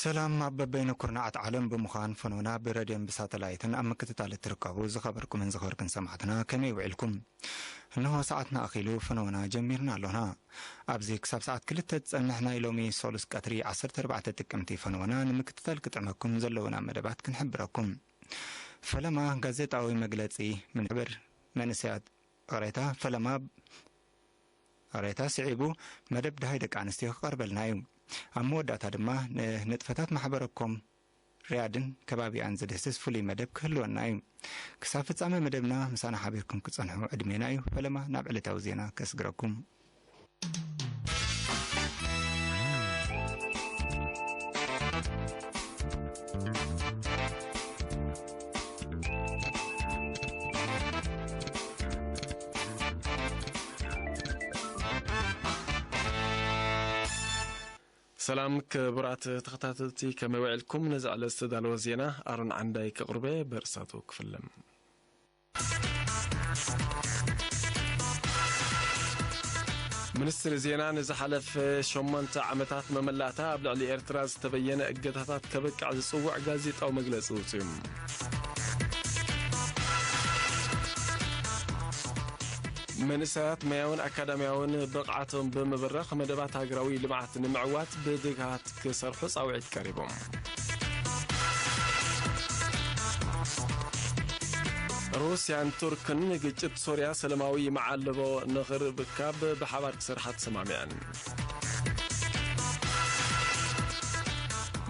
ሰላም፣ ኣብ በበይኑ ኩርናዓት ዓለም ብምዃን ፈኖና ብረድዮን ብሳተላይትን ኣብ ምክትታል እትርከቡ ዝኸበርኩምን ዝኸበርክን ሰማዕትና ከመይ ውዒልኩም? እንሆ ሰዓትና ኣኺሉ ፈኖና ጀሚርና ኣሎና። ኣብዚ ክሳብ ሰዓት ክልተ ዝጸንሕ ናይ ሎሚ ሶሉስ ቀትሪ ዓሰርተ ኣርባዕተ ጥቅምቲ ፈኖና ንምክትታል ክጥዕመኩም ዘለውና መደባት ክንሕብረኩም። ፈለማ ጋዜጣዊ መግለጺ ምንሕብር መንእሰያት ሬታ ፈለማ ሬታ ስዒቡ መደብ ደሃይ ደቂ ኣንስትዮ ክቐርበልና እዩ። ኣብ መወዳእታ ድማ ንንጥፈታት ማሕበረኮም ሪያድን ከባቢኣን ዝድህስስ ፍሉይ መደብ ክህልወና እዩ። ክሳብ ፍጻመ መደብና ምሳና ሓቢርኩም ክጸንሑ ዕድሜና እዩ። ፈለማ ናብ ዕለታዊ ዜና ከስግረኩም። ሰላም ክቡራት ተኸታተልቲ፣ ከመይ ውዒልኩም? ነዚ ዕለት ዝተዳለወ ዜና ኣሮን ዓንዳይ ከቕርበ በርእሳቱ ክፍልም። ሚኒስትሪ ዜና ንዝሓለፈ ሸሞንተ ዓመታት መመላእታ ኣብ ልዕሊ ኤርትራ ዝተበየነ እገታታት ከብቅዕ ዝጽውዕ ጋዜጣዊ መግለጺ ኣውጺኡ። መንእሰያት ሞያውን ኣካዳሚያውን ብቕዓቶም ብምብራኽ መደባት ሃገራዊ ልምዓት ንምዕዋት ብትግሃት ክሰርሑ ጻውዒት ቀሪቡ። ሩስያን ቱርክን ንግጭት ሶርያ ሰላማዊ መዓልቦ ንኽርብካብ ብሓባር ክሰርሓ ተሰማሚዐን።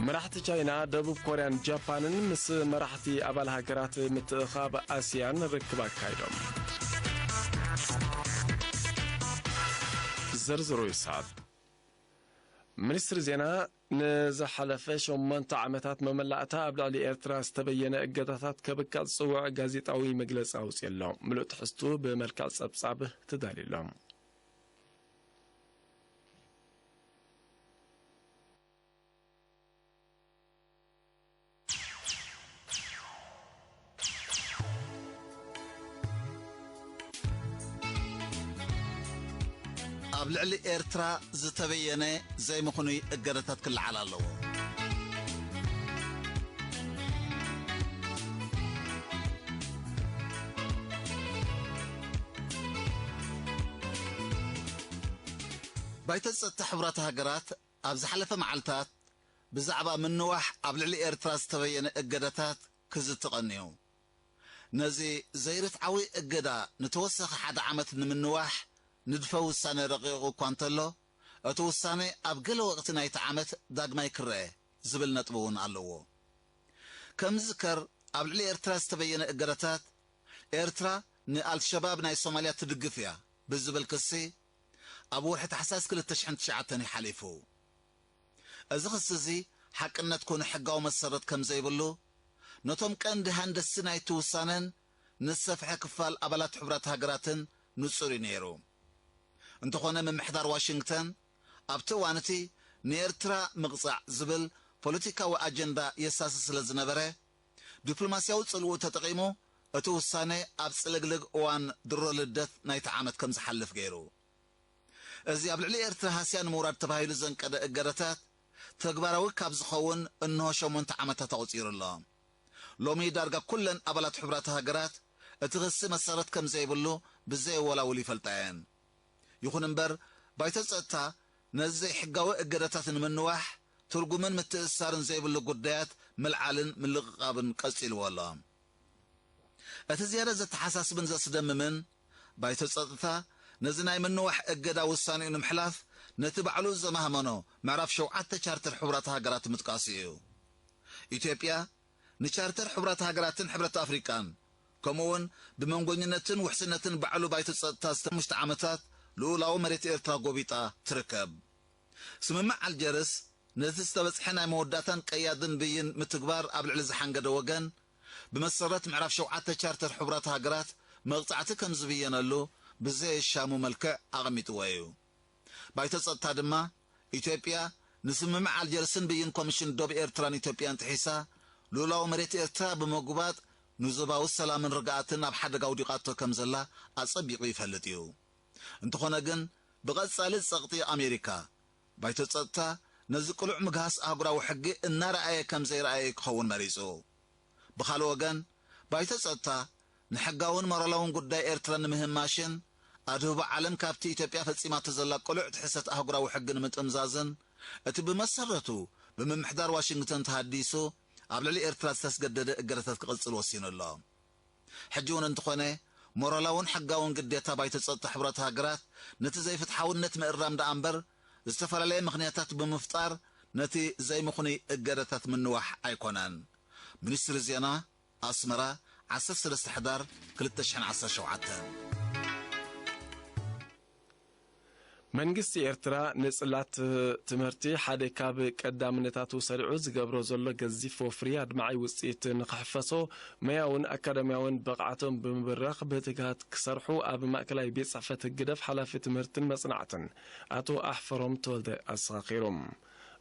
መራሕቲ ቻይና፣ ደቡብ ኮርያን ጃፓንን ምስ መራሕቲ ኣባል ሃገራት ምትእኻብ ኣስያን ርክብ ኣካይዶም። ዝርዝሩ ይስዓብ። ሚኒስትሪ ዜና ንዝሓለፈ ሸሞንተ ዓመታት መመላእታ ኣብ ልዕሊ ኤርትራ ዝተበየነ እገዳታት ከብቅዕ ዝጽውዕ ጋዜጣዊ መግለጺ ኣውጺኡ ኣሎ። ምሉእ ትሕዝቱ ብመልክዕ ጸብጻብ ተዳልዩ ኣሎ። ኣብ ልዕሊ ኤርትራ ዝተበየነ ዘይምኽኑይ እገዳታት ክለዓል ኣለዎ። ባይቶ ጸጥታ ሕቡራት ሃገራት ኣብ ዝሓለፈ መዓልታት ብዛዕባ ምንዋሕ ኣብ ልዕሊ ኤርትራ ዝተበየነ እገዳታት ክዝቲ ቀንዩ። ነዚ ዘይርትዓዊ እገዳ ንተወሰኸ ሓደ ዓመት ንምንዋሕ ንድፈ ውሳነ ረቂቑ እኳ እንተሎ፣ እቲ ውሳነ ኣብ ገለ ወቕቲ ናይቲ ዓመት ዳግማይ ክረአ ዝብል ነጥቢ እውን ኣለዎ። ከም ዝዝከር፣ ኣብ ልዕሊ ኤርትራ ዝተበየነ እገዳታት፣ ኤርትራ ንኣልሸባብ ናይ ሶማልያ ትድግፍ እያ ብዝብል ክሲ ኣብ ወርሒ ታሕሳስ ክልተ ሽሕን ትሽዓተን እዩ ሓሊፉ። እዚ ክሲ እዚ ሓቅነት ኮነ ሕጋዊ መሰረት ከም ዘይብሉ፣ ነቶም ቀንዲ ሃንደስቲ ናይቲ ውሳነን ንዝሰፍሐ ክፋል ኣባላት ሕቡራት ሃገራትን ንጹር እዩ ነይሩ። እንተኾነ፣ ምምሕዳር ዋሽንግተን ኣብቲ እዋን እቲ ንኤርትራ ምቕጻዕ ዝብል ፖለቲካዊ ኣጀንዳ የሳሲ ስለ ዝነበረ፣ ዲፕሎማስያዊ ጽልውኡ ተጠቒሙ እቲ ውሳነ ኣብ ጽልግልግ እዋን ድሮ ልደት ናይቲ ዓመት ከም ዝሓልፍ ገይሩ። እዚ ኣብ ልዕሊ ኤርትራ ሃስያ ንምውራድ ተባሂሉ ዘንቀደ እገዳታት ተግባራዊ ካብ ዝኸውን እንሆ ሸሞንተ ዓመታት ኣቑጺሩ ኣሎ። ሎሚ ዳርጋ ኩለን ኣባላት ሕቡራት ሃገራት እቲ ክሲ መሰረት ከም ዘይብሉ ብዘየወላውል ይፈልጣ እየን። ይኹን እምበር፣ ባይቶ ጸጥታ ነዚ ዘይሕጋዊ እገዳታት ንምንዋሕ ትርጉምን ምትእስሳርን ዘይብሉ ጉዳያት ምልዓልን ምልቕቓብን ቀጺልዎ ኣሎ። እቲ ዝያዳ ዘተሓሳስብን ዘስደምምን፣ ባይቶ ጸጥታ ነዚ ናይ ምንዋሕ እገዳ ውሳኔኡ ንምሕላፍ ነቲ ባዕሉ ዘማህመኖ ምዕራፍ ሸውዓተ ቻርተር ሕቡራት ሃገራት ምጥቃሱ እዩ። ኢትዮጵያ ንቻርተር ሕቡራት ሃገራትን ሕብረት ኣፍሪቃን፣ ከምኡውን ብመንጎኝነትን ውሕስነትን ባዕሉ ባይቶ ጸጥታ ዝተ-፣ ሓሙሽተ ዓመታት ልኡላዊ መሬት ኤርትራ ጎቢጣ ትርከብ። ስምምዕ ኣልጀርስ ነቲ ዝተበጽሐ ናይ መወዳእታን ቀያድን ብይን ምትግባር ኣብ ልዕሊ ዝሓንገደ ወገን፣ ብመሰረት ምዕራፍ ሸውዓተ ቻርተር ሕቡራት ሃገራት መቕጻዕቲ ከም ዝብየነሉ ብዘየሻሙ መልክዕ ኣቐሚጥዎ እዩ። ባይቶ ጸጥታ ድማ ኢትዮጵያ ንስምምዕ ኣልጀርስን ብይን ኮሚሽን ዶብ ኤርትራን ኢትዮጵያን ጥሒሳ፣ ልኡላዊ መሬት ኤርትራ ብምጉባጥ፣ ንዞባዊ ሰላምን ርግኣትን ኣብ ሓደጋ ኣውዲቓቶ ከም ዘላ ኣጸቢቑ ይፈልጥ እዩ። እንተኾነ ግን፣ ብቐጻሊ ጸቕጢ ኣሜሪካ፣ ባይቶ ጸጥታ ነዚ ቅሉዕ ምግሃስ ኣህጉራዊ ሕጊ እናረኣየ ከም ዘይረኣየ ክኸውን መሪጹ። ብኻልእ ወገን፣ ባይቶ ጸጥታ ንሕጋውን ሞራላውን ጉዳይ ኤርትራ ንምህማሽን ኣድህቦ ዓለም ካብቲ ኢትዮጵያ ፈጺማቶ ዘላ ቅሉዕ ጥሕሰት ኣህጉራዊ ሕጊ ንምጥምዛዝን፣ እቲ ብመሰረቱ ብምምሕዳር ዋሽንግተን ተሃዲሱ ኣብ ልዕሊ ኤርትራ ዝተስገደደ እገዳታት ክቕጽል ወሲኑ ኣሎ። ሕጂ እውን እንተኾነ፣ ሞራላውን ሕጋውን ግዴታ ባይቶ ጸጥታ ሕቡራት ሃገራት ነቲ ዘይፍትሓውነት ምእራም ደኣ እምበር፣ ዝተፈላለየ ምኽንያታት ብምፍጣር ነቲ ዘይምኹኑይ እገዳታት ምንዋሕ ኣይኮነን። ሚኒስትሪ ዜና፣ ኣስመራ፣ ዓሰርተ ሰለስተ ሕዳር ክልተ ሽሕን ዓሰርተ ሸውዓተን። መንግስቲ ኤርትራ ንጽላት ትምህርቲ ሓደ ካብ ቀዳምነታቱ ሰሪዑ ዝገብሮ ዘሎ ገዚፍ ወፍሪ ኣድማዒ ውጽኢት ንኽሕፈሶ፣ ሞያውን ኣካዳሚያውን ብቕዓቶም ብምብራኽ ብትግሃት ክሰርሑ ኣብ ማእከላይ ቤት ጽሕፈት ህግደፍ ሓላፊ ትምህርትን መጽናዕትን ኣቶ ኣሕፈሮም ተወልደ ኣዘኻኺሮም።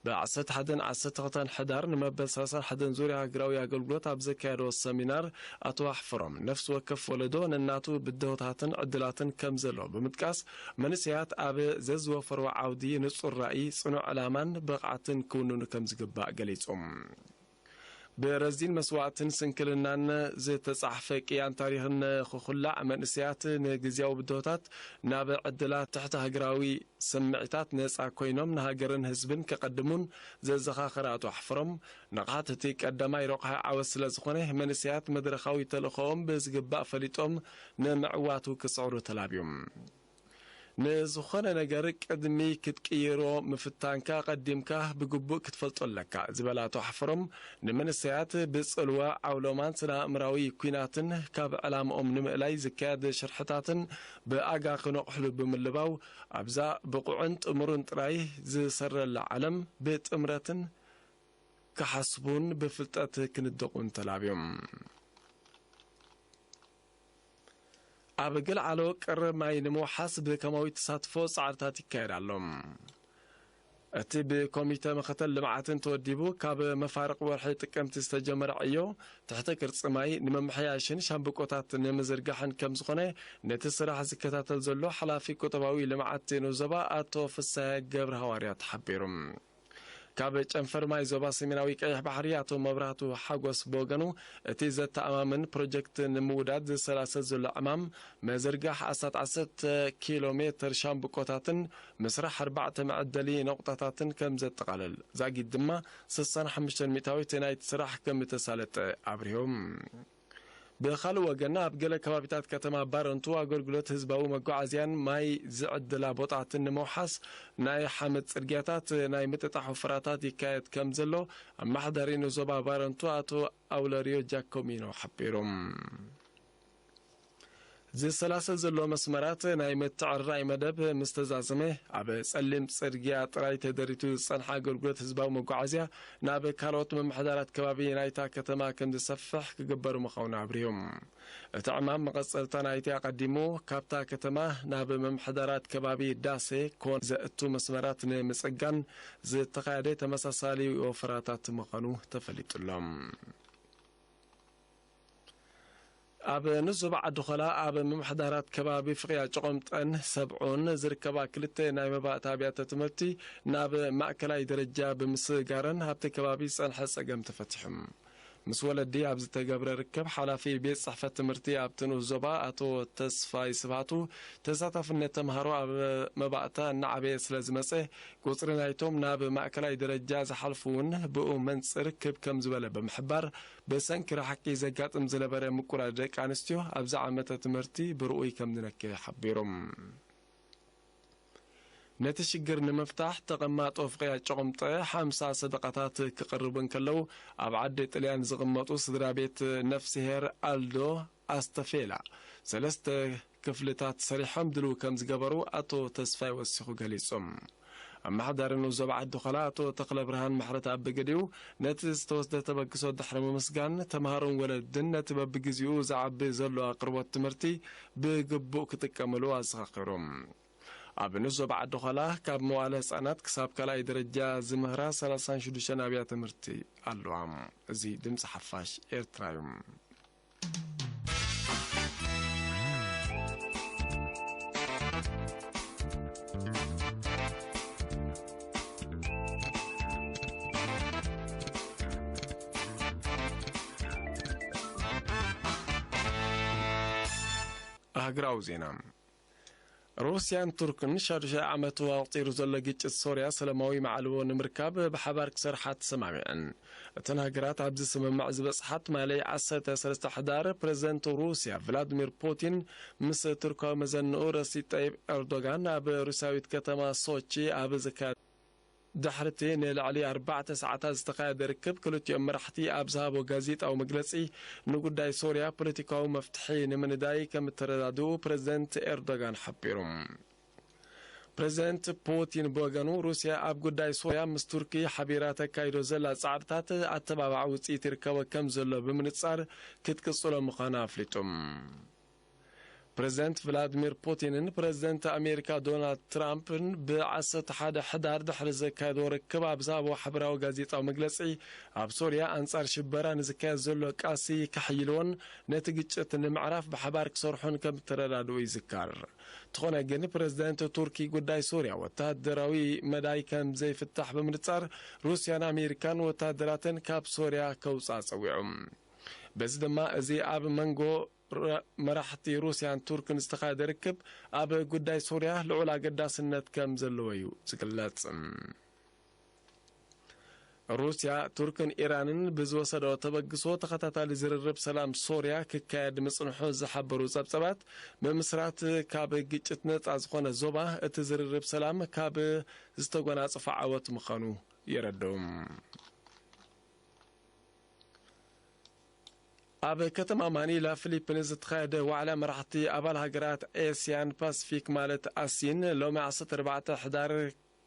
ብ ዓሰርተ ሓደን ዓሰርተ ክልተን ሕዳር ንመበል ሰላሳን ሓደን ዙርያ ሃገራዊ ኣገልግሎት ኣብ ዘካየዶ ሰሚናር፣ ኣቶ ኣሕፈሮም፣ ነፍሲ ወከፍ ወለዶ ነናቱ ብድሆታትን ዕድላትን ከም ዘሎ ብምጥቃስ፣ መንእሰያት ኣብ ዘዝወፈርዎ ዓውዲ ንጹር ራእይ፣ ጽኑዕ ዕላማን ብቕዓትን ክውንኑ ከም ዝግባእ ገሊጹ። ብረዚን መስዋእትን ስንክልናን ዝተጻሕፈ ቅያን ታሪኽን ንኽኹላዕ መንእሰያት ንግዝያዊ ብድሆታት ናብ ዕድላት ትሕቲ ሃገራዊ ስምዒታት ነጻ ኮይኖም ንሃገርን ህዝብን ከቐድሙን ዘዘኻኸረ ኣቶ ኣሕፍሮም፣ ንቕሓት እቲ ቀዳማይ ረቑሒ ዓወት ስለ ዝኾነ፣ መንእሰያት መድረኻዊ ተልእኾኦም ብዝግባእ ፈሊጦም ንምዕዋቱ ክጽዕሩ ተላብዮም። ንዝኾነ ነገር ቅድሚ ክትቅይሮ ምፍታንካ ቀዲምካ ብግቡእ ክትፈልጦ ኣለካ ዝበለ ኣቶ ኣሕፍሮም፣ ንመንእሰያት ብጽልዋ፣ ዓውሎማን ስነ ኣእምራዊ ኲናትን ካብ ዕላምኦም ንምእላይ ዝካየድ ሽርሕታትን ብኣጋ ክነቕሕሉ ብምልባው፣ ኣብዛ ብቑዕን ጥሙርን ጥራይ ዝሰረላ ዓለም ብጥምረትን ክሓስቡን ብፍልጠት ክንደቑን ተላብዮም። ኣብ ገልዓሎ ቀረብ ማይ ንምውሓስ ብከማዊ ተሳትፎ ጻዕርታት ይካየድ ኣሎ። እቲ ብኮሚተ መኸተል ልምዓትን ተወዲቡ ካብ መፋርቕ ወርሒ ጥቅምቲ ዝተጀመረ ዕዮ ትሕተ ቅርጺ ማይ ንምምሕያሽን ሻምብቆታት ንምዝርጋሕን ከም ዝኾነ ነቲ ስራሕ ዝከታተል ዘሎ ሓላፊ ቁጠባዊ ልምዓት ቴኖ ዞባ ኣቶ ፍሳየ ገብረ ሃዋርያት ሓቢሩ። ካብ ጨንፈር ማይ ዞባ ሰሜናዊ ቀይሕ ባሕሪ ኣቶ መብራህቱ ሓጎስ ብወገኑ፣ እቲ ዘተኣማምን ፕሮጀክት ንምውዳድ ዝሰላሰል ዘሎ ዕማም፣ ምዝርጋሕ ኣስታት ዓሰርተ ኪሎ ሜተር ሻምብቆታትን ምስራሕ ኣርባዕተ መዐደሊ ነቑጣታትን ከም ዘጠቓልል፣ ዛጊት ድማ ስሳን ሓሙሽተን ሚእታዊት ናይቲ ስራሕ ከም እተሳለጠ ኣብሪሆም። ብኻልእ ወገን፣ ኣብ ገለ ከባቢታት ከተማ ባረንቱ ኣገልግሎት ህዝባዊ መጓዓዝያን ማይ ዝዕድላ ቦታትን ንምውሓስ ናይ ሓመድ ጽርግያታት ናይ ምጥጣሕ ወፈራታት ይካየድ ከም ዘሎ ኣመሓዳሪ ንዞባ ባረንቱ ኣቶ ኣውለርዮ ጃኮሚኖ ሓቢሮም። ዝሰላሰል ዘሎ መስመራት ናይ ምትዕርራይ መደብ ምስ ተዛዘመ፣ ኣብ ጸሊም ጽርግያ ጥራይ ተደሪቱ ዝጸንሐ ኣገልግሎት ህዝባዊ መጓዓዝያ ናብ ካልኦት ምምሕዳራት ከባቢ ናይታ ከተማ ከም ዝሰፍሕ ክግበር ምዃኑ ኣብሪሆም። እቲ ዕማም መቐጸልታ ናይቲ ኣቐዲሙ ካብታ ከተማ ናብ ምምሕዳራት ከባቢ ዳሴ ኮን ዘእቱ መስመራት ንምጽጋን ዝተኻየደ ተመሳሳሊ ወፈራታት ምዃኑ ተፈሊጡሎም። ኣብ ንሱብ ዓዲ ኾላ ኣብ ምምሕዳራት ከባቢ ፍቕያ ጨቖምጠን ሰብዑን ዝርከባ ክልተ ናይ መባእታ ኣብያተ ትምህርቲ ናብ ማእከላይ ደረጃ ብምስጋረን ኣብቲ ከባቢ ዝጸንሐ ጸገም ተፈቲሑ። ምስ ወለዲ ኣብ ዝተገብረ ርክብ ሓላፊ ቤት ጽሕፈት ትምህርቲ ኣብቲ ንኡስ ዞባ ኣቶ ተስፋይ ስብሃቱ፣ ተሳታፍነት ተምሃሮ ኣብ መባእታ እናዓበየ ስለ ዝመጸ፣ ቁጽሪ ናይቶም ናብ ማእከላይ ደረጃ ዝሓልፉ እውን ብኡ መንጽር ክብ ከም ዝበለ ብምሕባር፣ ብሰንኪ ርሕቂ ዘጋጥም ዝነበረ ምቁራድ ደቂ ኣንስትዮ ኣብዚ ዓመተ ትምህርቲ ብርኡይ ከም ዝነከየ ሓቢሮም። ነቲ ሽግር ንምፍታሕ ተቐማጦ ፍቕያ ጨቑምጠ ሓምሳ ሰደቓታት ክቕርቡ እንከለዉ፣ ኣብ ዓዲ ጥልያን ዝቕመጡ ስድራ ቤት ነፍስሄር ኣልዶ ኣስተፌላ ሰለስተ ክፍልታት ሰሪሖም ድልው ከም ዝገበሩ ኣቶ ተስፋይ ወሲኹ ገሊጹ። ኣመሓዳሪ ንኡስ ዞባ ዓዲ ኾላ ኣቶ ተኽለ ብርሃን ምሕረት ኣብ ብግዲኡ፣ ነቲ ዝተወስደ ተበግሶ ድሕሪ ምምስጋን፣ ተምሃሮን ወለድን ነቲ በብግዜኡ ዝዓቢ ዘሎ ኣቕርቦት ትምህርቲ ብግቡእ ክጥቀምሉ ኣዘኻኺሩ። ኣብ ንዞባ ዓዲ ዃላ ካብ መዋለ ህጻናት ክሳብ ካልኣይ ደረጃ ዝምህራ ሰላሳን ሽዱሽተን ኣብያተ ትምህርቲ ኣለዋ። እዚ ድምጺ ሓፋሽ ኤርትራ እዩ። ኣህግራዊ ዜና። ሩስያን ቱርክን ሻዱሻይ ዓመቱ ኣቑጺሩ ዘሎ ግጭት ሶርያ ሰላማዊ መዓልቦ ንምርካብ ብሓባር ክሰርሓ ተሰማሚዐን። እተን ሃገራት ኣብዚ ስምምዕ ዝበጽሓ ትማሊ ዓሰርተ ሰለስተ ሕዳር ፕረዚደንት ሩስያ ቭላድሚር ፑቲን ምስ ቱርካዊ መዘንኡ ረሲብ ጠይብ ኤርዶጋን ኣብ ሩስያዊት ከተማ ሶቺ ኣብ ዝካየድ ድሕሪቲ ንልዕሊ ኣርባዕተ ሰዓታት ዝተኻየደ ርክብ ክልቲኦም መራሕቲ ኣብ ዝሃቦ ጋዜጣዊ መግለጺ ንጉዳይ ሶርያ ፖለቲካዊ መፍትሒ ንምንዳይ ከም እተረዳድኡ ፕረዚደንት ኤርዶጋን ሓቢሩ። ፕረዚደንት ፑቲን ብወገኑ ሩስያ ኣብ ጉዳይ ሶርያ ምስ ቱርኪ ሓቢራ ተካይዶ ዘላ ጻዕርታት ኣተባባዕ ውጽኢት ይርከቦ ከም ዘሎ ብምንጻር ክትቅጽሎ ምዃና ኣፍሊጡ። ፕረዚደንት ቭላድሚር ፑቲንን ፕረዚደንት ኣሜሪካ ዶናልድ ትራምፕን ብ ዓሰርተ ሓደ ሕዳር ድሕሪ ዘካየድዎ ርክብ ኣብ ዝሃብዎ ሓበራዊ ጋዜጣዊ መግለጺ፣ ኣብ ሶርያ ኣንጻር ሽበራ ንዝካየድ ዘሎ ቃልሲ ከሕይልዎን ነቲ ግጭት ንምዕራፍ ብሓባር ክሰርሑን ከም እተረዳድኡ ይዝከር። እንተኾነ ግን ፕረዚደንት ቱርኪ ጉዳይ ሶርያ ወተሃደራዊ መዳይ ከም ዘይፍታሕ ብምንጻር ሩስያን ኣሜሪካን ወተሃደራተን ካብ ሶርያ ከውጽኣ ጸዊዑ። በዚ ድማ እዚ ኣብ መንጎ ረ-፣ መራሕቲ ሩስያን ቱርክን ዝተኻየደ ርክብ ኣብ ጉዳይ ሶርያ ልዑል ኣገዳስነት ከም ዘለዎ እዩ ዝግለጽ። ሩስያ፣ ቱርክን ኢራንን ብዝወሰደኦ ተበግሶ ተኸታታሊ ዝርርብ ሰላም ሶርያ ክካየድ ምጽንሑ ዝሓበሩ ጸብጸባት፣ ምምስራት ካብ ግጭት ነጻ ዝኾነ ዞባ እቲ ዝርርብ ሰላም ካብ ዝተጎናጸፎ ዓወት ምዃኑ የረድኡ። ኣብ ከተማ ማኒላ ፊሊፒንስ ዝተኻየደ ዋዕላ መራሕቲ ኣባል ሃገራት ኤስያን ፓሲፊክ ማለት ኣሲን ሎሚ ዓሰርተ ኣርባዕተ ሕዳር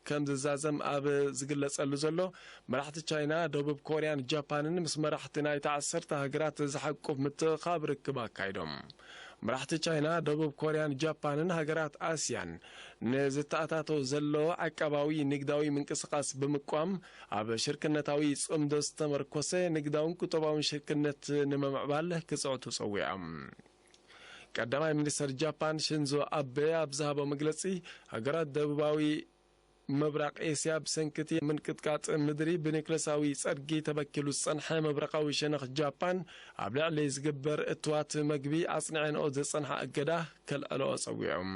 ከም ዝዛዘም ኣብ ዝግለጸሉ ዘሎ፣ መራሕቲ ቻይና፣ ደቡብ ኮርያን ጃፓንን ምስ መራሕቲ ናይታ ዓሰርተ ሃገራት ዝሓቁፍ ምትእኻብ ርክብ ኣካይዶም። መራሕቲ ቻይና፣ ደቡብ ኮርያን ጃፓንን ሃገራት ኣስያን ንዝተኣታተው ዘሎ ዓቃባዊ ንግዳዊ ምንቅስቓስ ብምቋም፣ ኣብ ሽርክነታዊ ጽምዶ ዝተመርኮሰ ንግዳውን ቁጠባውን ሽርክነት ንምምዕባል ክጽዕቱ ጸዊዖም። ቀዳማይ ሚኒስተር ጃፓን ሽንዞ ኣበ ኣብ ዝሃቦ መግለጺ፣ ሃገራት ደቡባዊ ምብራቕ ኤስያ ብሰንኪ እቲ ምንቅጥቃጥ ምድሪ ብኒክለሳዊ ጸድጊ ተበኪሉ ዝጸንሐ ምብራቓዊ ሸነኽ ጃፓን ኣብ ልዕሊ ዝግበር እትዋት መግቢ ኣጽኒዐንኦ ዝጸንሓ እገዳ ከልዕልኦ ጸዊዖም።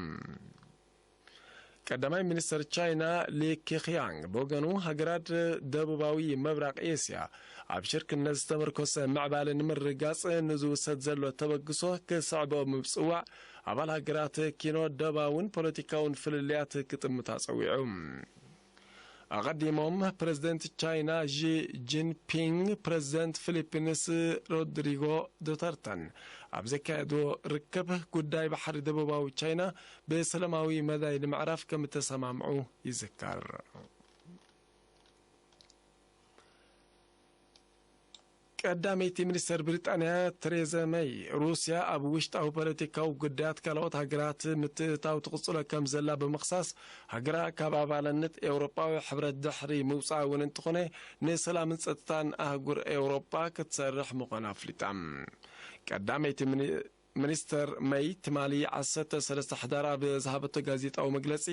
ቀዳማይ ሚኒስተር ቻይና ሊ ኬኽያንግ ብወገኑ፣ ሃገራት ደቡባዊ ምብራቕ ኤስያ ኣብ ሽርክነት ዝተመርኮሰ ምዕባለ ንምርግጋጽ ንዝውሰድ ዘሎ ተበግሶ ክስዕቦ ብምጽዋዕ፣ ኣባል ሃገራት ኪኖ ደባውን ፖለቲካውን ፍልልያት ክጥምታ ጸዊዑ። ኣቐዲሞም ፕረዚደንት ቻይና ዢ ጂንፒንግ፣ ፕረዚደንት ፊሊፒንስ ሮድሪጎ ዱተርተን ኣብ ዘካየድዎ ርክብ፣ ጉዳይ ባሕሪ ደቡባዊ ቻይና ብሰላማዊ መዳይ ንምዕራፍ ከም እተሰማምዑ ይዝከር። ቀዳመይቲ ሚኒስተር ብሪጣንያ ቴሬዛ መይ፣ ሩስያ ኣብ ውሽጣዊ ፖለቲካዊ ጉዳያት ካልኦት ሃገራት ምትእትታው ትቕጽሎ ከም ዘላ ብምኽሳስ፣ ሃገራ ካብ ኣባልነት ኤውሮጳዊ ሕብረት ድሕሪ ምውጻኣ እውን እንተኾነ፣ ንሰላምን ጸጥታን ኣህጉር ኤውሮጳ ክትሰርሕ ምዃና ኣፍሊጣ። ቀዳመይቲ ሚኒ-፣ ሚኒስተር መይ ትማሊ ዓሰርተ ሰለስተ ሕዳር ኣብ ዝሃበቶ ጋዜጣዊ መግለጺ፣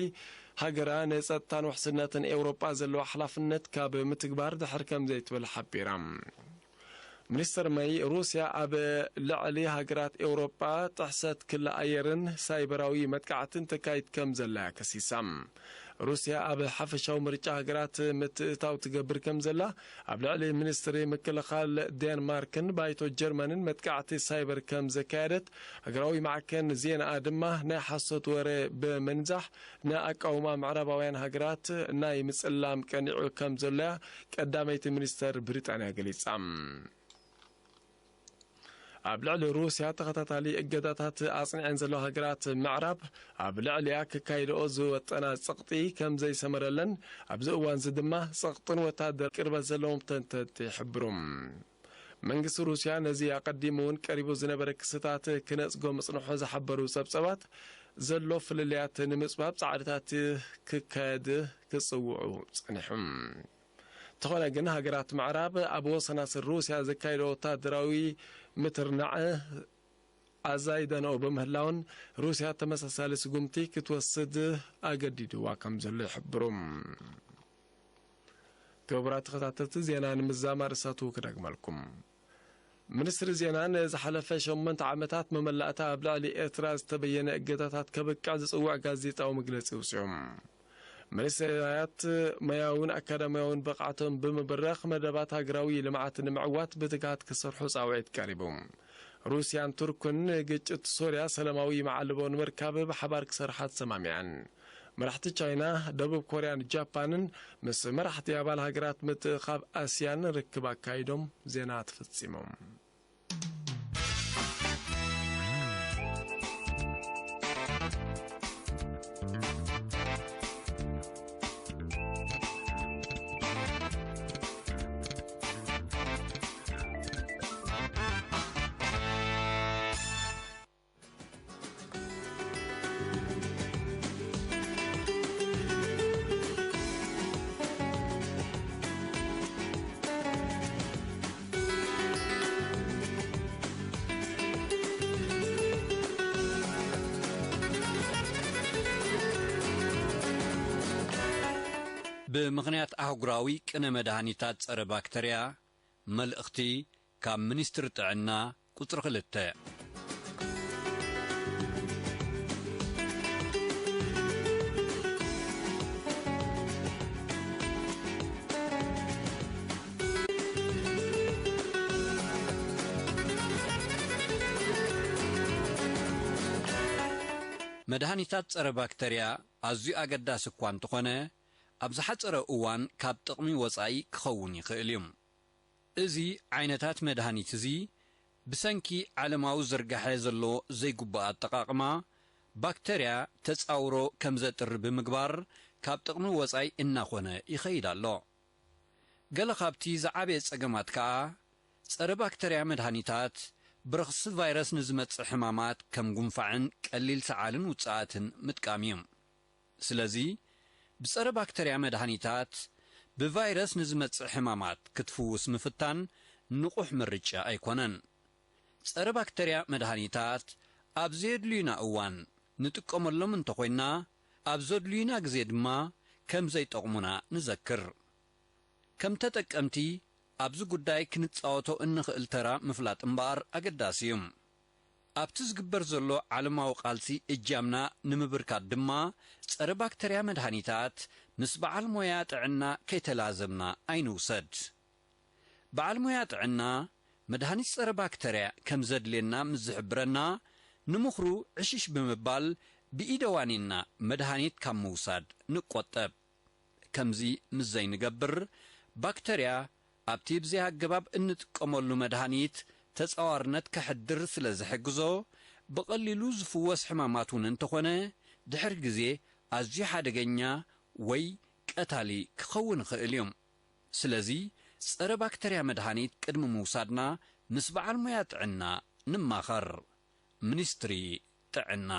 ሃገራ ንጸጥታን ውሕስነትን ኤውሮጳ ዘለዋ ሓላፍነት ካብ ምትግባር ድሕር ከም ዘይትብል ሓቢራ። ሚኒስተር መይ፣ ሩስያ ኣብ ልዕሊ ሃገራት ኤውሮጳ ጥሕሰት ክሊ ኣየርን ሳይበራዊ መጥቃዕትን ተካይድ ከም ዘላ እያ ከሲሳ። ሩስያ ኣብ ሓፈሻዊ ምርጫ ሃገራት ምትእታው ትገብር ከም ዘላ፣ ኣብ ልዕሊ ሚኒስትሪ ምክልኻል ዴንማርክን ባይቶ ጀርመንን መጥቃዕቲ ሳይበር ከም ዘካየደት፣ ሃገራዊ ማዕከን ዜናኣ ድማ ናይ ሓሶት ወረ ብምንዛሕ ንኣቃውማ ምዕራባውያን ሃገራት ናይ ምጽላም ቀኒዑ ከም ዘሎ'ያ ቀዳመይቲ ሚኒስተር ብሪጣንያ ገሊጻ። ኣብ ልዕሊ ሩስያ ተኸታታሊ እገዳታት ኣጽኒዐን ዘለዋ ሃገራት ምዕራብ፣ ኣብ ልዕሊኣ ክካይድኦ ዝወጠና ጸቕጢ ከም ዘይሰመረለን፣ ኣብዚ እዋንዚ ድማ ጸቕጥን ወታደር ቅርበት ዘለዎም ተንተንቲ ይሕብሩ። መንግስቲ ሩስያ ነዚ ኣቐዲሙ እውን ቀሪቡ ዝነበረ ክስታት ክነጽጎ ምጽንሑ ዝሓበሩ ጸብጸባት፣ ዘሎ ፍልልያት ንምጽባብ ጻዕርታት ክካየድ ክጽውዑ ጸኒሖም። እንተኾነ ግን፣ ሃገራት ምዕራብ ኣብ ወሰናስን ሩስያ ዘካየዶ ወታደራዊ ምትርናዕ ኣዛይደንኦ ብምህላውን፣ ሩስያ ተመሳሳሊ ስጉምቲ ክትወስድ ኣገዲድዋ ከም ዘሎ ይሕብሩ። ክቡራት ተኸታተልቲ፣ ዜና ንምዛም ኣርእስታቱ ክደግመልኩም። ሚኒስትሪ ዜና፣ ንዝሓለፈ ሸሞንተ ዓመታት መመላእታ ኣብ ልዕሊ ኤርትራ ዝተበየነ እገዳታት ከብቅዕ ዝጽውዕ ጋዜጣዊ መግለጺ ኣውጺኦም። ሚኒስትርያት ሞያውን ኣካዳሚያውን ብቕዓቶም ብምብራኽ፣ መደባት ሃገራዊ ልምዓት ንምዕዋት ብትግሃት ክሰርሑ ጻውዒት ቀሪቡ። ሩስያን ቱርክን ንግጭት ሶርያ ሰላማዊ መዓልቦ ንምርካብ ብሓባር ክሰርሓ ተሰማሚዐን። መራሕቲ ቻይና፣ ደቡብ ኮርያን ጃፓንን ምስ መራሕቲ ኣባል ሃገራት ምትእኻብ ኣስያን ርክብ ኣካይዶም። ዜና ተፈጺሞም። ብምኽንያት ኣህጉራዊ ቅነ መድሃኒታት ጸረ ባክተርያ፣ መልእኽቲ ካብ ሚኒስትሪ ጥዕና ቁጽሪ ክልተ። መድሃኒታት ጸረ ባክተርያ ኣዝዩ ኣገዳሲ እኳ እንተኾነ፣ ኣብ ዝሓጸረ እዋን ካብ ጥቕሚ ወጻኢ ክኸውን ይኽእል እዩ። እዚ ዓይነታት መድሃኒት እዚ፣ ብሰንኪ ዓለማዊ ዝርጋሐ ዘሎ ዘይግቡእ ኣጠቓቕማ፣ ባክተርያ ተጻውሮ ከም ዘጥሪ ብምግባር፣ ካብ ጥቕሚ ወጻኢ እናኾነ ይኸይድ ኣሎ። ገለ ካብቲ ዝዓበየ ጸገማት ከኣ፣ ጸረ ባክተርያ መድሃኒታት፣ ብረኽሲ ቫይረስ ንዝመጽእ ሕማማት ከም ጉንፋዕን ቀሊል ሰዓልን ውጽኣትን ምጥቃም እዩ። ስለዚ፣ ብጸረ ባክተርያ መድሃኒታት ብቫይረስ ንዝመጽእ ሕማማት ክትፍውስ ምፍታን ንቑሕ ምርጫ ኣይኮነን። ጸረ ባክተርያ መድሃኒታት ኣብ ዘየድልዩና እዋን ንጥቀመሎም እንተኾይንና፣ ኣብ ዘድልዩና ግዜ ድማ ከም ዘይጠቕሙና ንዘክር። ከም ተጠቀምቲ፣ ኣብዚ ጉዳይ ክንጻወቶ እንኽእል ተራ ምፍላጥ እምበኣር ኣገዳሲ እዩ። ኣብቲ ዝግበር ዘሎ ዓለማዊ ቃልሲ እጃምና ንምብርካት ድማ፣ ጸረ ባክተርያ መድሃኒታት ምስ በዓል ሞያ ጥዕና ከይተላዘብና ኣይንውሰድ። በዓል ሞያ ጥዕና፣ መድሃኒት ጸረ ባክተርያ ከም ዘድልየና ምስ ዝሕብረና፣ ንምኽሩ ዕሽሽ ብምባል፣ ብኢደ ዋኒንና መድሃኒት ካብ ምውሳድ ንቆጠብ። ከምዚ ምስ ዘይንገብር፣ ባክተርያ ኣብቲ ብዘይ ኣገባብ እንጥቀመሉ መድሃኒት ተጻዋርነት ከሕድር ስለ ዝሕግዞ፣ ብቐሊሉ ዝፍወስ ሕማማት እውን እንተኾነ፣ ድሕሪ ግዜ ኣዝዩ ሓደገኛ ወይ ቀታሊ ክኸውን ይኽእል እዩ። ስለዚ፣ ጸረ ባክተርያ መድሃኒት ቅድሚ ምውሳድና ምስ በዓል ሞያ ጥዕና ንማኸር። ሚኒስትሪ ጥዕና።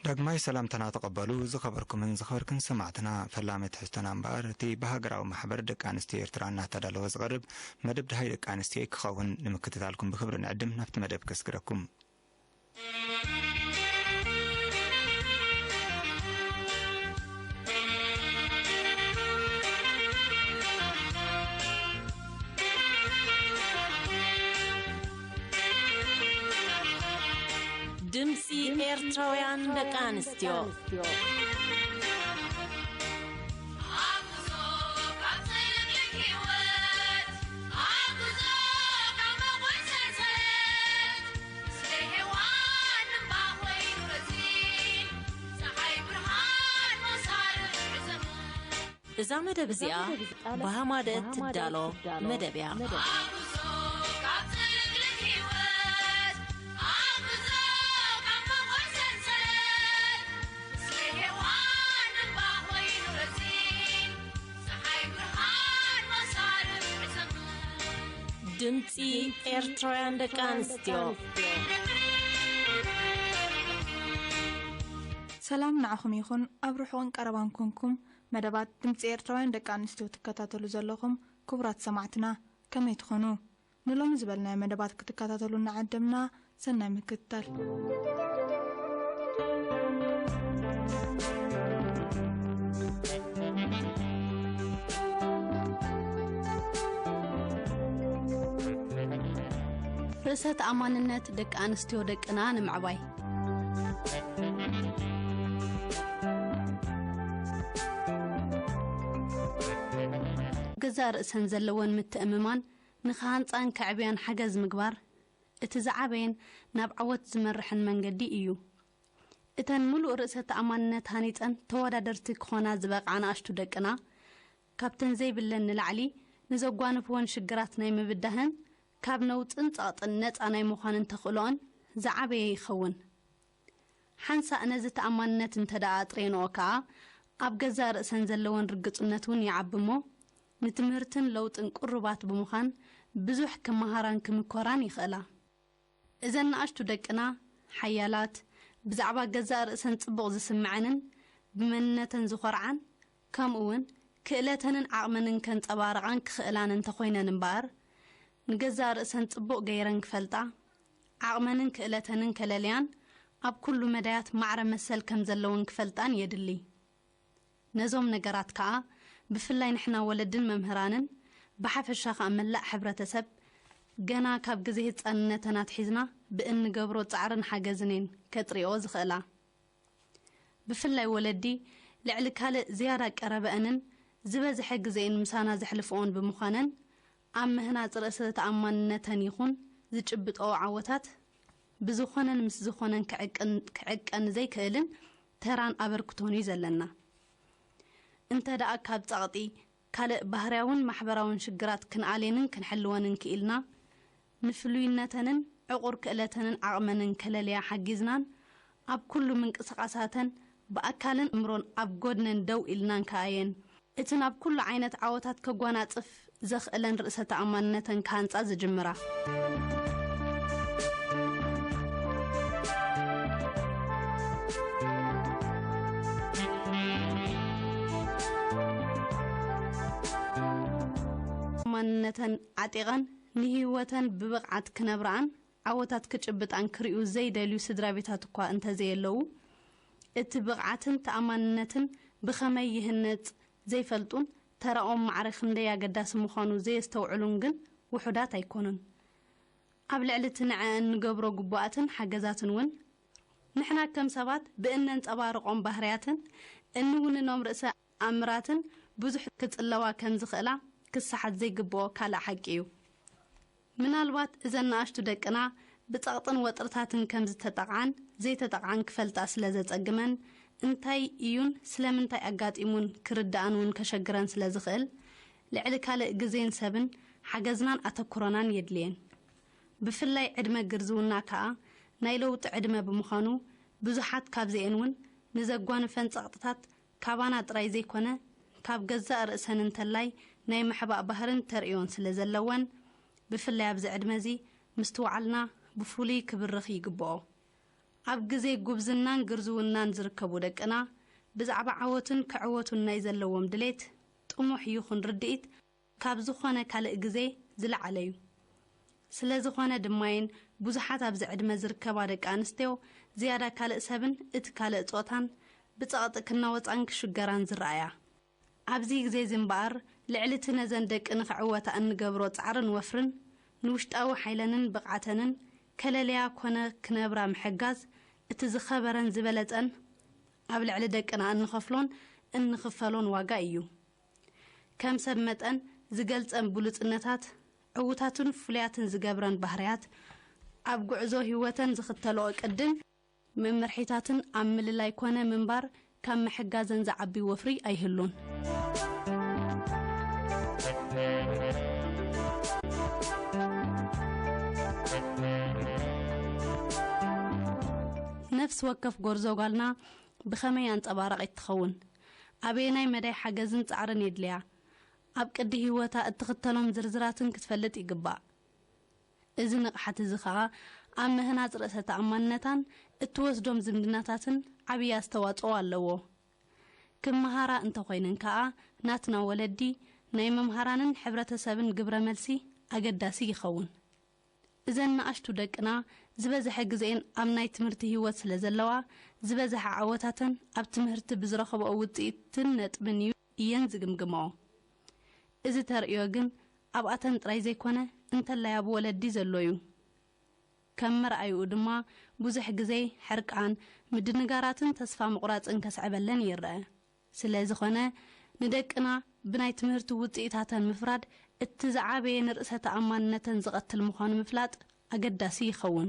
ዳግማይ ሰላምታና ተቐበሉ፣ ዝኸበርኩምን ዝኸበርክን ሰማዕትና። ፈላሚ ትሕዝቶና እምበኣር፣ እቲ ብሃገራዊ ማሕበር ደቂ ኣንስትዮ ኤርትራ እናተዳለወ ዝቐርብ መደብ ደሃይ ደቂ ኣንስትዮ ክኸውን ንምክትታልኩም ብክብሪ ንዕድም። ናብቲ መደብ ከስግረኩም። ድምጺ ኤርትራውያን ደቂ ኣንስትዮ። እዛ መደብ እዚኣ ብሃማደ ትዳሎ መደብ እያ። ኣብ ጉዞ ካብ ጽልግልግ ህይወት ድምፂ ኤርትራውያን ደቂ ኣንስትዮ። ሰላም ንዓኹም ይኹን። ኣብ ርሑቕን ቀረባን ኮንኩም መደባት ድምፂ ኤርትራውያን ደቂ ኣንስትዮ ትከታተሉ ዘለኹም ክቡራት ሰማዕትና፣ ከመይ ትኾኑ? ንሎሚ ዝበልናዮ መደባት ክትከታተሉ እናዓደምና፣ ሰናይ ምክትታል። ርእሰ ተኣማንነት ደቂ ኣንስትዮ ደቅና ንምዕባይ። ገዛእ ርእሰን ዘለወን ምትእምማን ንኽሃንጻን ከዕብያን ሓገዝ ምግባር፣ እቲ ዝዓበየን ናብ ዓወት ዝመርሕን መንገዲ እዩ። እተን ምሉእ ርእሰ ተኣማንነት ሃኒጸን ተወዳደርቲ ክኾና ዝበቕዓ ንኣሽቱ ደቅና፣ ካብተን ዘይብለን ንላዕሊ ንዘጓንፍወን ሽግራት ናይ ምብዳህን ካብ ነውጽን ጸቕጥን ነጻ ናይ ምዃንን ተኽእሎኣን ዝዓበየ ይኸውን። ሓንሳእ ነዚ ተኣማንነት እንተ ደኣ ኣጥሬንኦ ከኣ፣ ኣብ ገዛእ ርእሰን ዘለወን ርግጽነት እውን ይዓቢ እሞ፣ ንትምህርትን ለውጥን ቅሩባት ብምዃን ብዙሕ ክመሃራን ክምኮራን ይኽእላ። እዘን ንኣሽቱ ደቅና፣ ሓያላት፣ ብዛዕባ ገዛእ ርእሰን ጽቡቕ ዝስምዐንን ብመንነተን ዝኾርዓን፣ ከምኡ እውን ክእለተንን ዓቕመንን ከንጸባርቓን ክኽእላን እንተኾይነን እምበኣር፣ ንገዛእ ርእሰን ጽቡቕ ገይረን ክፈልጣ፣ ዓቕመንን ክእለተንን ከለልያን ኣብ ኩሉ መዳያት ማዕረ መሰል ከም ዘለወን ክፈልጣን የድሊ። ነዞም ነገራት ከኣ ብፍላይ ንሕና ወለድን መምህራንን ብሓፈሻ ከኣ መላእ ሕብረተሰብ ገና ካብ ግዜ ህጻንነተን ኣትሒዝና ብእንገብሮ ጻዕርን ሓገዝን እየን ከጥርዮ ዝኽእላ። ብፍላይ ወለዲ ልዕሊ ካልእ ዝያዳ ቀረበአንን ዝበዝሐ ግዜኤን ምሳና ዘሕልፍኦን ብምዃነን ኣብ ምህናጽ ርእሰ ተኣማንነተን ይኹን ዝጭብጠኦ ዓወታት ብዝኾነን ምስ ዝኾነን ክዕቅን-፣ ክዕቀን ዘይክእልን ተራን ኣበርክቶን እዩ ዘለና። እንተ ደኣ ካብ ጸቕጢ ካልእ ባህርያውን ማሕበራውን ሽግራት ክንኣልየንን ክንሕልወንን ክኢልና፣ ንፍሉይነተንን ዕቑር ክእለተንን ዓቕመንን ከለልያ ሓጊዝናን፣ ኣብ ኩሉ ምንቅስቓሳተን ብኣካልን እምሮን ኣብ ጎድነን ደው ኢልናን ከኣየን፣ እቲ ናብ ኩሉ ዓይነት ዓወታት ከጓናጽፍ ዘኽእለን ርእሰ ተኣማንነተን ክሃንጻ ዝጅምራ። ማንነተን ዓጢቐን ንህይወተን ብብቕዓት ክነብራኣን ዓወታት ክጭብጣን ክርእዩ ዘይደልዩ ስድራ ቤታት እኳ እንተዘየለዉ፣ እቲ ብቕዓትን ተኣማንነትን ብኸመይ ይህነጽ ዘይፈልጡን ተራኦም ማዕረ ክንደይ ኣገዳሲ ምዃኑ ዘየስተውዕሉን ግን ውሑዳት ኣይኮኑን። ኣብ ልዕሊ እቲ ንዐአን ንገብሮ ግቡኣትን ሓገዛትን እውን፣ ንሕና ከም ሰባት ብእነንጸባርቖም ባህርያትን እንውንኖም ርእሰ ኣምራትን ብዙሕ ክጽለዋ ከም ዝኽእላ ክሰሓት ዘይግብኦ ካልእ ሓቂ እዩ። ምናልባት እዘን ንኣሽቱ ደቅና ብጸቕጥን ወጥርታትን ከም ዝተጠቕዓን ዘይተጠቕዓን ክፈልጣ ስለ ዘጸግመን፣ እንታይ እዩን ስለምንታይ ኣጋጢሙን ክርድኣን እውን ከሸግረን ስለ ዝኽእል፣ ልዕሊ ካልእ ግዜን ሰብን ሓገዝናን ኣተኩሮናን የድልየን። ብፍላይ ዕድመ ግርዝውና ከኣ ናይ ለውጢ ዕድመ ብምዃኑ፣ ብዙሓት ካብዚኤን እውን ንዘጓንፈን ጸቕጥታት ካባና ጥራይ ዘይኮነ፣ ካብ ገዛእ ርእሰን እንተላይ ናይ ምሕባእ ባህርን ተርእዮን ስለ ዘለወን፣ ብፍላይ ኣብዚ ዕድመ እዚ ምስትውዓልና ብፍሉይ ክብርኽ ይግብኦ። ኣብ ግዜ ጉብዝናን ግርዝውናን ዝርከቡ ደቅና፣ ብዛዕባ ዓወትን ክዕወቱን ናይ ዘለዎም ድሌት፣ ጥሙሕ ይኹን ርድኢት፣ ካብ ዝኾነ ካልእ ግዜ ዝለዓለ እዩ። ስለ ዝኾነ ድማ'የን ብዙሓት ኣብዚ ዕድመ ዝርከባ ደቂ ኣንስትዮ ዝያዳ ካልእ ሰብን እቲ ካልእ ጾታን ብጸቕጢ ክናወጻን ክሽገራን ዝረኣያ። ኣብዚ ግዜ እዚ እምበኣር፣ ልዕሊ እቲ ነዘን ደቂ ንኽዕወታ እንገብሮ ጻዕርን ወፍርን፣ ንውሽጣዊ ሓይለንን ብቕዓተንን ከለልያ ኮነ ክነብራ ምሕጋዝ፣ እቲ ዝኸበረን ዝበለጸን ኣብ ልዕሊ ደቅና እንኸፍሎን እንኽፈሎን ዋጋ እዩ። ከም ሰብ መጠን ዝገልጸን ብሉጽነታት፣ ዕዉታትን ፍሉያትን ዝገብረን ባህርያት፣ ኣብ ጉዕዞ ህይወተን ዝኽተልኦ ቅድን መምርሒታትን ኣብ ምልላይ ኮነ ምንባር ካብ ምሕጋዘን ዝዓቢ ወፍሪ ኣይህሉን። ነፍሲ ወከፍ ጎርዞ ጓልና ብኸመይ ኣንጸባራቒት ትኸውን? ኣበየናይ መዳይ ሓገዝን ጻዕርን የድልያ? ኣብ ቅዲ ህይወታ እትኽተሎም ዝርዝራትን ክትፈልጥ ይግባእ። እዚ ንቕሓት እዚ ኸኣ ኣብ ምህናጽ ርእሰ ተኣማንነታን እትወስዶም ዝምድናታትን ዓብዪ ኣስተዋጽኦ ኣለዎ። ክመሃራ እንተኾይነን ከኣ ናትና ወለዲ ናይ መምሃራንን ሕብረተሰብን ግብረ መልሲ ኣገዳሲ ይኸውን። እዘን ንኣሽቱ ደቅና ዝበዝሐ ግዜኤን ኣብ ናይ ትምህርቲ ህይወት ስለ ዘለዋ፣ ዝበዝሐ ዓወታተን ኣብ ትምህርቲ ብዝረኸብኦ ውጽኢትን ነጥብን እዩ እየን ዝግምግምኦ። እዚ ተርእዮ ግን ኣብኣተን ጥራይ ዘይኮነ፣ እንተላይ ኣብ ወለዲ ዘሎ እዩ። ከም መርኣይኡ ድማ፣ ብዙሕ ግዜ ሕርቃን፣ ምድንጋራትን ተስፋ ምቑራጽን ከስዕበለን ይረአ። ስለ ዝኾነ፣ ንደቅና ብናይ ትምህርቲ ውጽኢታተን ምፍራድ፣ እቲ ዝዓበየ ንርእሰ ተኣማንነተን ዝቐትል ምዃኑ ምፍላጥ ኣገዳሲ ይኸውን።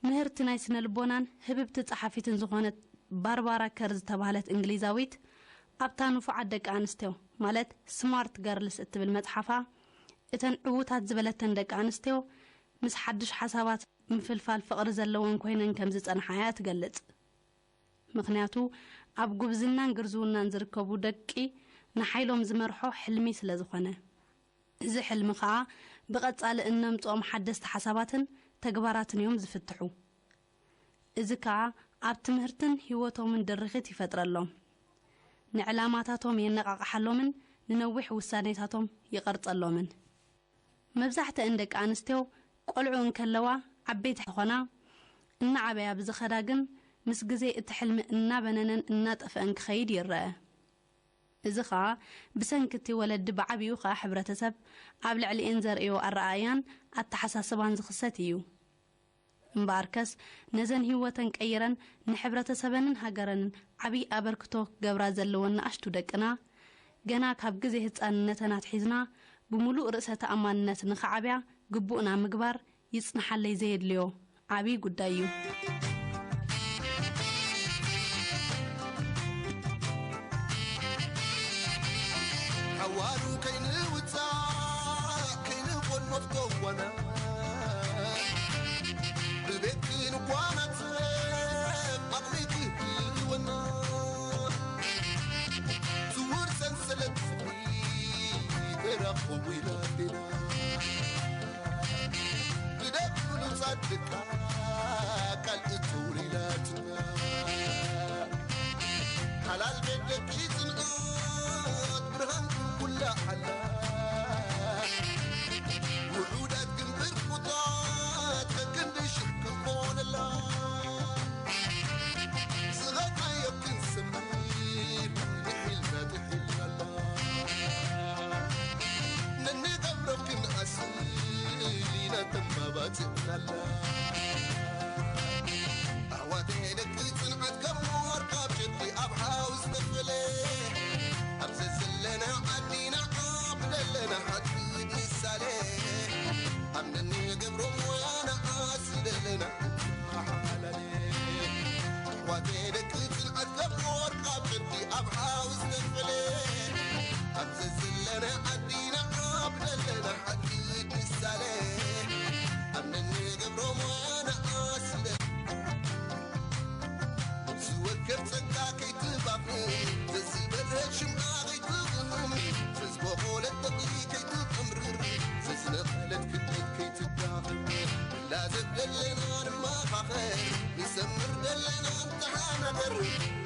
ምህርቲ ናይ ስነ ልቦናን ህብብቲ ጸሓፊትን ዝኾነት ባርባራ ከር ዝተባህለት እንግሊዛዊት፣ ኣብታ ንፉዓት ደቂ ኣንስትዮ፣ ማለት ስማርት ገርልስ እትብል መጽሓፋ፣ እተን ዕዉታት ዝበለተን ደቂ ኣንስትዮ ምስ ሓድሽ ሓሳባት ምፍልፋል ፍቕሪ ዘለወን ኮይነን ከም ዝጸንሓ እያ ትገልጽ። ምኽንያቱ፣ ኣብ ጉብዝናን ግርዝውናን ዝርከቡ ደቂ ንሓይሎም ዝመርሖ ሕልሚ ስለ ዝኾነ። እዚ ሕልሚ ኸኣ ብቐጻሊ እነምጽኦም ሓደስቲ ሓሳባትን ተግባራትን እዮም ዝፍትሑ። እዚ ከኣ ኣብ ትምህርትን ህይወቶምን ድርኺት ይፈጥረሎም። ንዕላማታቶም የነቓቕሓሎምን ንነዊሕ ውሳኔታቶም ይቐርጸሎምን። መብዛሕትአን ደቂ ኣንስትዮ ቆልዑ እንከለዋ ዓበይቲ ኾና፣ እናዓበያ ብዝኸዳ ግን ምስ ግዜ እቲ ሕልሚ እናበነነን እናጠፍአን ክኸይድ ይረአ። እዚ ኸኣ ብሰንኪ እቲ ወለዲ ብዓብዩ ኸኣ ሕብረተሰብ ኣብ ልዕሊኤን ዘርእዮ ኣረኣእያን ኣተሓሳስባን ዝኽሰት እዩ። እምበኣርከስ ነዘን ህይወተን ቀይረን ንሕብረተሰበንን ሃገረንን ዓብዪ ኣበርክቶ ክገብራ ዘለወን ንኣሽቱ ደቅና፣ ገና ካብ ግዜ ህጻንነተን ኣትሒዝና ብምሉእ ርእሰ ተኣማንነት ንኽዓብያ ግቡእና ምግባር ይጽንሓለይ ዘየድልዮ ዓብዪ ጉዳይ እዩ። ሓዋሩ ከይንውጻእ ከይንቆኖፍ ተዋና ብቤት ክንጓናት ዓቕሚ ክህልወና ስውር ሰንሰለት ፍቕሪ ተራኽቡ ኢላትና ብደም ብሉጻት ደቃ ቃል እትውር ኢላትና ሓላል ቤት ደቂ ጽንዓት ብርሃን ኩላ ሓላ ውሑዳት ግን ብርኩታት ከክንዲ ሽሕ ክንኾነላ ዝኸድናዮ ክንሰምር ጥሒልና ጥሒልናላ ነንገብሮ ክንኣስል ኢና ተማባጽዕናላ ኣሕዋተይ ደቂ ጽንዓት ከም ወርቃ ጨርቂ ኣብ ሓዊ ዝተፈለ ኣብ ዘዘለና ዓዲና ኣብ ደለና ሓድግድ ምሳሌ ኣብ ነንገብሮ ሞያና ኣስደለና ሓላሌ ኣሕዋተይ ደቂ ጽንዓት ከም ወርቃ ጨርቂ ኣብ ሓዊ ዝተፈለ ኣብ ዘዘለና ዓዲና ኣብ ደለና ሓድግድ ምሳሌ ኣብ ነንገብሮ ሞያና ኣስደለና ዝወከር ጸጋ ከይትባኽን ዘዝበርሀት ሽምዓ ከይትቕምም ዘዝበቖለት ተኽሊ ከይትቕምርር ዘዝነቐለት ክብደት ከይትዳኽም ላዘብ ደለና ንመኻኸር ንሰምር ደለና ንተሓናገር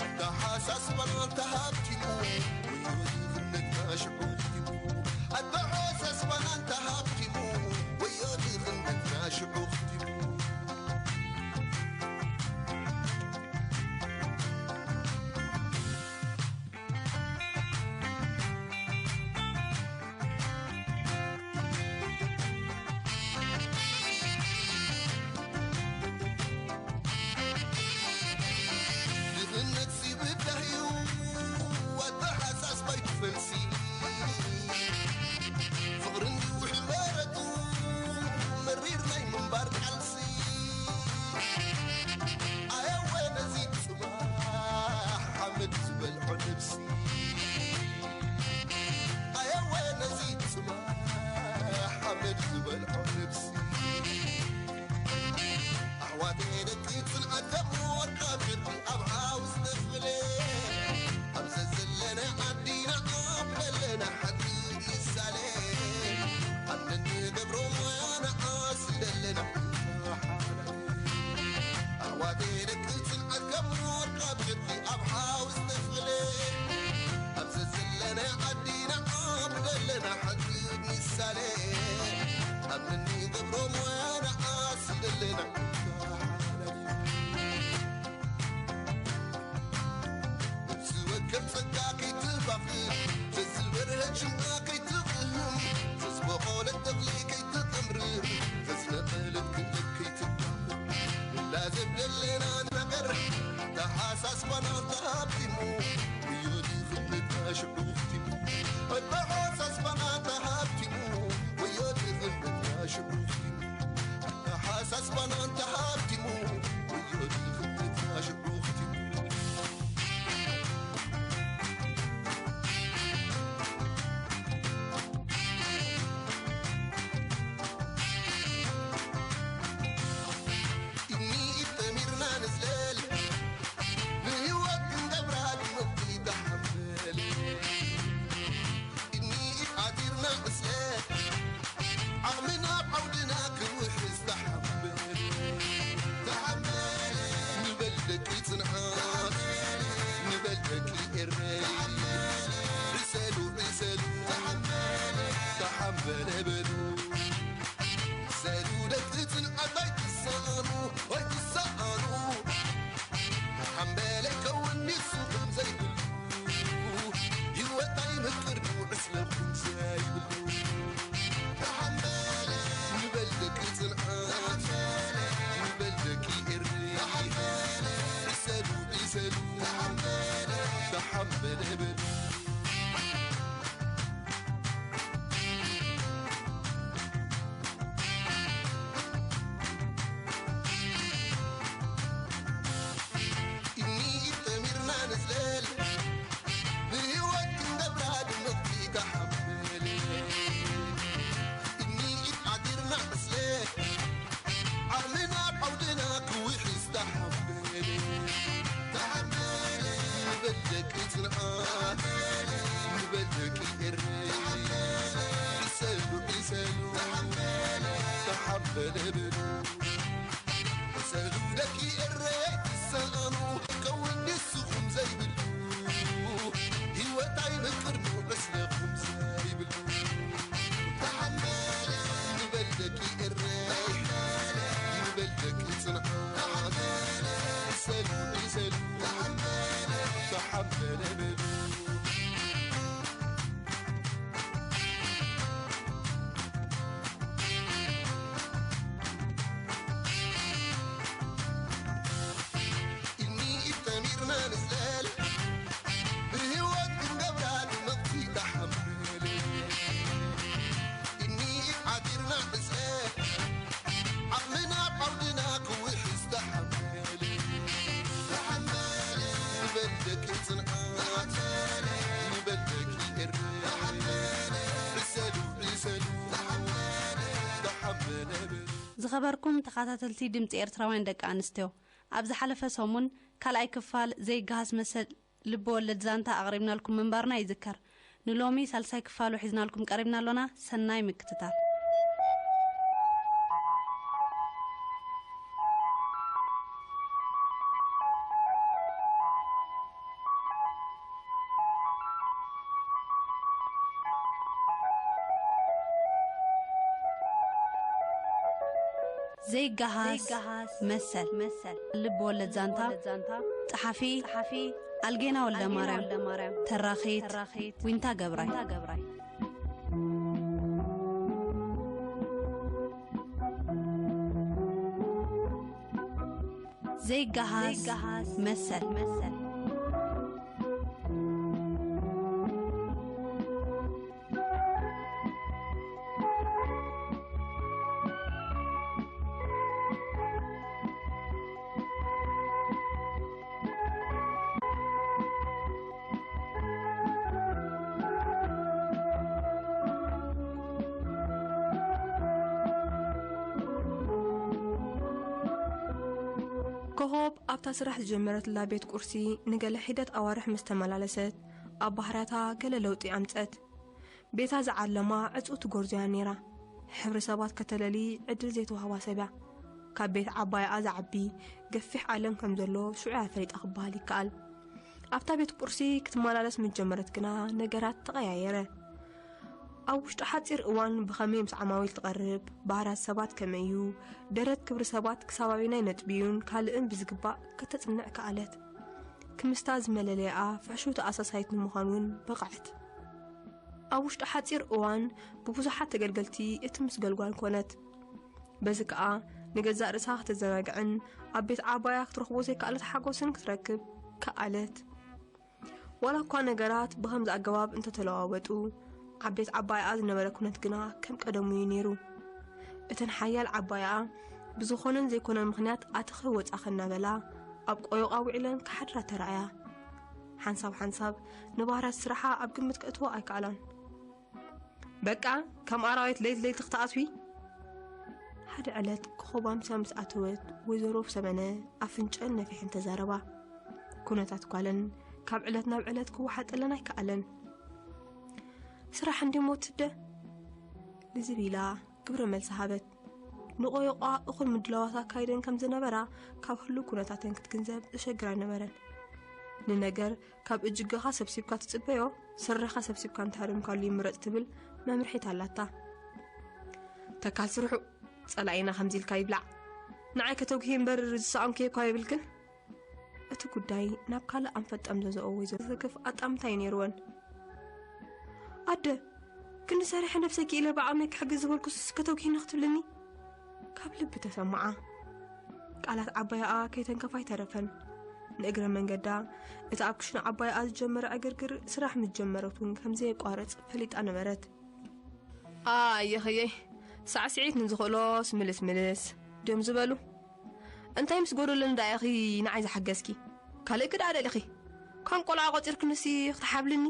ኣተሓሳስባና እንተሃብቲሙ ወዮ ድኽነትና ሽዑ ኽቲሙ ኣተሓሳስባና እንተሃብቲሙ ወዮ ድኽነትና ሽዑ ኽቲሙ ድኽነት ሲብዳህዩ ኣተሓሳስባይ ክፈልሲ ፍቕርን ውሕል መረቱ መሪር ናይ ምንባር ቃልሲ ኣየወ ነዚ ጽባሕ ሓመድ ዝበልዖ ነብሲ ኣየወ ነዚ ጽባሕ ሓመድ ዝበልዖ ነብሲ ኣሕዋተይ ሮሞያና ኣስደለና ዝወከር ጸጋ ከይትባኽን ዘዝበርሀ ጅምዓ ከይትቕህም ዘዝበቖለት ተኽሊ ከይትጠምርር ዘዝነቐለት ክእለት ከይትዳኽም እላ ዘብደለና ነገር ተሓሳስባና ተሃብቲሙ ወዮ ድኽነትና ሽዑ ክቲሙ ኣተሓሳስባና ተሃብቲሙ ወዮ ድኽነትና ሽዑ ክቲሙ ኣተሓሳስባና ተሃብቲሙ ወዮ ድኽነትና ሽዑ ክቲሙ ኢድኒ ኢድ ጠሚርና ንዝለል ንህይወት ክንገብራ ድምቕቲ ተሓምል ኢድኒ ኢድ ዓቲርና ንዝለል ዓቕምና ኣብ ዓውድና ክውሕዝ ተሓምል ተሓምል ንበል ደቂ ጽንዓት ንበል ደቂ ኤረይ ርሰሉ ርሰሉ ተሓምል ተሓምበለ በሉ ሰሉ ደቂ ጽንዓት ኣይትሰኣኑ ኣይትሰኣኑ ሓምበለ ከውን ንስኹም ዘይብሉ ህይወት ኣይምቅር ዕስለኹም ዘይብሉ ተሓምበለ ንበል ደቂ ጽንዓት ንበል ደቂ ኤሪ ዕሰሉ ዕሰሉ ተሓምበለ በሉ ኢድኒ ኢድ ጠሚርና ንዝለል ብህይወት ክንገብራ ድምቕቲ ተሓምል ኢድኒ ኢድ ዓዲርና ዕስለ ዓቕምና ኣብ ዓውድና ክውሕዝ ተሓምል ተሓምል ንበል ደቂ ጽንዓት ንበል ደቂ ኤረ ዕሰሉ ዕሰሉ ተሓምበለ በሉ ሰሉ ደቂ ኤረይ ትሰኣኑ ከውን ንስኹም ዘይብሉ ህይወት ኣይምቅር ዕስለኹም ዘይብሉ ተሓመለ ንበል ደቂ ኤረይ ንበል ደቂ ጽንዓት ሰሉ ሰሉ ተሓመለ በሉ ኢድኒ ኢድ ጠሚርና ንዝለል ብህይወት ክንገብራ ድምቕቲ ተሓምል ኢድኒ ኢድ ዓዲርና ንዝለል ዓቕምና ኣብ ዓውድና ክውሕዝ ተሓምል ተሓምል ንበል ደቂ ጽንዓት ንበል ደቂ ኤርትራ ዕሰሉ ዕሰሉ ተሓምል ተሓምል ዝኸበርኩም ተኸታተልቲ ድምፂ ኤርትራውያን ደቂ ኣንስትዮ ኣብ ዝሓለፈ ሰሙን ካልኣይ ክፋል ዘይገሃስ መሰል ልቢ ወለድ ዛንታ ኣቕሪብናልኩም ምንባርና ይዝከር። ንሎሚ ሳልሳይ ክፋሉ ሒዝናልኩም ቀሪብና ኣሎና። ሰናይ ምክትታል። ዘይገሃስ መሰል ልብ ወለድ ዛንታ ጸሓፊ ኣልጌና ወልደ ማርያም ተራኺት ዊንታ ገብራይ ዘይገሃስ መሰል ኮኾብ ኣብታ ስራሕ ዝጀመረትላ ቤት ቁርሲ ንገለ ሒደት ኣዋርሕ ምስ ተመላለሰት ኣብ ባህርያታ ገለ ለውጢ ኣምጸት። ቤታ ዝዓለማ ዕጹው ትጎርዞያ ነይራ። ሕብሪ ሰባት ከተለሊ ዕድል ዘይተዋህባ ሰብ እያ። ካብ ቤት ዓባይኣ ዝዓቢ ገፊሕ ዓለም ከም ዘሎ ሽዑ እያ ፈሊጣ ክበሃል ይከኣል። ኣብታ ቤት ቁርሲ ክትመላለስ ምስ ጀመረት ግና ነገራት ተቐያየረ። ኣብ ውሽጢ ሓጺር እዋን ብኸመይ ምስ ዓማዊል ትቐርብ፣ ባህርያት ሰባት ከመይ እዩ፣ ደረት ክብሪ ሰባት ክሳብ ኣበናይ ነጥቢ እዩን ካልእን ብዝግባእ ከተጽንዕ ከኣለት። ክምስታ ዝመለለይኣ ፍሕሹው ተኣሳሳይት ንምዃን እውን በቕዐት። ኣብ ውሽጢ ሓጺር እዋን ብብዙሓት ተገልገልቲ እትምስገልጓል ኮነት። በዚ ከኣ ንገዛእ ርእሳ ከተዘናግዕን ኣብ ቤት ዓባያ ክትረኽቦ ዘይከኣለት ሓጎስን ክትረክብ ከኣለት። ዋላ እኳ ነገራት ብኸምዚ ኣገባብ እንተተለዋወጡ፣ ኣብ ቤት ዓባያኣ ዝነበረ ኩነት ግና ከም ቀደሙ እዩ ነይሩ። እተን ሓያል ዓባያኣ ብዝኾነን ዘይኮነን ምኽንያት ኣተኸ ወጻኸ እናበላ ኣብ ቆዮቓ ውዒለን ክሓድራ ተራእያ። ሓንሳብ ሓንሳብ ንባህርያት ስራሓ ኣብ ግምት ከእትዎ ኣይከኣላን። በቃ ከም ኣራዊት ለይቲ ለይቲ ክትኣትዊ። ሓደ ዕለት ኮኾብ ኣምስያ ምስ ኣተወት ወይዘሮ ሰበነ ኣፍንጨን ነፊሐን ተዛረባ። ኩነታት ጓለን ካብ ዕለት ናብ ዕለት ክወሓጠለን ኣይከኣለን። ስራሕ እንዲ ሞት ትደ ልዝብ ኢላ ግብረ መልሲ ሃበት። ንቆዮቋ እኹል ምድላዋት ኣካይደን ከም ዝነበራ ካብ ህሉው ኩነታተን ክትግንዘብ ዘሸግር ኣይነበረን። ንነገር ካብ እጅገኻ ሰብሲብካ ትጽበዮ፣ ስረኻ ሰብሲብካ እንተሃሪምካሉ ይምረጽ ትብል መምርሒት ኣላታ። ተካል ስርሑ ጸላኢና ከምዚ ኢልካ ይብላዕ። ንዓይ ከተጉሂ እምበር ዝሰኣንኩ እኳ የብልክን። እቲ ጉዳይ ናብ ካልእ ኣንፈት ጠምዘዘኦ ወይዘሮ ዘክፍ ኣጣምታ እዩ ነይርወን። ኣደ፣ ክንዲ ሰሪሐ ነብሰይ ክኢለ ብዓቕመይ ክሕግዝ ዝበልኩስ ከተጉሂኒ ክትብልኒ? ካብ ልቢ ተሰማዓ። ቃላት ዓባያኣ ከይተንከፋ ኣይተረፈን። ንእግረ መንገዳ እቲ ኣብ ክሽነ ዓባያኣ ዝጀመረ ዕግርግር ስራሕ ምስ ጀመረት እውን ከም ዘየቋርጽ ፈሊጣ ነበረት። ኣየኸየይ፣ ሳዕስዒት ንዝኽእሎስ ምልስ ምልስ ድዮም ዝበሉ። እንታይ ምስ ጎደሎኒ ደኣ ኢኺ ንዓይ ዝሓገዝኪ? ካልእ ክድኣ ደሊኺ? ከም ቆልዓ ቆጺርክንሲ ክትሓብልኒ?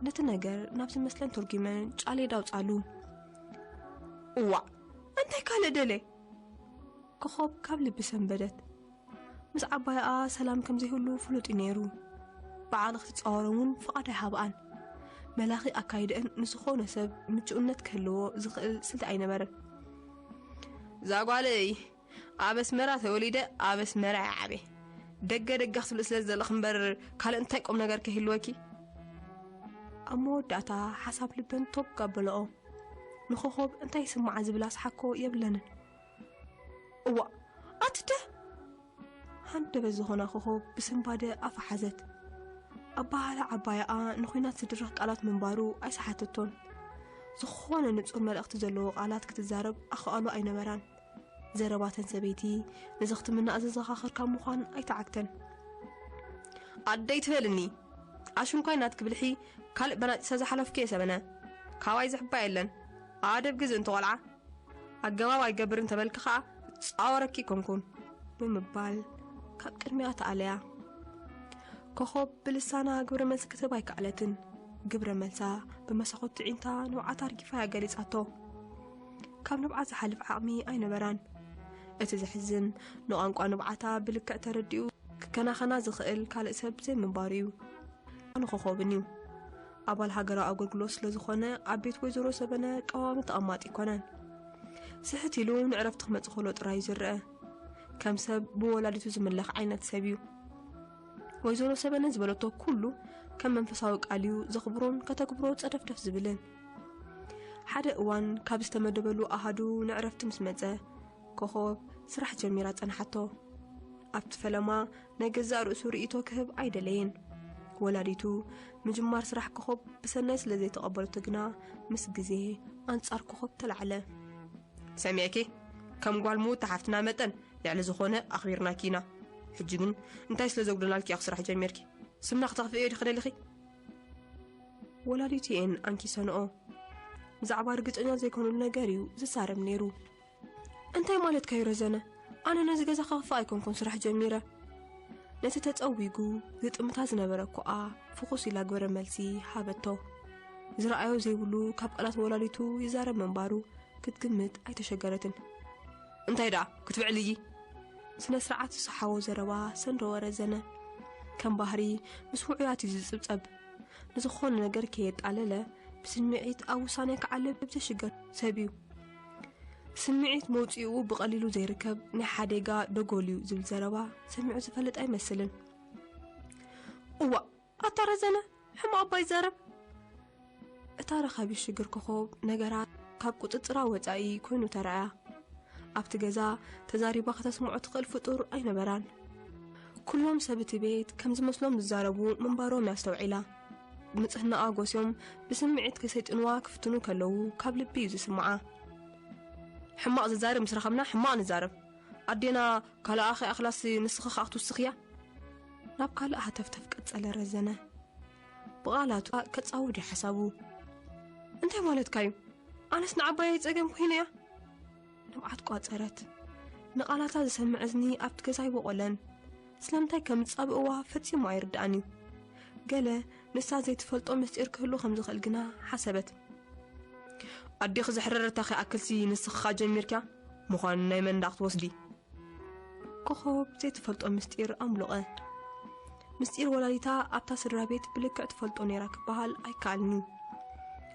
ነቲ ነገር ናብ ዝመስለን ተርጒመን ጫሌዳ ኣውጻሉ። እዋእ፣ እንታይ ካልእ ደልየ? ኮኾብ ካብ ልቢ ሰንበደት። ምስ ዓባይኣ ሰላም ከም ዘይህሉ ፍሉጥ እዩ ነይሩ። ብዓቕሊ ክትጻወሮም እውን ፍቓድ ኣይሃብኣን። መላኺ ኣካይደአን ንዝኾነ ሰብ ምቹእነት ክህልዎ ዝኽእል ስልቲ ኣይነበረን። እዛ ጓለይ ኣብ ኣስመራ ተወሊደ ኣብ ኣስመራ እየ ዓብየ። ደገ ደገ ክትብሊ ስለ ዝደለኺ እምበር ካልእ እንታይ ቁም ነገር ከይህልወኪ? ኣብ መወዳእታ ሓሳብ ልበን ቶግ ኣበለኦ። ንኾኾብ እንታይ ይስምዓ ዝብል ኣስሓኮ የብለንን። እዋእ፣ ኣቲ ደ! ሃንደበት ዝኾና ኮኾብ ብስንባደ ኣፋ ሓዘት። ኣበሃህላ ዓባያኣ ንኹናት ዝድርኽ ቃላት ምንባሩ ኣይሰሓተቶን። ዝኾነ ንጹር መልእኽቲ ዘለዎ ቃላት ክትዛረብ ኣኽኣሎ ኣይነበራን። ዘረባተን ሰበይቲ ንዘኽትምና ዘዘኻኸርካ ምዃን ኣይተዓግተን። ኣደይ ትበልኒ፣ ኣሽንኳይ ናትኪ ብልሒ ካልእ በናጢሰ ዝሓለፍኩ እየ ሰበነ። ካባይ ዝሕባ የለን። ኣደብ ግዝእ እንተ ቆልዓ። ኣገባብ ኣይገብርን ተበልኪ ኸኣ ጻወረኪ ኣይኮንኩን ብምባል ካብ ቅድሚኣ ተኣለያ። ኮኾብ ብልሳና ግብረ መልሲ ክትህብ ኣይከኣለትን። ግብረ መልሳ ብመሳኹት ትዒንታ ንብዓታ ኣርጊፋ እያ ገሊጻቶ። ካብ ንብዓት ዝሓልፍ ዓቕሚ ኣይነበራን። እቲ ዘሕዝን ንቋንቋ ንብዓታ ብልክዕ ተረዲኡ ክከናኸና ዝኽእል ካልእ ሰብ ዘይምንባሩ እዩ። ንኾኾብን እዩ። ኣባል ሃገራዊ ኣገልግሎት ስለ ዝኾነ ኣብ ቤት ወይዘሮ ሰበነ ቀዋሚ ተቐማጢ ኣይኮነን። ስሕት ኢሉ ንዕረፍቲ ክመጽእ ከሎ ጥራይ እዩ ዝረአ። ከም ሰብ ብወላዲቱ ዝምለኽ ዓይነት ሰብ እዩ። ወይዘሮ ሰበነ ዝበለቶ ኩሉ ከም መንፈሳዊ ቃል እዩ ዘኽብሮን ከተግብሮ ጸደፍደፍ ዝብልን። ሓደ እዋን ካብ ዝተመደበሉ ኣሃዱ ንዕረፍቲ ምስ መጸ፣ ኮኾብ ስራሕ ጀሚራ ጸንሓቶ። ኣብቲ ፈለማ ናይ ገዛእ ርእሱ ርእይቶ ክህብ ኣይደለየን። ወላዲቱ ምጅማር ስራሕ ኮኾብ ብሰናይ ስለ ዘይተቐበለቶ ግና ምስ ግዜ ኣንጻር ኮኾብ ተላዕለ። ሰሚዕኪ፣ ከም ጓል ምውቲ ሓፍትና መጠን ልዕሊ ዝኾነ ኣኽቢርናኪ ኢና። ሕጂ ግን እንታይ ስለ ዘጉደናልኪ ኢኺ ስራሕ ጀሚርኪ? ስምና ክተኽፍእዮ ዲኺ ደሊኺ? ወላዲቱ እየን ኣንኪሰንኦ። ብዛዕባ ርግጸኛ ዘይኮኑሉ ነገር እዩ ዝዛረብ ነይሩ። እንታይ ማለትካ እዩ ረዘነ? ኣነ ነዚ ገዛ ከኽፍእ ኣይኮንኩን ስራሕ ጀሚረ። ነቲ ተጸዊጉ ግጥምታ ዝነበረ ኮኣ ፍኹስ ኢላ ግብረ መልሲ ሃበቶ። ዝረኣዮ ዘይብሉ ካብ ቃላት ወላዲቱ ይዛረብ ምንባሩ ክትግምት ኣይተሸገረትን። እንታይ ደኣ ክትብዕልዪ? ስነ ስርዓት ዝሰሓቦ ዘረባ ሰንደወ ረዘነ። ከም ባህሪ ምስ ውዑያት እዩ ዝጽብጸብ። ንዝኾነ ነገር ከየጣለለ ብስምዒት ኣብ ውሳኔ ክዓልብ ዘሽገር ሰብ እዩ። ስምዒት መውጽኢኡ ብቐሊሉ ዘይርከብ ናይ ሓደጋ ደጎል እዩ ዝብል ዘረባ ሰሚዑ ዝፈልጥ ኣይመስልን። እዋእ፣ ኣታ ረዘነ፣ ሕማቕ እባ ይዛረብ። እታ ረኻቢት ሽግር ኮኾብ ነገራት ካብ ቁጽጽራ ወጻኢ ኮይኑ ተራእያ። ኣብቲ ገዛ ተዛሪባ ከተስምዖ ትኽእል ፍጡር ኣይነበራን። ኩሎም ሰብ እቲ ቤት ከም ዝመስሎም ዝዛረቡ ምንባሮም እያ ኣስተውዒላ። ንጽህናኣ ጎስዮም ብስምዒት ከሰይጥንዋ ክፍትኑ ከለዉ ካብ ልቢ እዩ ዝስምዓ። ሕማቕ ዝዛረብ ምስ ረኸብና ሕማቕ ንዛረብ። ኣዴና ካልኣ ከይኣኽላስ ንስኺ ከኣ ክትውስኽያ? ናብ ካልእ ሃተፍተፍ ቀጸለ ረዘነ። ብቓላቱ ከጻውድ እዩ ሓሳቡ። እንታይ ማለትካ እዩ? ኣነስ ንዓባየይ ጸገም ኮይነ እያ? ንብዓት ቋጸረት። ንቓላታ ዝሰምዕ እዝኒ ኣብቲ ገዛ ኣይበቖለን። ስለምንታይ ከም ዝጻብእዋ ፈጺሙ ኣይርድኣን እዩ። ገለ ንሳ ዘይትፈልጦ ምስጢር ክህሉ ከም ዝኽእል ግና ሓሰበት። ኣዴኺ ዘሕረረታ ከይኣክልሲ ንስኺ ኸኣ ጀሚርክያ? ምዃኑ ናይ መን ደኣ ክትወስዲ? ኮኾብ ዘይትፈልጦ ምስጢር ኣምሉቐ። ምስጢር ወላዲታ ኣብታ ስድራ ቤት ብልክዕ ትፈልጦ ነይራ ክበሃል ኣይከኣልን እዩ።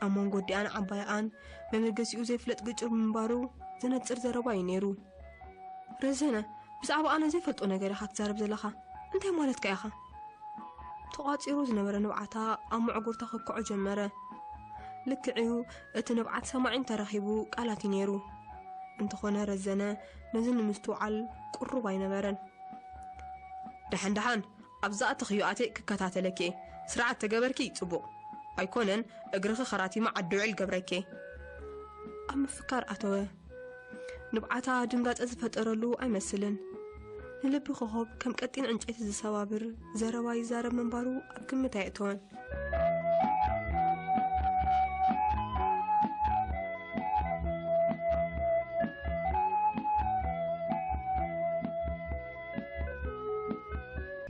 ኣብ መንጎ ኣዲኣን ዓባይኣን መበገሲኡ ዘይፍለጥ ግጭት ብምንባሩ ዘነጽር ዘረባ እዩ ነይሩ። ረዘነ፣ ብዛዕባ ኣነ ዘይፈልጦ ነገር ኢኻ ትዛረብ ዘለኻ። እንታይ ማለትካ ኢኻ? ተቋጺሩ ዝነበረ ንብዓታ ኣብ መዕጉርታ ክክዖ ጀመረ። ልክዕ'ዩ፣ እቲ ንብዓት ሰማዒ እንተረኺቡ ቃላት እዩ ነይሩ። እንተኾነ ረዘነ ነዚ ንምስትውዓል ቅሩብ ኣይነበረን። ደሓን ደሓን፣ ኣብ ዝኣተኽዮ ኣትየ ክከታተለኪ እየ። ስርዓት ተገበርኪ ጽቡቕ። ኣይኮነን፣ እግርኺ ኸራቲመ ዓዲ ውዕል ገብረኪ እየ። ኣብ ምፍካር ኣተወ። ንብዓታ ድንጋጸ ዝፈጠረሉ ኣይመስልን። ንልቢ ኮኾብ ከም ቀጢን ዕንጨይቲ ዝሰባብር ዘረባ ይዛረብ ምንባሩ ኣብ ግምት ኣየእተወን።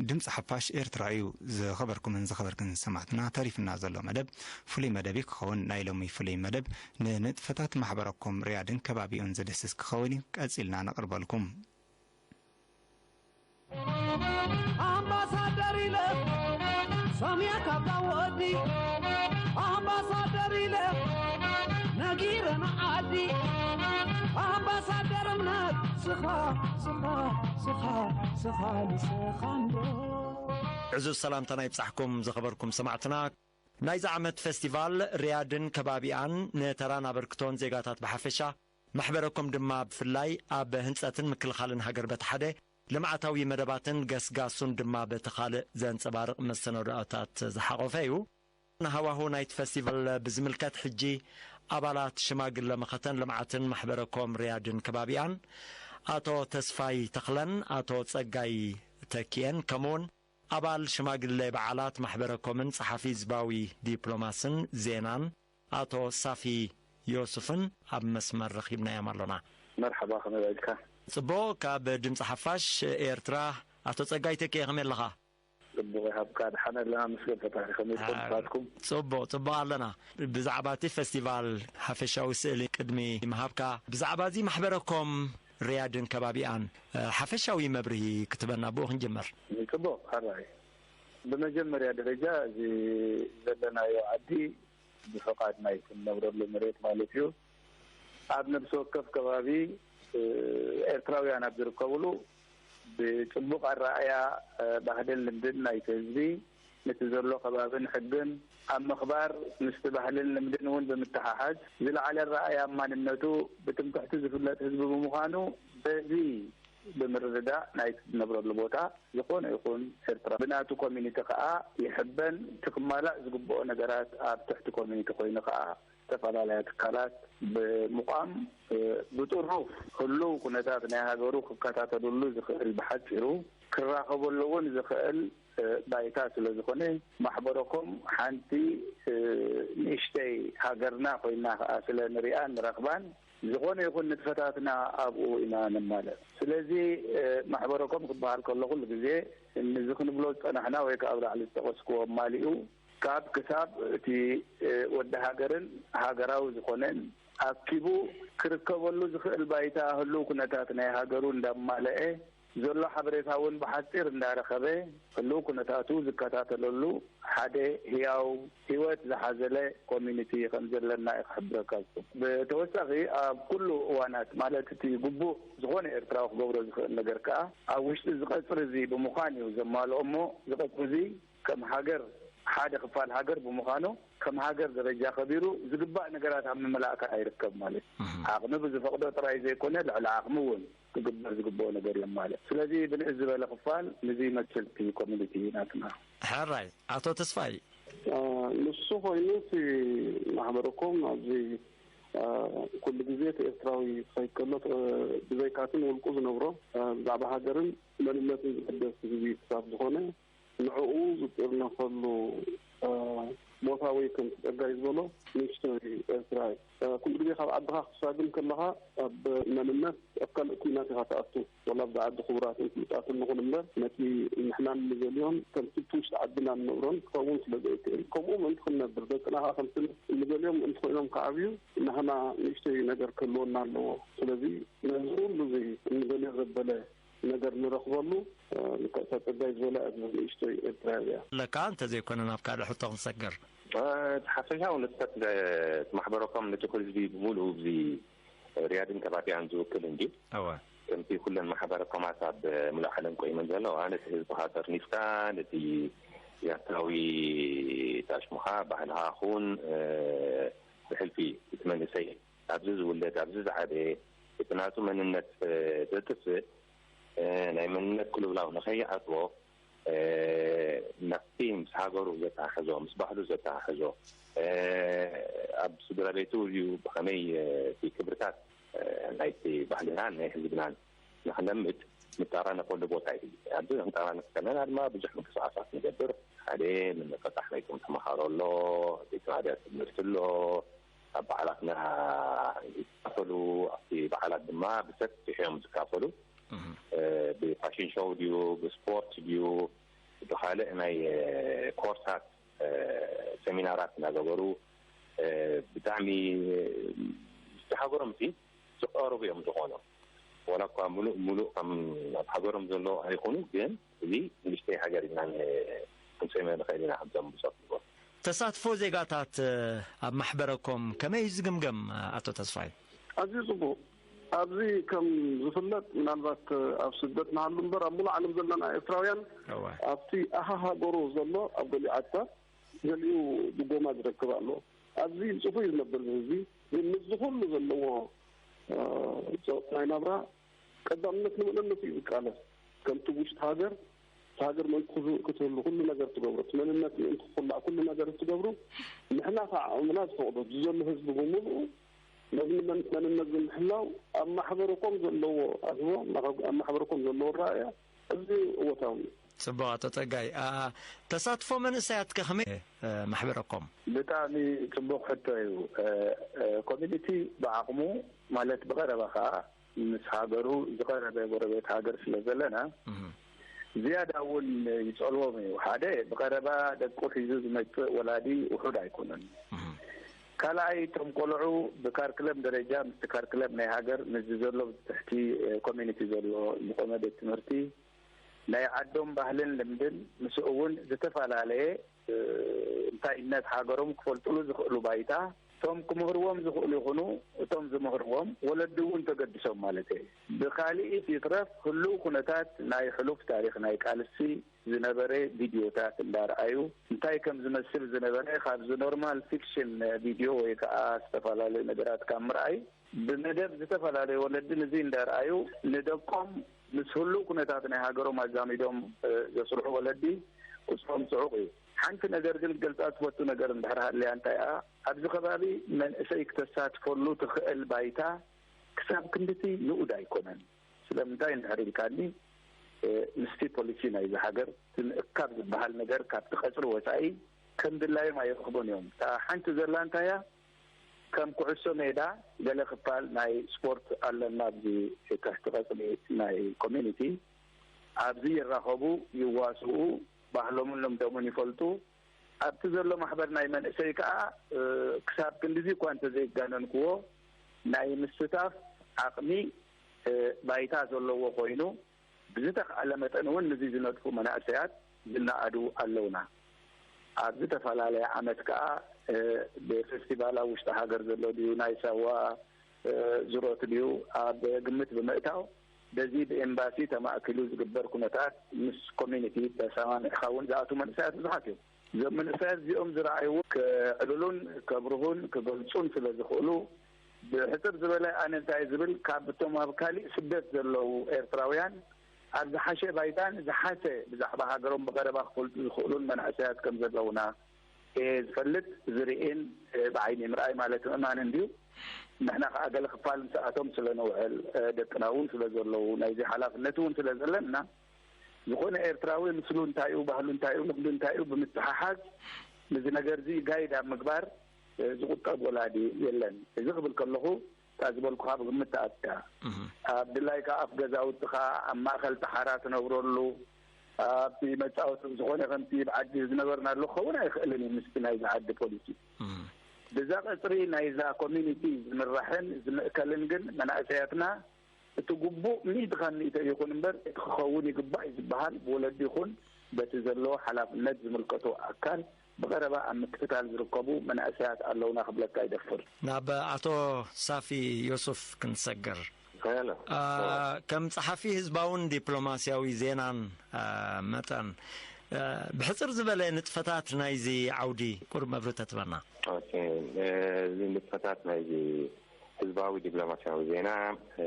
ድምፂ ሓፋሽ ኤርትራ እዩ። ዝኸበርኩምን ዝኸበርክን ሰማዕትና፣ ተሪፍና ዘሎ መደብ ፍሉይ መደብ እዩ ክኸውን። ናይ ሎሚ ፍሉይ መደብ ንንጥፈታት ማሕበረኮም ሪያድን ከባቢኡን ዝድህስስ ክኸውን እዩ። ቀጺልና ነቕርበልኩም። ኣምባሳደር ኢለ ሰምየ ካብዛ ወዲ ኣምባሳደር ኢለ ነጊረ ንዓዲ ኣምባሳደር እምነት ስኻ ስኻ ስኻ ስኻ ንስኻ እንዶ። ዕዙዝ ሰላምታና ይብጻሕኩም ዝኸበርኩም ሰማዕትና። ናይዚ ዓመት ፈስቲቫል ሪያድን ከባቢኣን ንተራን ኣበርክቶን ዜጋታት ብሓፈሻ፣ ማሕበረኮም ድማ ብፍላይ ኣብ ህንጸትን ምክልኻልን ሃገር በቲ ሓደ፣ ልምዓታዊ መደባትን ገስጋሱን ድማ በቲ ካልእ ዘንጸባርቕ መሰናድኦታት ዝሓቖፈ እዩ። ንሃዋሁ ናይቲ ፈስቲቫል ብዝምልከት ሕጂ ኣባላት ሽማግለ መኸተን ልምዓትን ማሕበረኮም ሪያድን ከባቢኣን ኣቶ ተስፋይ ተኽለን ኣቶ ጸጋይ ተኪኤን ከምኡውን ኣባል ሽማግለ በዓላት ማሕበረኮምን ጸሓፊ ህዝባዊ ዲፕሎማስን ዜናን ኣቶ ሳፊ ዮሱፍን ኣብ መስመር ረኺብናዮም ኣሎና። መርሓባ፣ ከመይ ውዒልካ? ጽቡቕ። ካብ ድምጺ ሓፋሽ ኤርትራ ኣቶ ጸጋይ ተኪኤ፣ ከመይ ኣለኻ? ጽቡቕ ይሃብካ፣ ደሓን ኣለና፣ መስገን ፈጣሪ። ከመይ ኢኹም ኣ፣ ንስኻትኩም? ጽቡቕ፣ ጽቡቕ ኣለና። ብዛዕባ እቲ ፈስቲቫል ሓፈሻዊ ስእሊ ቅድሚ ምሃብካ፣ ብዛዕባ እዚ ማሕበረኮም ሪያድን ከባቢኣን፣ እ፣ ሓፈሻዊ መብርሂ ክትበና፣ ብኡ ክንጅምር። ጽቡቕ፣ ሕራይ። ብመጀመርያ ደረጃ፣ እዚ ዘለናዮ ዓዲ ብፍቓድ ናይቲ ንነብረሉ መሬት ማለት እዩ፣ ኣብ ነብሲ ወከፍ ከባቢ፣ እ፣ ኤርትራውያን ኣብ ዝርከብሉ፣ ብጽቡቕ ኣረኣእያ፣ እ፣ ባህልን ልምድን ናይቲ ህዝቢ፣ ነቲ ዘሎ ከባብን ሕግን ኣብ ምኽባር፣ ምስቲ ባህልን ልምድን እውን ብምትሓሓዝ፣ ዝለዓለ ኣረኣእያ ማንነቱ ብትምክሕቲ ዝፍለጥ ህዝቢ ብምዃኑ፣ በዚ ብምርድዳእ ናይቲ ዝነብረሉ ቦታ፣ ዝኾነ ይኹን ኤርትራ ብናቱ ኮሚኒቲ ከኣ ይሕበን፣ እቲ ክማላእ ዝግብኦ ነገራት ኣብ ትሕቲ ኮሚኒቲ ኮይኑ ከኣ ዝተፈላለያ ትካላት ብምቋም፣ እ፣ ብጥሩፍ ህሉው ኩነታት ናይ ሃገሩ ክከታተልሉ ዝኽእል፣ ብሓጺሩ ክራኸበሉ እውን ዝኽእል፣ እ፣ ባይታ ስለ ዝኾነ፣ ማሕበረኮም ሓንቲ፣ እ፣ ንእሽተይ ሃገርና ኮይና ከኣ ስለ ንሪኣን ንረኽባን፣ ዝኾነ ይኹን ንጥፈታትና ኣብኡ ኢና ነማልእ። ስለዚ፣ እ፣ ማሕበረኮም ክበሃል ከሎ ኩሉ ግዜ ነዚ ክንብሎ ዝጸናሕና ወይ ከኣ ኣብ ላዕሊ ዝጠቐስክዎ ኣማሊኡ ካብ ክሳብ እቲ፣ እ፣ ወዲ ሃገርን ሃገራዊ ዝኾነን ኣኪቡ ክርከበሉ ዝኽእል ባይታ፣ ህሉው ኩነታት ናይ ሃገሩ እንዳማለአ፣ ዘሎ ሓበሬታ እውን ብሓጺር እንዳረኸበ፣ ህሉው ኩነታቱ ዝከታተለሉ ሓደ ህያው ህይወት ዝሓዘለ ኮሚኒቲ ከም ዘለና እዩ ክሕብረካ ዝፈቱ። ብተወሳኺ ኣብ ኩሉ እዋናት፣ ማለት እቲ ግቡእ ዝኾነ ኤርትራዊ ክገብሮ ዝኽእል ነገር ከኣ ኣብ ውሽጢ እዚ ቀጽሪ እዚ ብምዃን እዩ ዘማልኦ እሞ፣ እዚ ቀጽሪ እዚ ከም ሃገር ሓደ ክፋል ሃገር ብምዃኑ፣ ከም ሃገር ደረጃ ከቢሩ ዝግባእ ነገራት ኣብ ምምላእካ ኣይርከብ ማለት እዩ። ዓቕሚ ብዝፈቕዶ ጥራይ ዘይኮነ፣ ልዕሊ ዓቕሚ እውን ክግበር ዝግብኦ ነገር እዮም ማለት። ስለዚ ብንእስ ዝበለ ክፋል ንዚ ይመስል እቲ ኮሚኒቲ ናትና። ሕራይ፣ ኣቶ ተስፋይ። ንሱ ኮይኑ እቲ ማሕበረኮም ኣብዚ ኩሉ ግዜ እቲ ኤርትራዊ ክኸይድ ከሎ ብዘይካትን ውልቁ ዝነብሮ ብዛዕባ ሃገርን መንነትን ዝግደስ ህዝቢ ክሳብ ዝኾነ ንዕኡ ዝጥርነፈሉ ቦታ ወይ ከምቲ ጸጋይ ዝበሎ ንእሽቶይ ኤርትራ እዩ። ኩሉ ግዜ ካብ ዓድኻ ክትሳግም ከለኻ ኣብ መንነት ኣብ ካልእ ኩናት ኢኻ ትኣቱ። ወላ ኣብዚ ዓዲ ክቡራትን ፍሉጣትን ንኹን እምበር ነቲ ንሕና እንደልዮን ከምቲ እቲ ውሽጢ ዓድና እንነብሮን ክኸውን ስለ ዘይክእል ከምኡ ምእንቲ ክንነብር ደቅና ኸዓ ከምቲ እንደልዮም ምእንቲ ኮይኖም ክዓብዩ ናህና ንእሽቶይ ነገር ክህልወና ኣለዎ። ስለዚ ነዚ ኩሉ እዚ እንደልዮ ዘበለ ነገር ንረኽበሉ ንቀጻ ጸጋይ ዝበላ ኣብዚ ንእሽቶይ ኤርትራ እያ። ለካ እንተዘይኮነ ናብ ካልእ ሕቶ ክንሰግር። እቲ ሓፈሻዊ ንጥፈት ማሕበረኮም ነቲ ህዝቢ ብምሉኡ እዚ ርያድን ከባቢኣን ዝውክል እንዲ እወ ከምቲ ኩለን ማሕበረኮማት ኣብ ሙሉእ ዓለም ቆይመን ዘለዋ ነቲ ህዝብኻ ጠርኒፍካ ነቲ ያታዊ ታሽሙኻ ባህልኻ ኹን ብሕልፊ እቲ መንእሰይ ኣብዚ ዝውለድ ኣብዚ ዝዓበየ እቲ ናቱ መንነት ዘጥፍእ ናይ መንነት ቅልውላው ንኸይኣትዎ ናብቲ ምስ ሃገሩ ዘተሓሕዞ ምስ ባህሉ ዘተሓሕዞ ኣብ ስድራ ቤቱ ድዩ ብኸመይ እቲ ክብርታት ናይቲ ባህልናን ናይ ህዝብናን ንኽለምድ ንጠራነፈሉ ቦታ እዩ። ኣብዚ ክንጠራነፍ ከለና ድማ ብዙሕ ምንቅስቃሳት ንገብር። ሓደ ምንቅቃሕ ናይቶም ተምሃሮ ኣሎ፣ ቤት ማእዳ ትምህርቲ ኣሎ፣ ኣብ በዓላትና ይካፈሉ። ኣብቲ በዓላት ድማ ብሰፊሕ እዮም ዝካፈሉ። ብፋሽን ሾው ድዩ ብስፖርት ድዩ ብካልእ ናይ ኮርሳት ሰሚናራት እናገበሩ ብጣዕሚ ምስቲ ሃገሮም እቲ ዝቀርቡ እዮም ዝኾኑ። ዋላ እኳ ሙሉእ ሙሉእ ከም ኣብ ሃገሮም ዘሎ ኣይኹኑ፣ ግን እዚ ንእሽተይ ሃገር ኢና ክንሰምዮ ንኽእል ኢና። ከምዞም ብሰብ ተሳትፎ ዜጋታት ኣብ ማሕበረኮም ከመይ እዩ ዝግምገም? ኣቶ ተስፋይ። ኣዝዩ ጽቡቕ። ኣብዚ ከም ዝፍለጥ ምናልባት ኣብ ስደት ንሃሉ እምበር ኣብ ሙሉእ ዓለም ዘለና ኤርትራውያን እወ ኣብቲ ኣሃ ሃገሩ ዘሎ ኣብ ገሊኡ ዓድታት ገሊኡ ድጎማ ዝረክብ ኣሎ። ኣብዚ ጽፉይ ዝነብር ህዝቢ ግን ምስዚ ኩሉ ዘለዎ ጸቕጢ ናይ ናብራ ቀዳምነት ንመንነቱ እዩ ዝቃለስ። ከምቲ ውሽጢ ሃገር እቲ ሃገር ምእንቲ ክትህሉ ኩሉ ነገር ትገብሮ እቲ መንነት ምእንቲ ክኹላዕ ኩሉ ነገር ትገብሩ። ንሕና ከዓ ዓቕምና ዝፈቕዶ እዚ ዘሎ ህዝቢ ብምሉኡ ነዚ መንነት ንምሕላው ኣብ ማሕበረኮም ዘለዎ ኣትዎ ኣብ ማሕበረኮም ዘለዎ ኣረኣእያ እዚ እወታዊ እዩ። ጽቡቕ ኣቶ ጸጋይ። ተሳትፎ መንእሰያት ከ ከመይ ማሕበረኮም? ብጣዕሚ ጽቡቕ ሕቶ እዩ። ኮሚኒቲ ብዓቕሙ ማለት ብቐረባ ከኣ ምስ ሃገሩ ዝቐረበ ጎረቤት ሃገር ስለ ዘለና ዝያዳ እውን ይጸልዎም እዩ። ሓደ ብቐረባ ደቁ ሒዙ ዝመጽእ ወላዲ ውሑድ ኣይኮነን። ካልኣይ እቶም ቆልዑ ብካርክለም ደረጃ ምስቲ ካርክለም ናይ ሃገር ምስዚ ዘሎ ትሕቲ ኮሚኒቲ ዘሎ ዝቆመ ቤት ትምህርቲ ናይ ዓዶም ባህልን ልምድን ምስኡ እውን ዝተፈላለየ እንታይነት ሃገሮም ክፈልጥሉ ዝኽእሉ ባይታ እቶም ክምህርዎም ዝኽእሉ ይኹኑ እቶም ዝምህርዎም ወለዲ እውን ተገድሶም ማለት እየ። ብካሊእ ይትረፍ ህሉው ኩነታት ናይ ሕሉፍ ታሪኽ ናይ ቃልሲ ዝነበረ ቪድዮታት እንዳረኣዩ እንታይ ከም ዝመስል ዝነበረ ካብዚ ኖርማል ፊክሽን ቪድዮ ወይ ከዓ ዝተፈላለዩ ነገራት ካብ ምርኣይ ብመደብ ዝተፈላለዩ ወለዲ ንዚ እንዳረኣዩ ንደቆም ምስ ህሉው ኩነታት ናይ ሃገሮም ኣዛሚዶም ዘስርሑ ወለዲ ቁፅሮም ፅዑቕ እዩ። ሓንቲ ነገር ግን ክገልፃ ትፈቱ ነገር እንድሕር ሃልያ እንታይ እያ ኣብዚ ከባቢ መንእሰይ ክተሳትፈሉ ትኽእል ባይታ ክሳብ ክንድቲ ንኡድ ኣይኮነን። ስለምንታይ እንድሕር ኢልካኒ ምስቲ ፖሊሲ ናይዚ ሃገር እቲ ምእካብ ዝበሃል ነገር ካብቲ ቀፅሪ ወፃኢ ከም ድላዮም ኣይረኽቦን እዮም። እታ ሓንቲ ዘላ እንታይ እያ ከም ኩዕሶ ሜዳ ገለ ክፋል ናይ ስፖርት ኣለና ኣብዚ ትሕቲ ቀፅሪ ናይ ኮሚኒቲ ኣብዚ ይራኸቡ ይዋስኡ ባህሎምን ልምዶምን ይፈልጡ። ኣብቲ ዘሎ ማሕበር ናይ መንእሰይ ከዓ ክሳብ ክንድዚ እኳ እንተዘይጋነንክዎ ናይ ምስታፍ ዓቕሚ ባይታ ዘለዎ ኮይኑ ብዝተኽኣለ መጠን እውን ንዚ ዝነጥፉ መናእሰያት ዝነኣዱ ኣለውና። ኣብ ዝተፈላለየ ዓመት ከዓ ብፌስቲቫል ኣብ ውሽጢ ሃገር ዘሎ ድዩ ናይ ሳዋ ዝሮት ድዩ ኣብ ግምት ብምእታው በዚ ብኤምባሲ ተማእኪሉ ዝግበር ኩነታት ምስ ኮሚኒቲ ተሰማሚዕካ እውን ዝኣትዉ መንእሰያት ብዙሓት እዮም። እዞም መንእሰያት እዚኦም ዝረኣይዎ ከዕልሉን ከብርሁን ክገልጹን ስለ ዝኽእሉ፣ ብሕጽር ዝበለ ኣነ እንታይ ዝብል፣ ካብ እቶም ኣብ ካሊእ ስደት ዘለዉ ኤርትራውያን ኣብ ዝሓሸ ባይታን ዝሓሸ ብዛዕባ ሃገሮም ብቐረባ ክፈልጡ ዝኽእሉን መናእሰያት ከም ዘለዉና እየ ዝፈልጥ፣ ዝርእን፣ ብዓይኒ ምርኣይ ማለት ምእማን እንድዩ። ንሕና ከኣ ገለ ክፋል ምስኣቶም ስለ ነውዕል፣ ደቅና እውን ስለ ዘለዉ፣ ናይዚ ሓላፍነት እውን ስለ ዘለና፣ ዝኾነ ኤርትራዊ ምስሉ እንታይ እዩ፣ ባህሉ እንታይ እዩ፣ ልምዱ እንታይ እዩ ብምትሕሓዝ፣ ነዚ ነገር እዚ ጋይድ ኣብ ምግባር ዝቑጠብ ወላዲ የለን። እዚ ክብል ከለኹ፣ እታ ዝበልኩኻ ብግምት ትኣትያ። ኣብ ድላይካ ኣፍ ገዛውትኻ፣ ኣብ ማእኸል ተሓራ ትነብረሉ፣ ኣብቲ መጻወቲ ዝኾነ ከምቲ ብዓዲ ዝነበርናሉ ክኸውን ኣይኽእልን እዩ፣ ምስቲ ናይዚ ዓዲ ፖሊሲ። ብዛ ቀጽሪ ናይዛ ኮሚኒቲ ዝምራሕን ዝምእከልን ግን መናእሰያትና እቲ ግቡእ ሚእቲ ካብ ሚእቲ ይኹን እምበር፣ እቲ ክኸውን ይግባእ እዩ ዝበሃል ብወለዲ ይኹን በቲ ዘለዎ ሓላፍነት ዝምልከቶ ኣካል ብቐረባ ኣብ ምክትታል ዝርከቡ መናእሰያት ኣለውና ክብለካ ይደፍር። ናብ ኣቶ ሳፊ ዮሱፍ ክንሰግር። ሄሎ። አ፣ ከም ጸሓፊ ህዝባውን ዲፕሎማስያዊ ዜናን፣ አ፣ መጠን፣ አ፣ ብሕጽር ዝበለ ንጥፈታት ናይዚ ዓውዲ ቁሩብ መብርሂ ተትበና። ኦኬ፣ እ፣ እዚ ንጥፈታት ናይዚ ህዝባዊ ዲፕሎማስያዊ ዜና፣ እ፣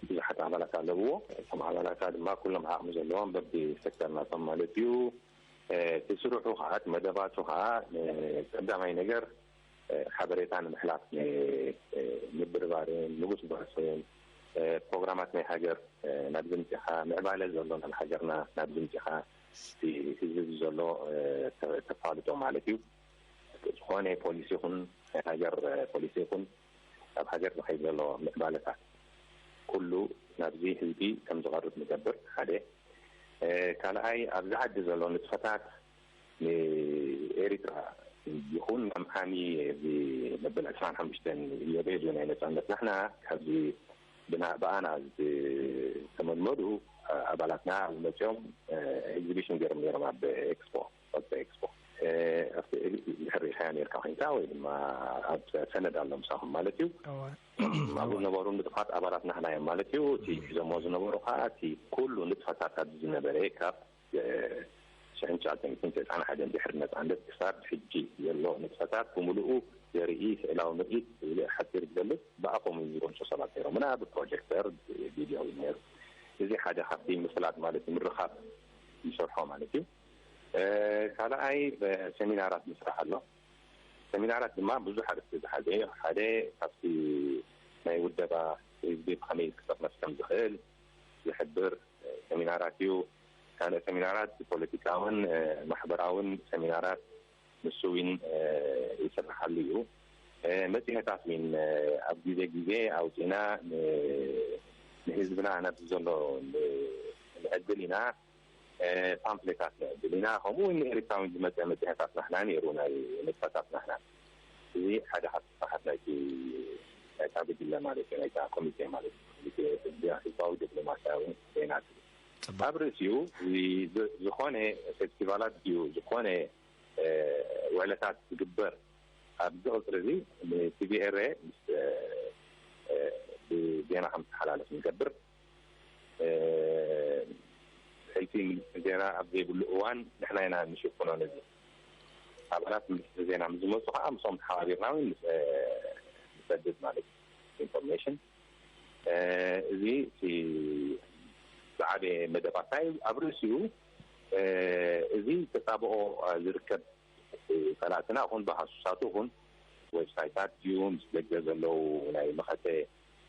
ብዙሓት ኣባላት ኣለውዎ። እቶም ኣባላታ ድማ ኩሎም ዓቕሚ ዘለዎም በቢ ሴክተር ናቶም ማለት እዩ። እ፣ እቲ ስርሑ ከዓ፣ እቲ መደባቱ ከዓ፣ እ፣ ቀዳማይ ነገር፣ እ፣ ሓበሬታ ንምሕላፍ፣ እ፣ እ፣ ምብርባርን ምጉስጓስን፣ እ፣ ፕሮግራማት ናይ ሃገር፣ እ፣ ናብ ዝምፅኻ፣ ምዕባለ ዘሎ ናብ ሃገርና ናብ ዝምፅኻ፣ እቲ ህዝቢ ዘሎ፣ እ፣ ተ-፣ ተፋልጦ ማለት እዩ። ዝኾነ ፖሊሲ ይኹን፣ ናይ ሃገር፣ እ፣ ፖሊሲ ይኹን፣ ኣብ ሃገር ዝኸይድ ዘሎ ምዕባለታት ኩሉ ናብዚ ህዝቢ ከም ዝቐርብ ንገብር፣ ሓደ። እ፣ ካልኣይ፣ ኣብዚ ዓዲ ዘሎ ንጥፈታት ንኤሪትራ ይኹን፣ መምሃኒ እዚ መበል ዕስራን ሓሙሽተን ኢዮቤልዩ ናይ ነጻነት ናሕና ካብዚ ብና-፣ ብኣና ዝተመልመሉ ኣባላትና ኣብዚ መጺኦም፣ እ፣ ኤግዚቢሽን ገይሮም ነይሮም ኣብ ኤክስፖ፣ ወቅቲ ኤክስፖ። እ፣ ኣብቲ ድሕር ሪኢኻዮ ነይርካ ኮይንካ ወይ ድማ ኣብ ሰነድ ኣሎ ምሳኹም ማለት እዩ። እወ። ኣብኡ ዝነበሩ ንጥፋት ኣባላት ናህና እዮም ማለት እዩ። እቲ ሒዞሞ ዝነበሩ ከዓ እቲ ኩሉ ንጥፈታት ኣብዚ ዝነበረ ካብ፣ እ፣ ሽሕን ትሽዓተ ሚእትን ተስዓን ሓደን ድሕሪ ነጻነት ክሳብ ሕጂ ዘሎ ንጥፈታት ብምሉኡ ዘርኢ ስእላዊ ምርኢት፣ ስእሊ ሓጺር ዝገልጽ ብኣፎም ዝገልጹ ሰባት ነይሮምና፣ ብፕሮጀክተር፣ ብቪድዮ እዩ ነይሩ። እዚ ሓደ ካብቲ ምፍላጥ ማለት እዩ፣ ምርኻብ ይሰርሖ ማለት እዩ። እ፣ ካልኣይ፣ እ፣ ሰሚናራት ምስራሕ ኣሎ። ሰሚናራት ድማ ብዙሕ ኣርእስቲ ዝሓዘ እዩ። ሓደ ካብቲ ናይ ውደባ ህዝቢ ብኸመይ ክጥርነፍ ከም ዝኽእል ዝሕብር፣ እ፣ ሰሚናራት እዩ። ካልእ ሰሚናራት ፖለቲካውን፣ እ፣ ማሕበራውን ሰሚናራት ንሱ እውን፣ እ፣ ይስርሓሉ እዩ። እ፣ መጽሔታት እውን፣ እ፣ ኣብ ግዜ ግዜ ኣውጺና ን-፣ ንህዝብና ናብዚ ዘሎ ን-፣ ንዕድል ኢና። እ፣ ፓምፍሌታት ንዕድል ኢና። ከምኡ እውን ንኤርትራውያን ዝመጸ መጽሔታት ናህና ነይሩ፣ ናይ ንጥፈታት ናህና። እዚ ሓደ ካብ ስራሓት ናይቲ፣ ናይታ ጉጅለ ማለት እዩ፣ ናይታ ኮሚቴ ማለት እዩ። ኮሚቴ ህዝቢ-፣ ህዝባዊ ዲፕሎማስያዊ ዜና ትብል። ጽቡቕ። ኣብ ርእሲኡ እዚ ዝ-፣ ዝኾነ ፌስቲቫላት ድዩ፣ ዝኾነ፣ እ፣ ውዕለታት ዝግበር ኣብዚ ቅጽሪ እዚ ንቲቪ ኤረ ምስ፣ እ፣ እ፣ ብዜና ከም ዝተሓላለፍ ንገብር። እ፣ ሕልፊ ሚኒስትሪ ዜና ኣብ ዘይብሉ እዋን ንሕና ኢና ንሽፍኖ ነዚ። ኣባላት ሚኒስትሪ ዜና ምስ ዝመጹ ከዓ ምስኦም ተሓባቢርና እውን ንስ-፣ እ፣ ንሰድድ ማለት እዩ። ኢንፎርሜሽን፣ እ፣ እዚ እቲ ዝዓበየ መደባትና እዩ። ኣብ ርእሲኡ፣ እ፣ እዚ ተጻብኦ፣ እ፣ ዝርከብ ጸላእትና ይኹን ብሃሱሳቱ ይኹን ዌብሳይታት ድዩ፣ ምስ ደገ ዘለዉ ናይ መኸተ፣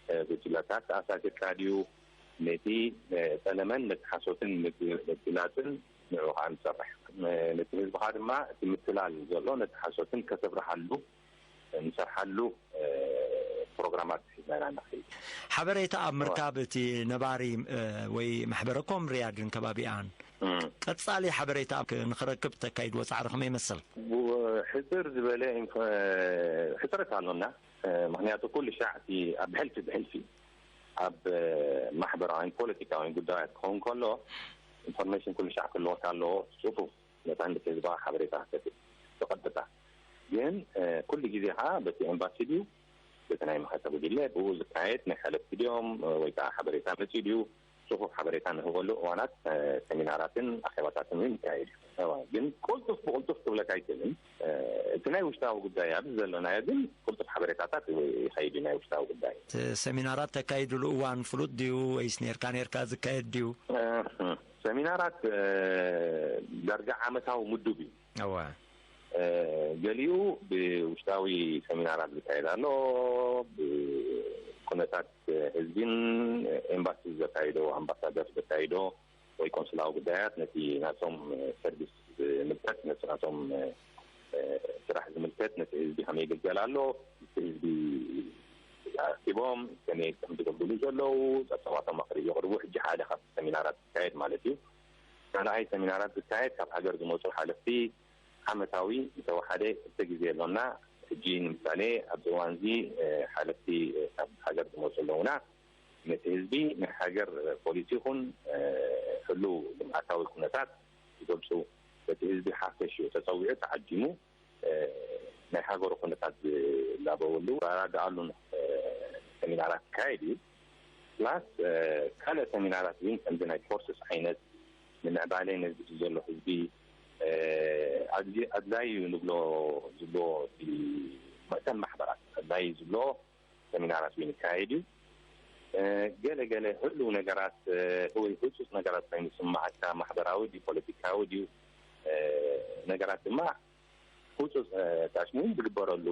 እ፣ ጉጅለታት ተኣሳሲርካ ድዩ፣ ነቲ፣ እ፣ ጸለመን ነቲ ሓሶትን ምግላጽን ንዕኡ ኸኣ ንሰርሕ። እ፣ ነቲ ህዝብኻ ድማ እቲ ምትላል ዘሎ ነቲ ሓሶትን ከተብርሃሉ ንሰርሓሉ፣ እ፣ ፕሮግራማት ሒዝና ኢና ንኸይድ። ሓበሬታ ኣብ እዋ። ምርካብ እቲ ነባሪ፣ እ፣ ወይ ማሕበረ ኮም ሪያድን ከባቢኣን እም። ቀጻሊ ሓበሬታ ክ-፣ ንኽረክብ ተካይድዎ ጻዕሪ ከመይ ይመስል? ብ-፣ ሕጽር ዝበለ ኢንፎ-፣ ሕጽረት ኣሎና። እ፣ ምኽንያቱ ኩሉ ሻዕ እቲ ኣብ ብሕልፊ ብሕልፊ ኣብ፣ እ፣ ማሕበራዊን ፖለቲካዊን ጉዳያት ክኸውን ከሎ ኢንፎርሜሽን ኩሉ ሻዕ ክህልወካ ኣለዎ። ጽፉፍ ነጻነት ህዝባዊ ሓበሬታ ክትህብ ብቐጥታ። ግን፣ እ፣ ኩሉ ግዜ ኸኣ በቲ ኤምባሲ ድዩ፣ በቲ ናይ መኸተ ጉጅለ ብኡ ዝካየድ ናይ ሓለፍቲ ድዮም፣ እ፣ ወይ ከኣ ሓበሬታ መጺኡ ድዩ፣ ጽፉፍ ሓበሬታ ንህበሉ እዋናት፣ እ፣ ሰሚናራትን ኣኼባታትን እውን ይካየድ እዩ። እዋ፣ ግን ቅልጡፍ ብቕልጡፍ ክብለካ ኣይክእልን። እ፣ እቲ ናይ ውሽጣዊ ጉዳይ ኣብዚ ዘለናዮ ግን ቅልጡፍ ሓበሬታታት ይኸይድ እዩ፣ ናይ ውሽጣዊ ጉዳይ። እቲ ሰሚናራት ተካይድሉ እዋን ፍሉጥ ድዩ ወይስ ኔርካ ኔርካ ዝካየድ ድዩ? እ፣ ሰሚናራት፣ እ፣ ዳርጋ ዓመታዊ ምዱብ እዩ። እዋ። እ፣ ገሊኡ ብውሽጣዊ ሰሚናራት ዝካየድ ኣሎ፣ ብኩነታት ህዝቢን ኤምባሲ ዘካይዶ፣ ኣምባሳደር ዘካይዶ ወይ ቆንስላዊ ጉዳያት ነቲ ናቶም ሰርቪስ ዝምልከት፣ ነቲ ናቶም፣ እ፣ ስራሕ ዝምልከት፣ ነቲ ህዝቢ ከመይ ይግልገል ኣሎ፣ እቲ ህዝቢ ኣኪቦም ከመይ ከም ዝገብርሉ ዘለዉ ጸብጻባቶም ኣቕሪቡ የቕርቡ። ሕጂ ሓደ ካብቲ ሰሚናራት ዝካየድ ማለት እዩ። ካልኣይ ሰሚናራት ዝካየድ ካብ ሃገር ዝመጹ ሓለፍቲ ዓመታዊ ዝተወሓደ ክልተ ግዜ ኣሎና። ሕጂ ንምሳሌ ኣብዚ እዋን እዚ፣ እ፣ ሓለፍቲ፣ እ፣ ካብ ሃገር ዝመጹ ኣለዉና። ነቲ ህዝቢ ናይ ሃገር ፖሊሲ ይኹን፣ እ፣ ህሉው ልምዓታዊ ኩነታት ይገልጹ። በቲ ህዝቢ ሓፈሽኡ ተጸዊዑ ተዓዲሙ፣ እ፣ ናይ ሃገሩ ኩነታት ዝላበወሉ፣ ዝረዳድኣሉን፣ እ፣ ሰሚናራት ይካየድ እዩ። ፕላስ፣ እ፣ ካልእ ሰሚናራት እውን ከምዚ ናይ ኮርስስ ዓይነት ንምዕባለ ነዚ ዘሎ ህዝቢ፣ እ፣ ኣድሊ-፣ ኣድላዪ እዩ ንብሎ ዝብሎ እቲ መእተን ማሕበራት ኣድላዪ ዝብሎ ሰሚናራት እውን ይካየድ እዩ። እ፣ ገለ ገለ ህሉው ነገራት፣ እ፣ ወይ ህጹጽ ነገራት ኮይኑ ዝስምዓካ ማሕበራዊ ድዩ ፖለቲካዊ ድዩ፣ እ፣ ነገራት ድማ ህጹጽ፣ እ፣ ታሽሙ ዝግበረሉ፣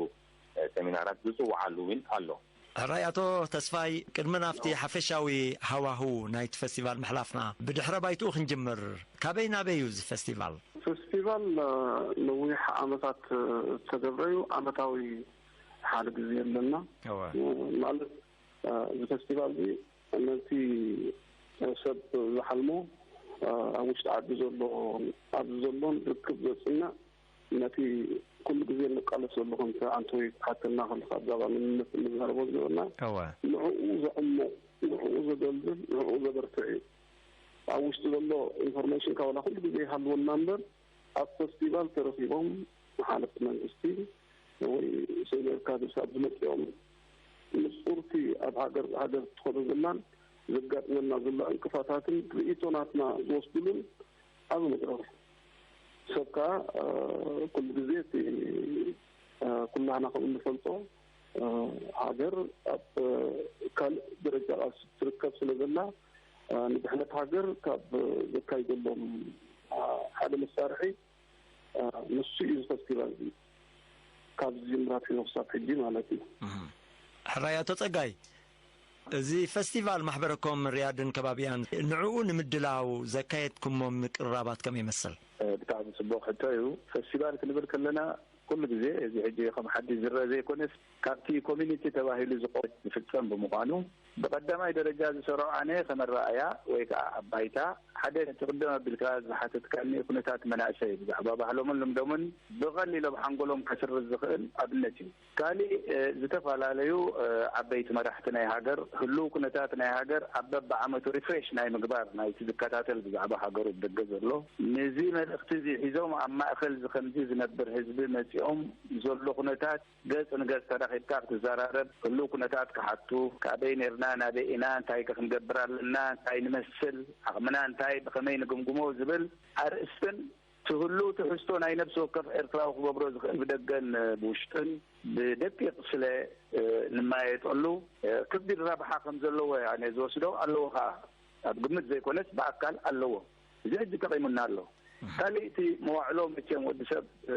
እ፣ ሰሚናራት ዝጽውዓሉ እውን ኣሎ። ሕራይ ኣቶ ተስፋይ፣ ቅድሚ ናብቲ ሓፈሻዊ ሃዋህው ናይቲ ፈስቲቫል ምሕላፍና፣ ብድሕረ ባይትኡ ክንጅምር፣ ካበይ ናበይ እዩ እዚ ፈስቲቫል? ፈስቲቫል፣ እ፣ ነዊሕ ዓመታት፣ እ፣ ዝተገብረ እዩ። ዓመታዊ ሓደ ግዜ ኣለና። እወ። እ፣ ማለት፣ እ፣ እዚ ፈስቲቫል እዚ ነቲ ሰብ ዝሓልሞ፣ እ፣ ኣብ ውሽጢ ዓዲ ዘሎ፣ ኣብዚ ዘሎን ርክብ ዘጽንዕ፣ ነቲ ኩሉ ግዜ እንቃለስ ዘሎ ከምቲ ኣንቶይ ክትሓተና ከለኻ ብዛዕባ መንነት እንዛረቦ ዝነበርና፣ እወ። ንዕኡ ዘዕምቕ፣ ንዕኡ ዘደልድል፣ ንዕኡ ዘበርትዕ እዩ። ኣብ ውሽጢ ዘሎ ኢንፎርሜሽን ካብ ዋላ ኩሉ ግዜ ይሃልወና እምበር፣ ኣብ ፈስቲቫል ተረኺቦም ሓለፍቲ መንግስቲ ወይ ሴኒየር ካድርስ ኣብ ዝመጽኦም ንጹርቲ ኣብ ሃገር፣ ሃገር ትኸዶ ዘላን ዘጋጥመና ዘሎ ዕንቅፋታትን ርእይቶ ናትና ዝወስድሉን ዓቢ መድረኽ እዩ። ሰብ ከኣ፣ እ፣ ኩሉ ግዜ እቲ፣ እ፣ ኩላህና ከም እንፈልጦ፣ እ፣ ሃገር ኣብ፣ እ፣ ካልእ ደረጃ ቃልሲ ትርከብ ስለ ዘላ፣ እ፣ ንድሕነት ሃገር ካብ ዘካይደሎም፣ እ፣ ሓደ መሳርሒ፣ እ፣ ንሱ እዩ እዚ ፈስቲቫል እዚ። ካብ ዝጅምር ኣትሒዙ ክሳብ ሕጂ ማለት እዩ። እህ። ሕራይ ኣቶ ጸጋይ፣ እዚ ፈስቲቫል ማሕበረኮም ሪያድን ከባቢኣን ንዕኡ ንምድላው ዘካየድኩሞ ምቅርራባት ከመይ ይመስል? እ፣ ብጣዕሚ ጽቡቕ ሕቶ እዩ። ፈስቲቫል ክንብል ከለና ኩሉ ግዜ እዚ ሕጂ ከም ሓድሽ ዝረአ ዘይኮነስ ካብቲ ኮሚኒቲ ተባሂሉ ዝቆም ዝፍጸም ብምዃኑ ብቐዳማይ ደረጃ ዝሰርዖ ኣነ ከም ኣረኣእያ ወይ ከኣ ኣብ ባይታ ሓደ ነቲ ቅድም ኣቢልካ ዝሓተትካኒ ኩነታት መናእሰይ ብዛዕባ ባህሎምን ልምዶምን ብቐሊሉ ኣብ ሓንጎሎም ከስርጽ ዝኽእል ኣብነት እዩ። ካሊእ፣ እ፣ ዝተፈላለዩ፣ እ፣ ዓበይቲ መራሕቲ ናይ ሃገር፣ ህሉው ኩነታት ናይ ሃገር ኣብ በብዓመቱ ሪፍሬሽ ናይ ምግባር ናይቲ ዝከታተል ብዛዕባ ሃገሩ ብደገ ዘሎ፣ ነዚ መልእኽቲ እዚ ሒዞም ኣብ ማእከል እዚ ከምዚ ዝነብር ህዝቢ መጺኦም ዘሎ ኩነታት ገጽ ንገጽ ተራኺብካ ክትዘራረብ፣ ህሉው ኩነታት ክሓቱ፣ ካበይ ኔርና፣ ናበይ ኢና፣ እንታይ ከ ክንገብር ኣለና፣ እንታይ ንመስል፣ ዓቕምና እንታይ፣ ብኸመይ ንግምግሞ ዝብል ኣርእስትን ትህሉ ትሕዝቶ ናይ ነፍሲ ወከፍ ኤርትራዊ ክገብሮ ዝኽእል ብደገን ብውሽጥን ብደቂቕ ስለ፣ እ፣ ንመያየጠሉ፣ እ፣ ከቢድ ረብሓ ከም ዘለዎ እየ ኣነ ዝወስዶ። ኣለዎ ኸኣ፣ ኣብ ግምት ዘይኮነስ ብኣካል ኣለዎ። እዚ ሕጂ ጠቒሙና ኣሎ። ካልእ እቲ መዋዕሎ መቸም ወዲ ሰብ፣ እ፣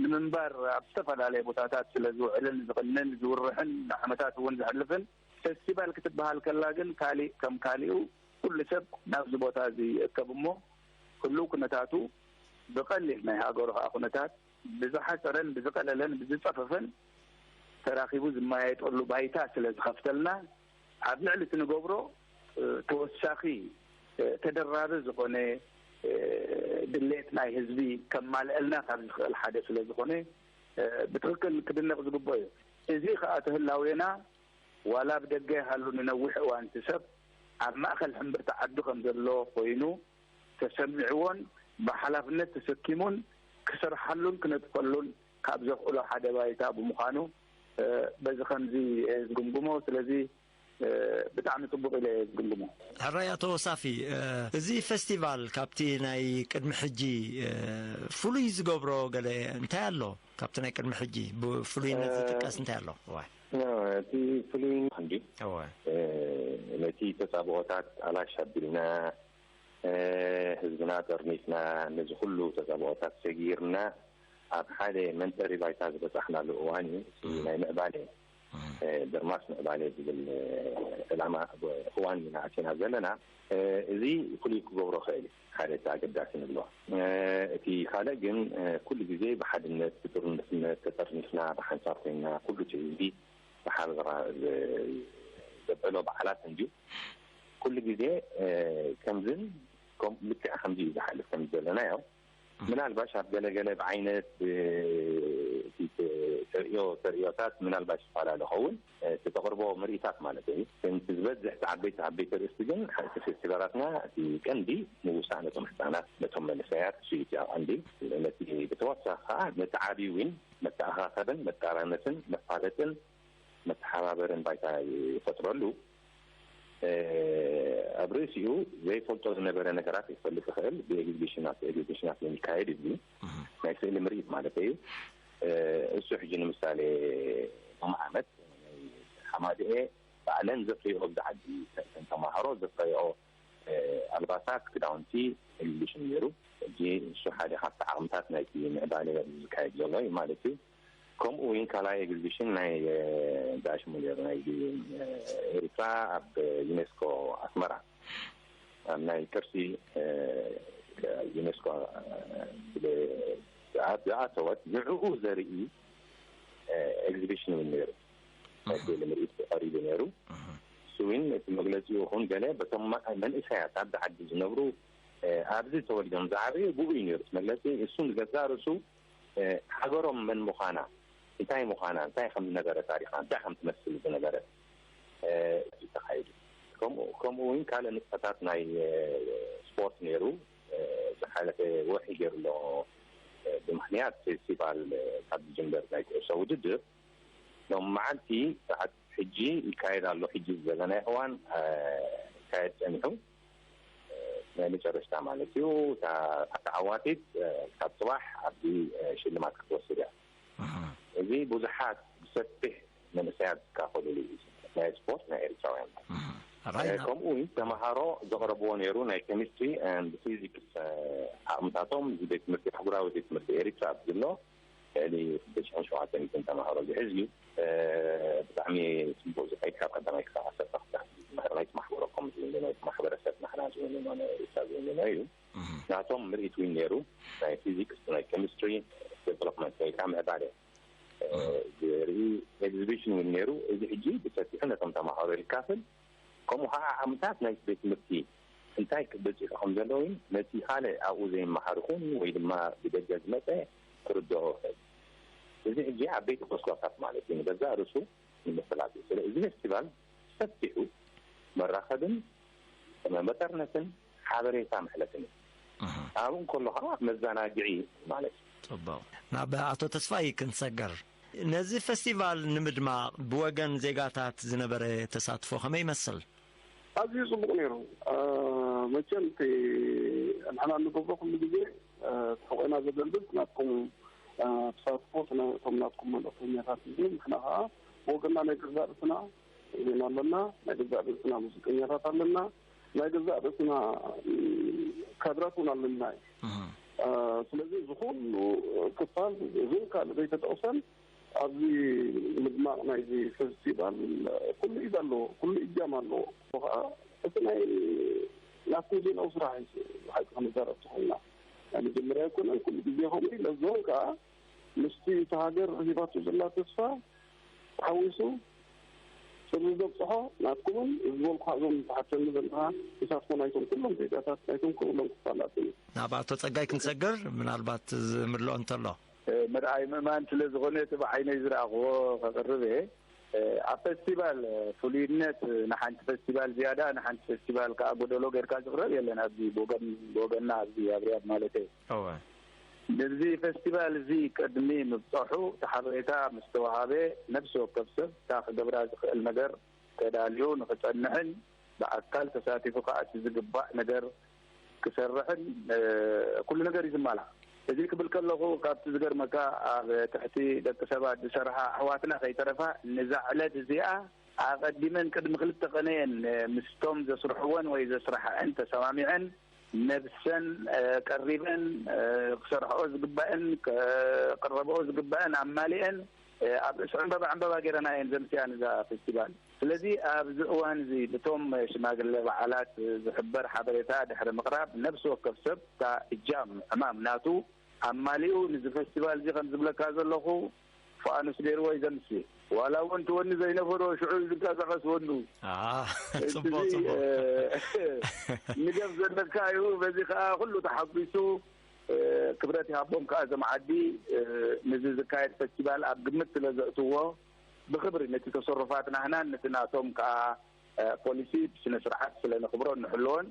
ንምንባር ኣብ ዝተፈላለየ ቦታታት ስለ ዝውዕልን ዝቕንን ዝውርሕን ንዓመታት እውን ዘሕልፍን፣ ፈስቲቫል ክትበሃል ከላ ግን ካሊእ ከም ካሊኡ ኩሉ ሰብ ናብዚ ቦታ እዚ ይእከብ እሞ ህሉው ኩነታቱ ብቐሊል ናይ ሃገሩ ከኣ ኩነታት ብዝሓጸረን ብዝቐለለን ብዝጸፈፈን ተራኺቡ ዝመያየጠሉ ባይታ ስለ ዝኸፍተልና ኣብ ልዕሊ እቲ ንገብሮ፣ እ፣ ተወሳኺ፣ እ፣ ተደራቢ ዝኾነ፣ እ፣ ድሌት ናይ ህዝቢ ከማልአልና ካብ ዝኽእል ሓደ ስለ ዝኾነ፣ እ፣ ብትኽክል ክድነቕ ዝግብኦ እዩ። እዚ ከኣ ተህላዌና ዋላ ብደገ ይሃሉ ንነዊሕ እዋን እቲ ሰብ ኣብ ማእከል ሕምብርቲ ዓዱ ከም ዘሎ ኮይኑ ተሰሚዕዎን ብሓላፍነት ተሰኪሙን ክሰርሓሉን ክነጥፈሉን ካብ ዘኽእሎ ሓደ ባይታ ብምዃኑ፣ እ፣ በዚ ከምዚ እየ ዝግምግሞ። ስለዚ ብጣዕሚ ጽቡቕ ኢለ እየ ዝግምግሞ። ሕራይ ኣቶ ሳፊ፣ እዚ ፌስቲቫል ካብቲ ናይ ቅድሚ ሕጂ ፍሉይ ዝገብሮ ገለ እንታይ ኣሎ? ካብቲ ናይ ቅድሚ ሕጂ ብፍሉይነት ዝጥቀስ እንታይ ኣሎ? እዋ። እቲ ፍሉይ እንዲ እወ። ነቲ ተጻብኦታት ኣላሽ ኣቢልና፣ ህዝብና ጠርኒፍና፣ ነዚ ኩሉ ተጻብኦታት ሰጊርና ኣብ ሓደ መንጠሪ ባይታ ዝበጻሕናሉ እዋን እዩ። እቲ ናይ ምዕባለ፣ ድርማስ ምዕባለ ዝብል ዕላማ እዋን ኢና ኣቲና ዘለና። እዚ ፍሉይ ክገብሮ ክእል እዩ። ሓደ እቲ ኣገዳሲ ንብሎ። እቲ ካልእ ግን ኩሉ ግዜ ብሓድነት፣ ብጥርንፍነት ተጠርኒፍና፣ ብሓንሳብ ኮይና፣ ኩሉ እቲ ህዝቢ ብሓበራ ዘብዕሎ በዓላት እንድዩ። ኩሉ ግዜ ከምዝን ከም-፣ ልክዕ ከምዚ እዩ ዝሓልፍ ከም ዘለናዮ። ምናልባሽ ኣብ ገለገለ ብዓይነት፣ ብ-፣ እቲ ተ-፣ ተርእዮ፣ ተርእዮታት ምናልባሽ ይፈላለ ኸውን፣ እቲ ተቕርቦ ምርኢታት ማለት እዩ። ግን እቲ ዝበዝሕ፣ እቲ ዓበይቲ፣ ዓበይቲ ርእስቲ ግን፣ እቲ ፌስቲቫላትና እቲ ቀንዲ ምውሳእ ነቶም ህፃናት፣ ነቶም መንእሰያት፣ እሱ እዩ እቲ ቀንዲ። ነቲ ብተወሳኺ ከዓ ነቲ ዓብዪ እውን መተኣኻኸብን፣ መጣራነትን፣ መፋለጥን፣ መተሓባበርን ባይታ ይፈጥረሉ። ኣብ ርእሲኡ ዘይፈልጦ ዝነበረ ነገራት ይፈልጥ ይኽእል። ብኤግዚቢሽናት፣ ኤግዚቢሽናት የሚካሄድ እዩ። ናይ ስእሊ ምርኢት ማለት እዩ። እሱ ሕጂ ንምሳሌ ሎም ዓመት ናይ ሓማድኤ ባዕለን ዘፍርዮ ኣብዚ ዓዲ፣ ተን ተማሃሮ ዘፍረዮ ኣልባሳት፣ ክዳውንቲ ኤግዚቢሽን ነይሩ። ሕጂ እሱ ሓደ ካብቲ ዓቕምታት ናይቲ ምዕባለ ዝካየድ ዘሎ እዩ ማለት እዩ። ከምኡ እውን ካልኣይ ኤግዚቢሽን ናይ፣ እ፣ ዳሽሙ ነይሩ፣ ናይ፣ እ፣ ኤርትራ ኣብ ዩኔስኮ ኣስመራ፣ ኣብ ናይ ቅርሲ፣ እ፣ ዩኔስኮ፣ እ፣ ዝኣ-፣ ዝኣተወት ንዕኡ ዘርኢ፣ እ፣ ኤግዚቢሽን እውን ነይሩ። ናይ ስእሊ ምርኢት ቀሪቡ ነይሩ። እሱ እውን እቲ መግለጺ ይኹን ገለ በቶም ማ-፣ መንእሰያት ኣብዚ ዓዲ ዝነብሩ፣ እ፣ ኣብዚ ተወሊዶም ዝዓበዩ ብኡ እዩ ነይሩ እቲ መግለጺ። እሱ ንገዛእ ርእሱ እ፣ ሃገሮም መን ምዃና፣ እንታይ ምዃና፣ እንታይ ከም ዝነበረ ታሪኻ፣ እንታይ ከም ትመስል ዝነበረ፣ እ፣ እዩ ተኻይዱ። ከምኡ፣ ከምኡ እውን ካልእ ንጥፈታት ናይ፣ እ፣ ስፖርት ነይሩ። እ፣ ዝሓለፈ ወርሒ ገይሩ ኣሎ፣ እ፣ ብምኽንያት ፌስቲቫል፣ እ፣ ካብ ዝጅምበር ናይ ኩዕሶ ውድድር ሎም መዓልቲ ሰዓት ሕጂ ይካየድ ኣሎ። ሕጂ ዘለናዮ እዋን፣ እ፣ ይካየድ ጸኒሑ። ናይ መጨረሽታ ማለት እዩ። እታ፣ እታ ተዓዋቲት፣ እ፣ ካብ ጽባሕ ኣብዚ፣ እ፣ ሽልማት ክትወስድ እያ። እህ። እዚ ብዙሓት ብሰፊሕ መንእሰያት ዝካፈሉሉ እዩ። ናይ ስፖርት ናይ ኤርትራውያን ማለት እዩ። እህ። ራይና። እ፣ ከምኡ እውን ተምሃሮ ዘቕረብዎ ነይሩ ናይ ኬሚስትሪ ኤንድ ፊዚክስ፣ እ፣ ዓቕምታቶም እዚ ቤት ትምህርቲ፣ ኣህጉራዊ ቤት ትምህርቲ ኤሪትራ ኣብዚ ዘሎ ልዕሊ ክልተ ሽሕን ሸውዓተ ሚእትን ተምሃሮ ዝሕዝ እዩ። እ፣ ብጣዕሚ ጽቡቕ ዝኸይድ፣ ካብ ቀዳማይ ክሳብ ዓሰርተ ክልተ ክፍሊ ዝምህር ናይቲ ማሕበረ ኮም ዝውንኖ፣ ናይቲ ማሕበረሰብ ናህና ዝውንኖ፣ ናይ ኤሪትራ ዝውንኖ እዩ። እህ። ናቶም ምርኢት እውን ነይሩ። ናይ ፊዚክስ፣ ናይ ኬሚስትሪ ዴቨሎፕመንት ወይ ከዓ ምዕባለ፣ እ፣ እህ። ዝርኢ ኤግዚቢሽን እውን ነይሩ። እዚ ሕጂ ብሰፊሑ ነቶም ተምሃሮ የካፍል። ከምኡ ከዓ ዓቕምታት ናይ ቤት ትምህርቲ እንታይ ክበፂሑ ከም ዘለውን ነቲ ካልእ ኣብኡ ዘይመሃር ይኹን ወይ ድማ ብደገ ዝመፀ ክርድኦ ይኽእል። እዚ ሕጂ ዓበይቲ ጎስጓሳት ማለት እዩ፣ ንገዛእ ርእሱ ንምፍላጥ እዩ። ስለ እዚ ፌስቲቫል ሰፊሑ መራኸብን መጠርነፍን ሓበሬታ መሕለፍን እዩ። እህ። ኣብኡ እንከሎ ከዓ መዘናግዒ ማለት እዩ። ጽቡቕ። ናብ ኣቶ ተስፋይ ክንሰገር። ነዚ ፌስቲቫል ንምድማቕ ብወገን ዜጋታት ዝነበረ ተሳትፎ ከመይ ይመስል? ኣዝዩ ጽቡቕ ነይሩ። እ፣ መቸም እቲ ንሕና እንገብሮ ኩሉ ግዜ፣ እ፣ ተሕቆና ዘገልግል ናትኩም፣ እ፣ ተሳትፎ፣ እቶም ናትኩም መልእኽተኛታት እዩ። ንሕና ከኣ ብወገንና ናይ ገዛእ ርእስና ዜማ ኣለና፣ ናይ ገዛእ ርእስና ሙዚቀኛታት ኣለና፣ ናይ ገዛእ ርእስና፣ እ፣ ካድራት እውን ኣለና እዩ። እህ። እ፣ ስለዚ እዚ ኩሉ ክፋል እዚን ካልእ ዘይተጠቕሰን ኣብዚ ምድማቕ ናይዚ ፌስቲቫል ኩሉ ኢድ ኣለዎ፣ ኩሉ እጃም ኣለዎ። እሞ ኸዓ እቲ ናይ ናትኩም ዜናዊ ስራሕ እዩ ብሓቂ ክንዛረብ ተኾይና። ናይ መጀመርያ ኣይኮነን፣ ኩሉ ግዜ ከምኡ እዩ። ለዝውን ከኣ ምስቲ እታ ሃገር ሂባቶ ዘላ ተስፋ ተሓዊሱ ጽምብል ዘብጽሖ ናትኩምን እዚ ዝበልኩኻ እዞም ትሓተኒ ዘለኻ ተሳትፎ ናይቶም ኩሎም ዜጋታት ናይቶም ኩሎም ክፋላት እዩ። ናብ ኣቶ ጸጋይ ክንሰግር ምናልባት ዝምልኦ እንተሎ። እ፣ ምርኣይ ምእማን ስለ ዝኾነ እቲ ብዓይነይ ዝረኣኽዎ ከቕርብ እየ። እ፣ ኣብ ፌስቲቫል፣ እ፣ ፍሉይነት፣ እ፣ ንሓንቲ ፌስቲቫል ዝያዳ፣ ንሓንቲ ፌስቲቫል ከኣ ጎደሎ ጌርካ ዝቕረብ የለን። ኣብዚ ብወገን-፣ ብወገንና ኣብዚ ኣብ ሪያድ ማለተይ። እወ። ነዚ ፌስቲቫል እዚ ቅድሚ ምብጻሑ እቲ ሓበሬታ ምስ ተዋሃበ፣ ነፍሲ ወከፍ ሰብ እታ ክገብራ ዝኽእል ነገር ተዳልዩ ንኽጸንሕን ብኣካል ተሳቲፉ ከኣ እቲ ዝግባእ ነገር ክሰርሕን ኩሉ ነገር እዩ ዝማላእ። እዚ ክብል ከለኹ ካብቲ ዝገርመካ ኣብ ትሕቲ ደቂ ሰባት ዝሰርሓ ኣሕዋትና ከይተረፋ ነዛ ዕለት እዚኣ ኣቐዲመን ቅድሚ ክልተ ቀነየን ምስቶም ዘስርሕወን ወይ ዘስራሕዐን ተሰማሚዐን ነብሰን ቀሪበን ክሰርሕኦ ዝግባአን ክቅረብኦ ዝግባአን ኣማሊአን ኣብ ርእሲ ዕምበባ ዕምበባ ገይረና እየን ዘምስያን እዛ ፌስቲቫል። ስለዚ ኣብዚ እዋን እዚ ብቶም ሽማግለ በዓላት ዝሕበር ሓበሬታ ድሕሪ ምቕራብ ነብሲ ወከፍ ሰብ እታ እጃም ዕማም ናቱ ኣማሊኡ ንዚ ፌስቲቫል እዚ ከም ዝብለካ ዘለኹ ፋኑስ ገይርዎ እዩ ዘምሲ ዋላ እውን ትወኒ ዘይነበሮ ሽዑ ዝንቀሳቀስ ወኑ ጽቡቅ ጽቡቅ ንገብ ዘለካ እዩ። በዚ ከዓ ኩሉ ተሓጒሱ ክብረት ይሃቦም ከዓ እዞም ዓዲ ንዚ ዝካየድ ፌስቲቫል ኣብ ግምት ስለ ዘእትዎ ብክብሪ ነቲ ተሰሩፋት ናህናን ነቲ ናቶም ከዓ ፖሊሲ ብስነ ስርዓት ስለ ነኽብሮ እንሕልዎን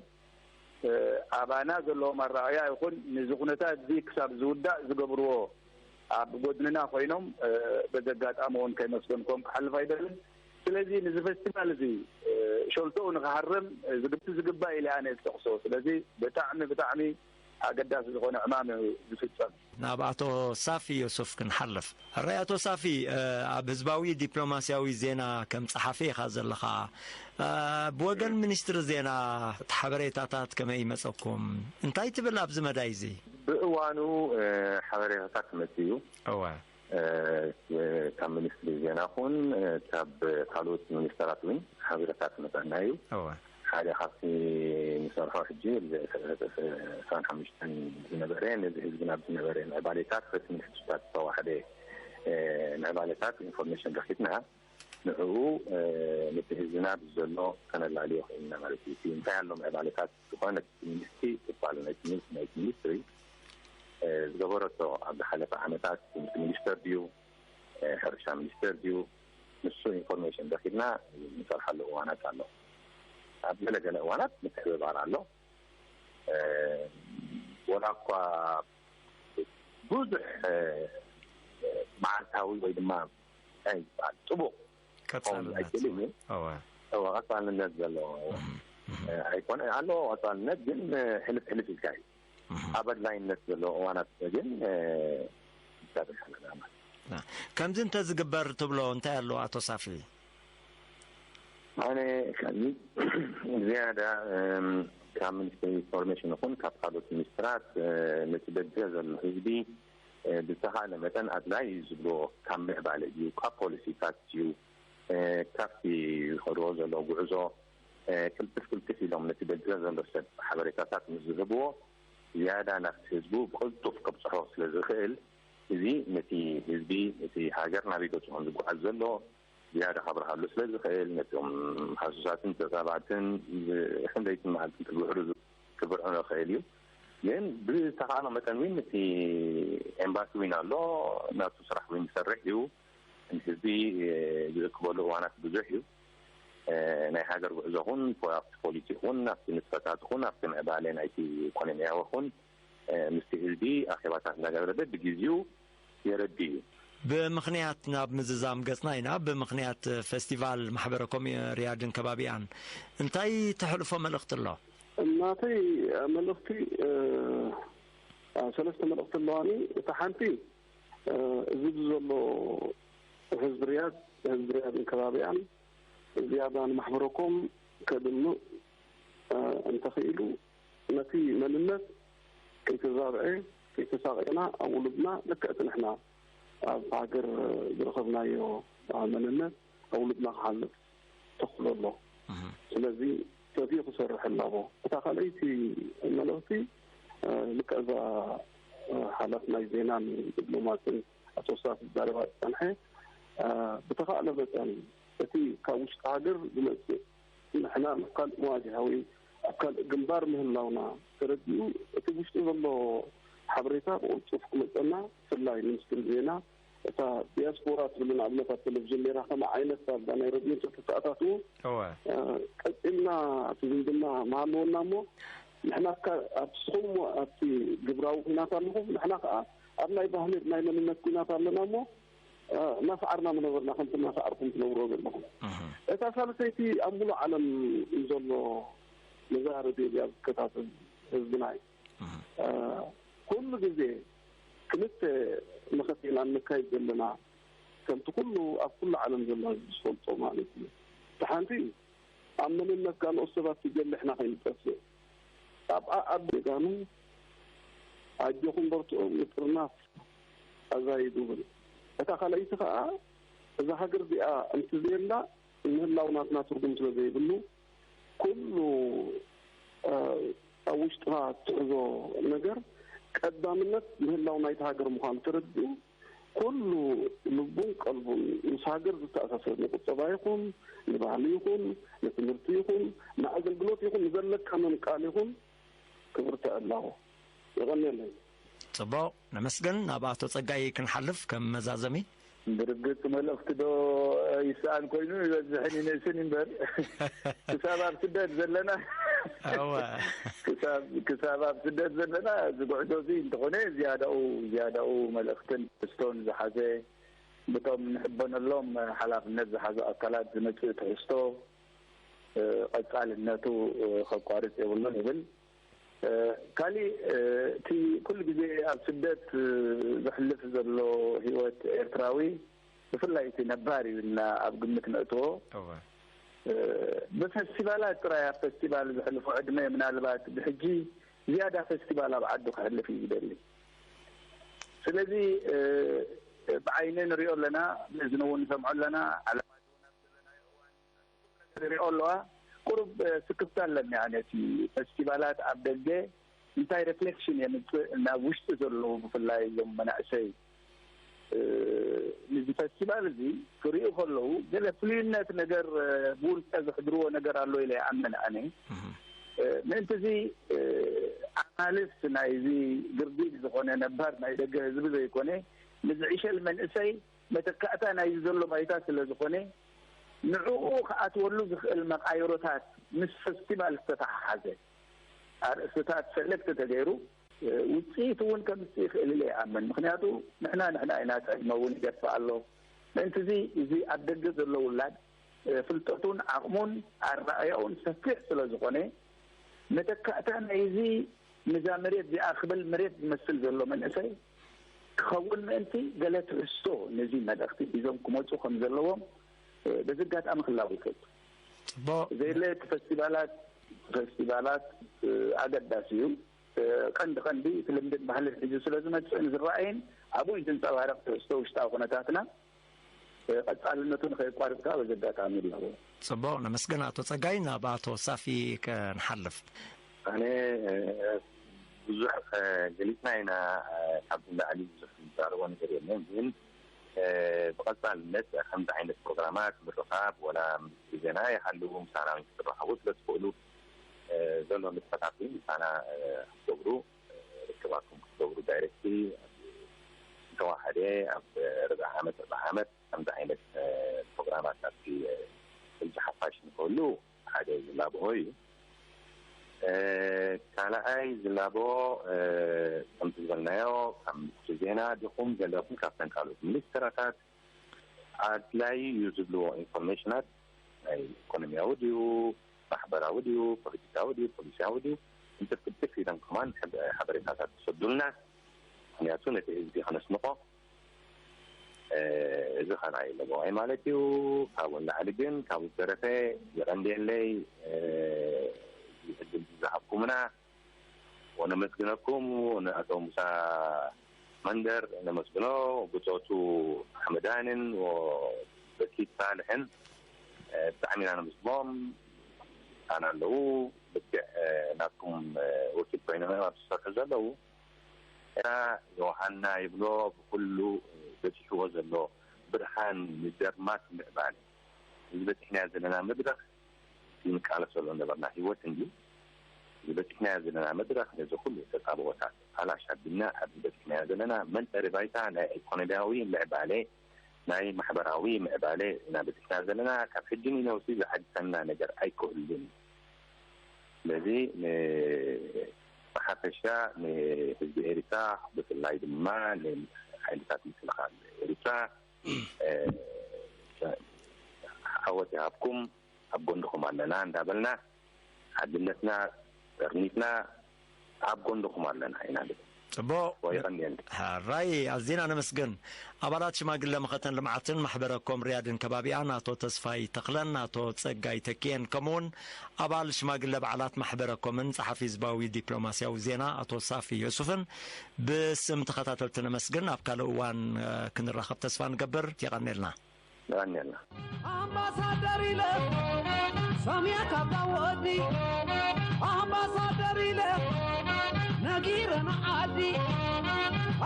ኣባና ዘለዎም ኣረኣእያ ይኹን ንዚ ኩነታት እዚ ክሳብ ዝውዳእ ዝገብርዎ ኣብ ጎድንና ኮይኖም በዚ ኣጋጣሚ እውን ከይመስገንኩም ክሓልፍ ኣይደልን። ስለዚ ንዚ ፌስቲቫል እዚ ሸልቶኡ ንክሃርም ዝግብቲ ዝግባእ ኢለ ኣነ ዝጠቅሶ። ስለዚ ብጣዕሚ ብጣዕሚ ኣገዳሲ ዝኾነ ዕማም እዩ ዝፍጸም። ናብ ኣቶ ሳፊ ዮሱፍ ክንሓልፍ። ሕራይ ኣቶ ሳፊ፣ ኣብ ህዝባዊ ዲፕሎማስያዊ ዜና ከም ጸሓፊ ኢኻ ዘለኻ። ብወገን ሚኒስትሪ ዜና እቲ ሓበሬታታት ከመይ ይመጸኩም? እንታይ ትብል ኣብዚ መዳይ እዚ? ብእዋኑ ሓበሬታታት መጽእ እዩ። እወ። ካብ ሚኒስትሪ ዜና ኹን ካብ ካልኦት ሚኒስተራት እውን ሓበሬታት መጸና እዩ። እወ። ሓደ ካብቲ ንሰርሖ ሕጂ ዕስራን ሓሙሽተን ዝነበረ ነዚ ህዝቢ ናብ ዝነበረ ምዕባሌታት በቲ ምልክትታት ዝተዋሕደ ምዕባሌታት ኢንፎርሜሽን ረኪብና ንዕኡ ነቲ ህዝብና ብዘሎ ከነላልዮ ክእልና ማለት እዩ። እቲ እንታይ ኣሎ ምዕባሌታት ዝኾነ እቲ ሚኒስትሪ ክፋል ናይቲ ሚኒስ- ናይቲ ሚኒስትሪ ዝገበረቶ ኣብ ዝሓለፈ ዓመታት ትምህርቲ ሚኒስተር ድዩ ሕርሻ ሚኒስተር ድዩ ንሱ ኢንፎርሜሽን ረኪብና ንሰርሓሉ እዋናት ኣሎ። ኣብ ገለገለ እዋናት ምትሕብባር ኣሎ። ወላ እኳ ብዙሕ መዓልታዊ ወይ ድማ እንታይ ይበሃል ጥቡቕ ክኸውን ቀጻልነት ኣይክእልን እዩ። እወ። እወ ቀጻልነት ዘለዎ ኣይኮነ ኣለዎ ቀጻልነት ግን ሕልፍ ሕልፍ ኢልካ እዩ። ኣብ ኣድላይነት ዘለዎ እዋናት ግን ይጋብር ኣለና ማለት እዩ። ከምዚ እንተዝግበር ትብሎ እንታይ ኣሎ ኣቶ ሳፊ? ኣነ ከዚ ዝያዳ ካብ ሚኒስትሪ ኢንፎርሜሽን ይኹን ካብ ካልኦት ሚኒስትራት ነቲ ደገ ዘሎ ህዝቢ ብዝተኻእለ መጠን ኣድላይ እዩ ዝብልዎ ካብ ምዕባለ እዩ ካብ ፖሊሲታት እዩ ካብቲ ዝኸድዎ ዘሎ ጉዕዞ ቅልጥፍ ቅልጥፍ ኢሎም ነቲ ደገ ዘሎ ሰብ ሓበሬታታት ምስ ዝህብዎ ዝያዳ ናብቲ ህዝቡ ብቕልጡፍ ከብፅሖ ስለ ዝኽእል እዚ ነቲ ህዝቢ እቲ ሃገር ናበይ ገፅኹም ዝጓዓዝ ዘሎ ዝያዳ ከብርሃሉ ስለ ዝኽእል ነቶም ሃሱሳትን ተዛባዕትን ክንደይትን መዓልትን ክብርዑ ክብርዑ ንኽእል እዩ። ግን ብዝተኻእሎ መጠን እውን እቲ ኤምባሲ እውን ኣሎ ናቱ ስራሕ እውን ይሰርሕ እዩ። ህዝቢ ዝእክበሉ እዋናት ብዙሕ እዩ። ናይ ሃገር ጉዕዞ ኹን ኣብቲ ፖሊሲ ኹን ኣብቲ ንጥፈታት ኹን ኣብቲ ምዕባለ ናይቲ ኢኮኖሚያዊ ኹን ምስቲ ህዝቢ ኣኼባታት እናገበረ በብግዜኡ የረዲ እዩ። ብምኽንያት ናብ ምዝዛም ገጽና ኢና። ብምኽንያት ፈስቲቫል ማሕበረ ኮም ሪያድን ከባቢኣን እንታይ ተሕልፎ መልእኽቲ ኣሎ? ናተይ መልእኽቲ ሰለስተ መልእኽቲ ኣለዋኒ። እታ ሓንቲ እዚ ብዘሎ ህዝቢ ሪያድ ህዝቢ ሪያድን ከባቢኣን ዝያዳ ንማሕበረ ኮም ከድምቕ እንተኽኢሉ ነቲ መንነት ከይተዛብዐ ከይተሳቐየና ኣብ ውሉድና ልክዕ እቲ ንሕና ኣብ ሃገር ዝረኸብናዮ መንነት ኣብ ውሉድና ክሓልፍ ተኽእሎ ኣሎ። ስለዚ ሰፊኡ ክሰርሕ ኣለዎ። እታ ካልኣይቲ መልእኽቲ ልክዕ እዛ ሓላፍ ናይ ዜናን ዲፕሎማስን ኣቶ ሳፊ ዝዛረባ ዝጸንሐ ብተኻእለ መጠን እቲ ካብ ውሽጢ ሃገር ዝመጽእ ንሕና ኣብ ካልእ መዋጅሃ ወይ ኣብ ካልእ ግንባር ምህላውና ተረዲኡ እቲ ውሽጢ ዘሎ ሓበሬታ ብቕልጡፍ ክመጸና ብፍላይ ሚኒስትሪ ዜና እታ ዲያስፖራ ትብል ንኣብነት ኣብ ቴሌቪዥን ኔራ ከመ ዓይነት ዳርጋ ናይ ረድዮ እንተተኣታትዎ እወ ቀጺልና እቲ ዝምድና ምሃለወና እሞ ንሕና ኣብቲ ስኹም ኣብቲ ግብራዊ ኩናት ኣለኹም ንሕና ከዓ ኣብ ናይ ባህሊ ናይ መንነት ኩናት ኣለና እሞ እናሰዓርና ምነበርና ከምቲ እናሰዓርኩም ትነብሮ ዘለኹም። እታ ሳልሰይቲ ኣብ ሙሉእ ዓለም ዘሎ መዛረቢ እያ ዝከታተል ህዝብና እዩ። ኩሉ ግዜ ክልተ መኸት ኢና እንካይድ ዘለና፣ ከምቲ ኩሉ ኣብ ኩሉ ዓለም ዘሎ ህዝቢ ዝፈልጦ ማለት እዩ። እቲ ሓንቲ ኣብ መንነት ካልኦት ሰባት ትገሊሕና ከይንጠፍእ፣ ኣብ ኣኣብ ጀጋኑ ኣጆኹም በርትዑ፣ ምጥርናፍ ኣዛይዱ ብል። እታ ካልኣይቲ ከኣ እዛ ሃገር እዚኣ እንትዘየላ ምህላው ናትና ትርጉም ስለ ዘይብሉ፣ ኩሉ ኣብ ውሽጥኻ እትሕዞ ነገር ቀዳምነት ምህላው ናይቲ ሃገር ምዃኑ ተረዲኡ፣ ኩሉ ልቡን ቀልቡን ምስ ሃገር ዝተኣሳሰር፣ ንቁጠባ ይኹን ንባህሊ ይኹን ንትምህርቲ ይኹን ንኣገልግሎት ይኹን ንዘለካ ምንቃል ይኹን ክብርትዕ ኣለዎ። የቐንየለይ። ጽቡቕ፣ ነመስግን። ናብ ኣቶ ጸጋይ ክንሓልፍ ከም መዛዘሚ። ብርግጽ መልእኽቲ ዶ ይሰኣን ኮይኑ ይበዝሕን ይንእስን እምበር፣ ክሳብ ኣብ ስደት ዘለና፣ እወ። ክሳብ፣ ክሳብ ኣብ ስደት ዘለና፣ እዚ ጉዕዞ እዚ እንተኾነ ዝያዳኡ፣ ዝያዳኡ መልእኽትን ትሕዝቶን ዝሓዘ፣ ብቶም ንሕበነሎም ሓላፍነት ዝሓዙ ኣካላት ዝመጽእ ትሕዝቶ፣ እ፣ ቀጻልነቱ፣ እ፣ ከቋርጽ የብሉን ይብል። እ፣ ካሊእ፣ እ፣ እቲ ኩሉ ግዜ ኣብ ስደት፣ እ፣ ዘሕልፍ ዘሎ ህይወት ኤርትራዊ፣ ብፍላይ እቲ ነባር እዩ እና ኣብ ግምት ነእትዎ። እወ። እ፣ ብፈስቲቫላት ጥራይ ኣብ ፈስቲቫል ዘሕልፎ ዕድመ ምናልባት ብሕጂ ዝያዳ ፈስቲቫል ኣብ ዓዱ ከሕልፍ እዩ ዝደሊ። ስለዚ፣ እ፣ ብዓይኒ ንሪኦ ኣለና፣ ብእዝኒ እውን ንሰምዖ ኣለና። ዓለማት እውን ኣብ ዘለናዮ እዋን ንሪኦ ኣለዋ። ቁሩብ፣ እ፣ ስክፍታ ኣለኒ ኣነ። እቲ ፈስቲቫላት ኣብ ደገ እንታይ ሪፍሌክሽን የምጽእ ናብ ውሽጢ ዘለዉ፣ ብፍላይ እዞም መናእሰይ፣ እ፣ ንዚ ፈስቲቫል እዚ ክርእዩ ከለዉ ገለ ፍሉይነት ነገር፣ እ፣ ብውልቀ ዘሕድርዎ ነገር ኣሎ ኢለ ይኣምን ኣነ። እህ። እ፣ ምእንቲ እዚ፣ እ፣ ኣናልስ ናይዚ ግርዲድ ዝኾነ ነባር ናይ ደገ ህዝቢ ዘይኮነ፣ ንዝዕሸል መንእሰይ መተካእታ ናይዚ ዘሎ ባይታ ስለ ዝኾነ፣ ንዕኡ ክኣትወሉ ዝኽእል መቓይሮታት ምስ ፈስቲቫል ዝተተሓሓዘ ኣርእስትታት ሰለክት ተገይሩ፣ እ፣ ውጽኢት እውን ከምጽእ ይኽእል ኢለ ይኣምን። ምኽንያቱ ንሕና ንሕና ኢና፣ እቲ ዕድመ እውን ይገፍእ ኣሎ። ምእንቲ እዚ፣ እዚ ኣብ ደገ ዘሎ ውላድ፣ እ፣ ፍልጠቱን ዓቕሙን ኣረኣእያኡን ሰፊሕ ስለ ዝኾነ፣ መተካእታ ናይዚ ነዛ መሬት እዚኣ ክብል መሬት ዝመስል ዘሎ መንእሰይ ክኸውን ምእንቲ ገለ ትሕዝቶ ነዚ መልእኽቲ ሒዞም ክመጹ ከም ዘለዎም፣ እ፣ በዚ ኣጋጣሚ ክላቦ ይፈቱ። ጽቡቕ። ዘየለ እቲ ፈስቲቫላት፣ ፈስቲቫላት፣ እ፣ ኣገዳሲ እዩ። እ፣ ቀንዲ ቀንዲ እቲ ልምድን ባህልን ሒዙ ስለ ዝመጽእን ዝረኣይን ኣብኡ እዩ ዝንጸባረቕ ትሕዝቶ ውሽጣዊ ኩነታትና። እ፣ ቀጻልነቱ ንኸየቋርጥ ከኣ በዚ ኣጋጣሚ ኣለዎ። ጽቡቕ፣ ነመስግን ኣቶ ጸጋይ። ናብ ኣቶ ሳፊ ክንሓልፍ። ኣነ፣ እ፣ ብዙሕ፣ እ፣ ገሊጽና ኢና፣ እ፣ ካብዚ ንላዕሊ ብዙሕ ዝዛረቦ ነገር የለን። ግን፣ እ፣ ብቐጻልነት ከምዚ ዓይነት ፕሮግራማት ምርኻብ፣ ወላ ዜና ይሃልዉ፣ ምሳና ክትራኸቡ ስለ ትኽእሉ፣ እ፣ ዘሎ ንጥፈታት እውን ምሳና፣ እ፣ ክትገብሩ፣ እ፣ ርክባትኩም ክትገብሩ ዳይሬክትሊ ኣብ ዝተዋሃደ ኣብ ርብዒ ዓመት፣ ርብዒ ዓመት ከምዚ ዓይነት፣ እ፣ ፕሮግራማት ናብቲ፣ እ፣ ሕጂ ሓፋሽ ንክህሉ ሓደ ዝላብኦ እዩ። እ፣ ካልኣይ ዝላብኦ፣ እ፣ ከምቲ ዝበልናዮ፣ ካብ ሚኒስትሪ ዜና ዲኹም ዘለኹም ካብተን ካልኦት ሚኒስትራታት ኣድላዪ እዩ ዝብልዎ ኢንፎርሜሽናት፣ ናይ ኢኮኖሚያዊ ድዩ፣ ማሕበራዊ ድዩ፣ ፖለቲካዊ ድዩ፣ ፖሊሲያዊ ድዩ፣ እንትፍትፍ ኢሎም ከማን ሕብ-፣ ሓበሬታታት ትሰዱልና። ምክንያቱ ነቲ ህዝቢ ከነስንቆ፣ እ፣ እዚ ካልኣይ ለበዋይ ማለት እዩ። ካብኡ ንላዕሊ ግን፣ ካብኡ ዝተረፈ የቐንየለይ፣ እ፣ እዚ ዕድል ዝሃብኩምና። ወነመስግነኩም፣ ንኣቶ ሙሳ መንደር ነመስግኖ፣ ብጾቱ ሓመዳንን ወበኪት ሳልሕን፣ እ፣ ብጣዕሚ ኢና ነመስግኖም። ኣና ኣለዉ፣ ልክዕ፣ እ፣ ናትኩም፣ እ፣ ወኪል ኮይኖም እዮም ኣብ ዝሰርሑ ዘለዉ። ኤራ ዮሃና ይብሎ፣ ብኩሉ በጺሕዎ ዘሎ ብርሃን ንደርማስ ምዕባለ። እዚ በጺሕናዮ ዘለና መድረኽ፣ እዚ ንቃለሰሉ ነበርና ህይወት እንድዩ። እዚ በጺሕናዮ ዘለና መድረኽ፣ ነዚ ኩሉ ተጻብኦታት ፋላሽ ኣቢልና ኣብዚ በጺሕናዮ ዘለና መንጠሪ ባይታ ናይ ኢኮኖሚያዊ ምዕባለ፣ ናይ ማሕበራዊ ምዕባለ ኢና በጺሕና ዘለና። ካብ ሕጂ ንነውሲ ዘዓግተና ነገር ኣይክህሉን። ስለዚ ን-፣ ብሓፈሻ ንህዝቢ ኤሪትራ፣ ብፍላይ ድማ ንሓይልታት ምክልኻል ኤሪትራ፣ እ፣ ዓወት ይሃብኩም፣ ኣብ ጎንድኹም ኣለና እንዳበልና ሓድነትና ጠርኒፍና ኣብ ጎንድኹም ኣለና ኢና ንብል። ጽቡቕ። ወይቐንየልና። ሕራይ፣ ኣዚና ነመስግን። ኣባላት ሽማግለ መኸተን ልምዓትን ማሕበረ ኮም ሪያድን ከባቢኣን ኣቶ ተስፋይ ተኽለን ኣቶ ጸጋይ ተኪኤን ከምኡውን ኣባል ሽማግለ በዓላት ማሕበረ ኮምን ጸሓፊ ህዝባዊ ዲፕሎማስያዊ ዜና ኣቶ ሳፊ ዮሱፍን ብስም ተኸታተልቲ ነመስግን። ኣብ ካልእ እዋን፣ እ፣ ክንራኸብ ተስፋ ንገብር። የቐንየልና። የቐንየልና። ኣምባሳደር ኢለ ሰምያ ካብታ ወዲ ኣምባሳደር ኢለ ነጊረ ንዓዲ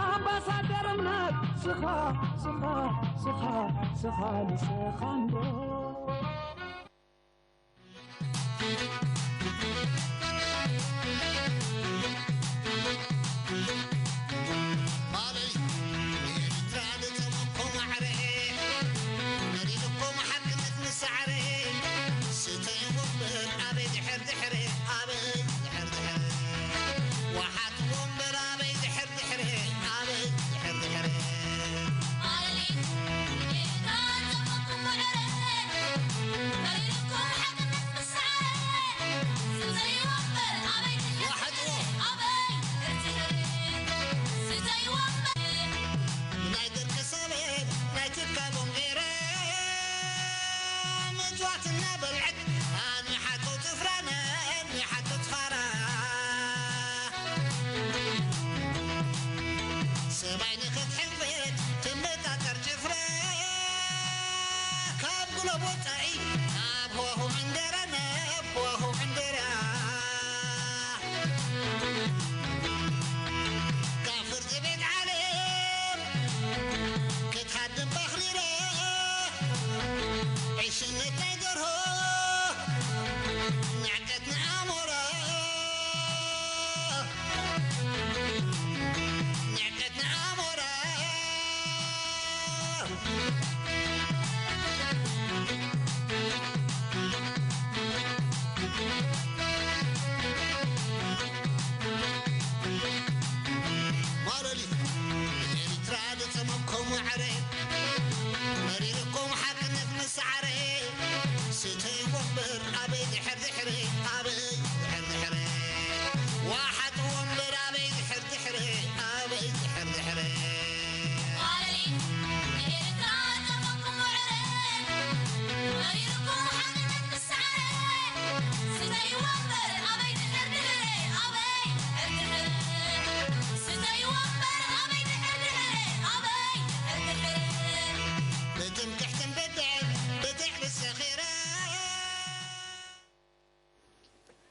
ኣምባሳደር እምነት ስኻ ስኻ ስኻ ስኻ ንስኻ እንዶ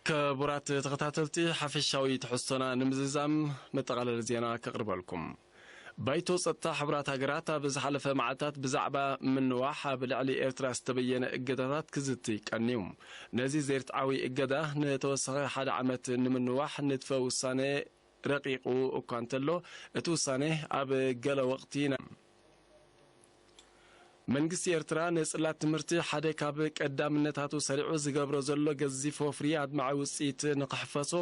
ክቡራት ተኸታተልቲ፣ ሓፈሻዊ ትሕዝቶና ንምዝዛም መጠቓለሊ ዜና ከቕርበልኩም። ባይቶ ጸጥታ ሕቡራት ሃገራት ኣብ ዝሓለፈ መዓልታት ብዛዕባ ምንዋሕ ኣብ ልዕሊ ኤርትራ ዝተበየነ እገዳታት ክዝቲ ቀንዩ። ነዚ ዘይርትዓዊ እገዳ ንተወሳኺ ሓደ ዓመት ንምንዋሕ ንጥፈ ውሳነ ረቂቑ እኳ እንተሎ፣ እቲ ውሳነ ኣብ ገለ ወቕቲ ና-፣ መንግስቲ ኤርትራ ንጽላት ትምህርቲ ሓደ ካብ ቀዳምነታቱ ሰሪዑ ዝገብሮ ዘሎ ገዚፍ ወፍሪ ኣድማዒ ውጽኢት ንኽሕፈሶ፣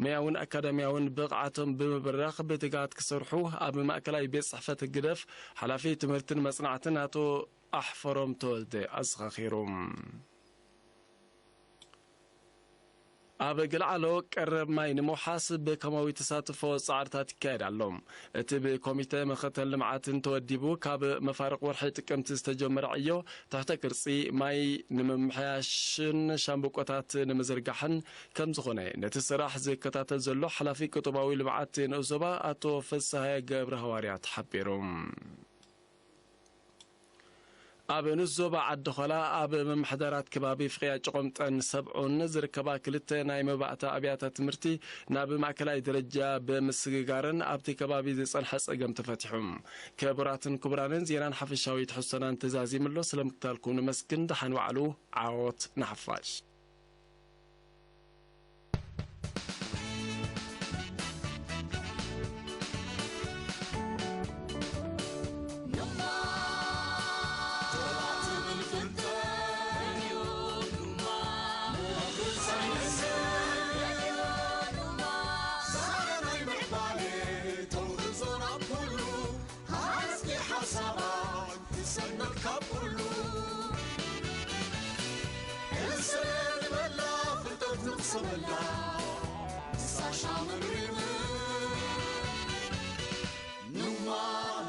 ሞያውን ኣካዳሚያውን ብቕዓቶም ብምብራኽ ብትግሃት ክሰርሑ ኣብ ማእከላይ ቤት ጽሕፈት ህግደፍ ሓላፊ ትምህርትን መጽናዕትን ኣቶ ኣሕፈሮም ተወልደ ኣዘኻኺሩ። ኣብ ገለዓሎ ቀረብ ማይ ንምውሓስ ብከማዊ ተሳትፎ ጻዕርታት ይካየድ ኣሎ። እቲ ብኮሚተ መኸተል ልምዓትን ተወዲቡ ካብ መፋርቕ ወርሒ ጥቅምቲ ዝተጀመረ ዕዮ ትሕተ ቅርጺ ማይ ንምምሕያሽን ሻምብቆታት ንምዝርጋሕን ከም ዝኾነ ነቲ ስራሕ ዝከታተል ዘሎ ሓላፊ ቁጠባዊ ልምዓት ንኡስ ዞባ ኣቶ ፍስሃየ ገብረ ሃዋርያት ሓቢሩ። ኣብ ንኡስ ዞባ ዓዲ ኾላ ኣብ ምምሕዳራት ከባቢ ፍቕያ ጭቖምጠን ሰብዑን ዝርከባ ክልተ ናይ መባእታ ኣብያተ ትምህርቲ ናብ ማእከላይ ደረጃ ብምስግጋረን ኣብቲ ከባቢ ዝጸንሐ ጸገም ተፈቲሑ። ክቡራትን ክቡራንን፣ ዜናን ሓፈሻዊ ትሕዝቶናን ተዛዚሙ ኣሎ። ስለ ምክታልኩም ንመስግን። ደሓን ዋዕሉ። ዓወት ንሓፋሽ። ሰበላ ሳሻ መግሪም ኑማ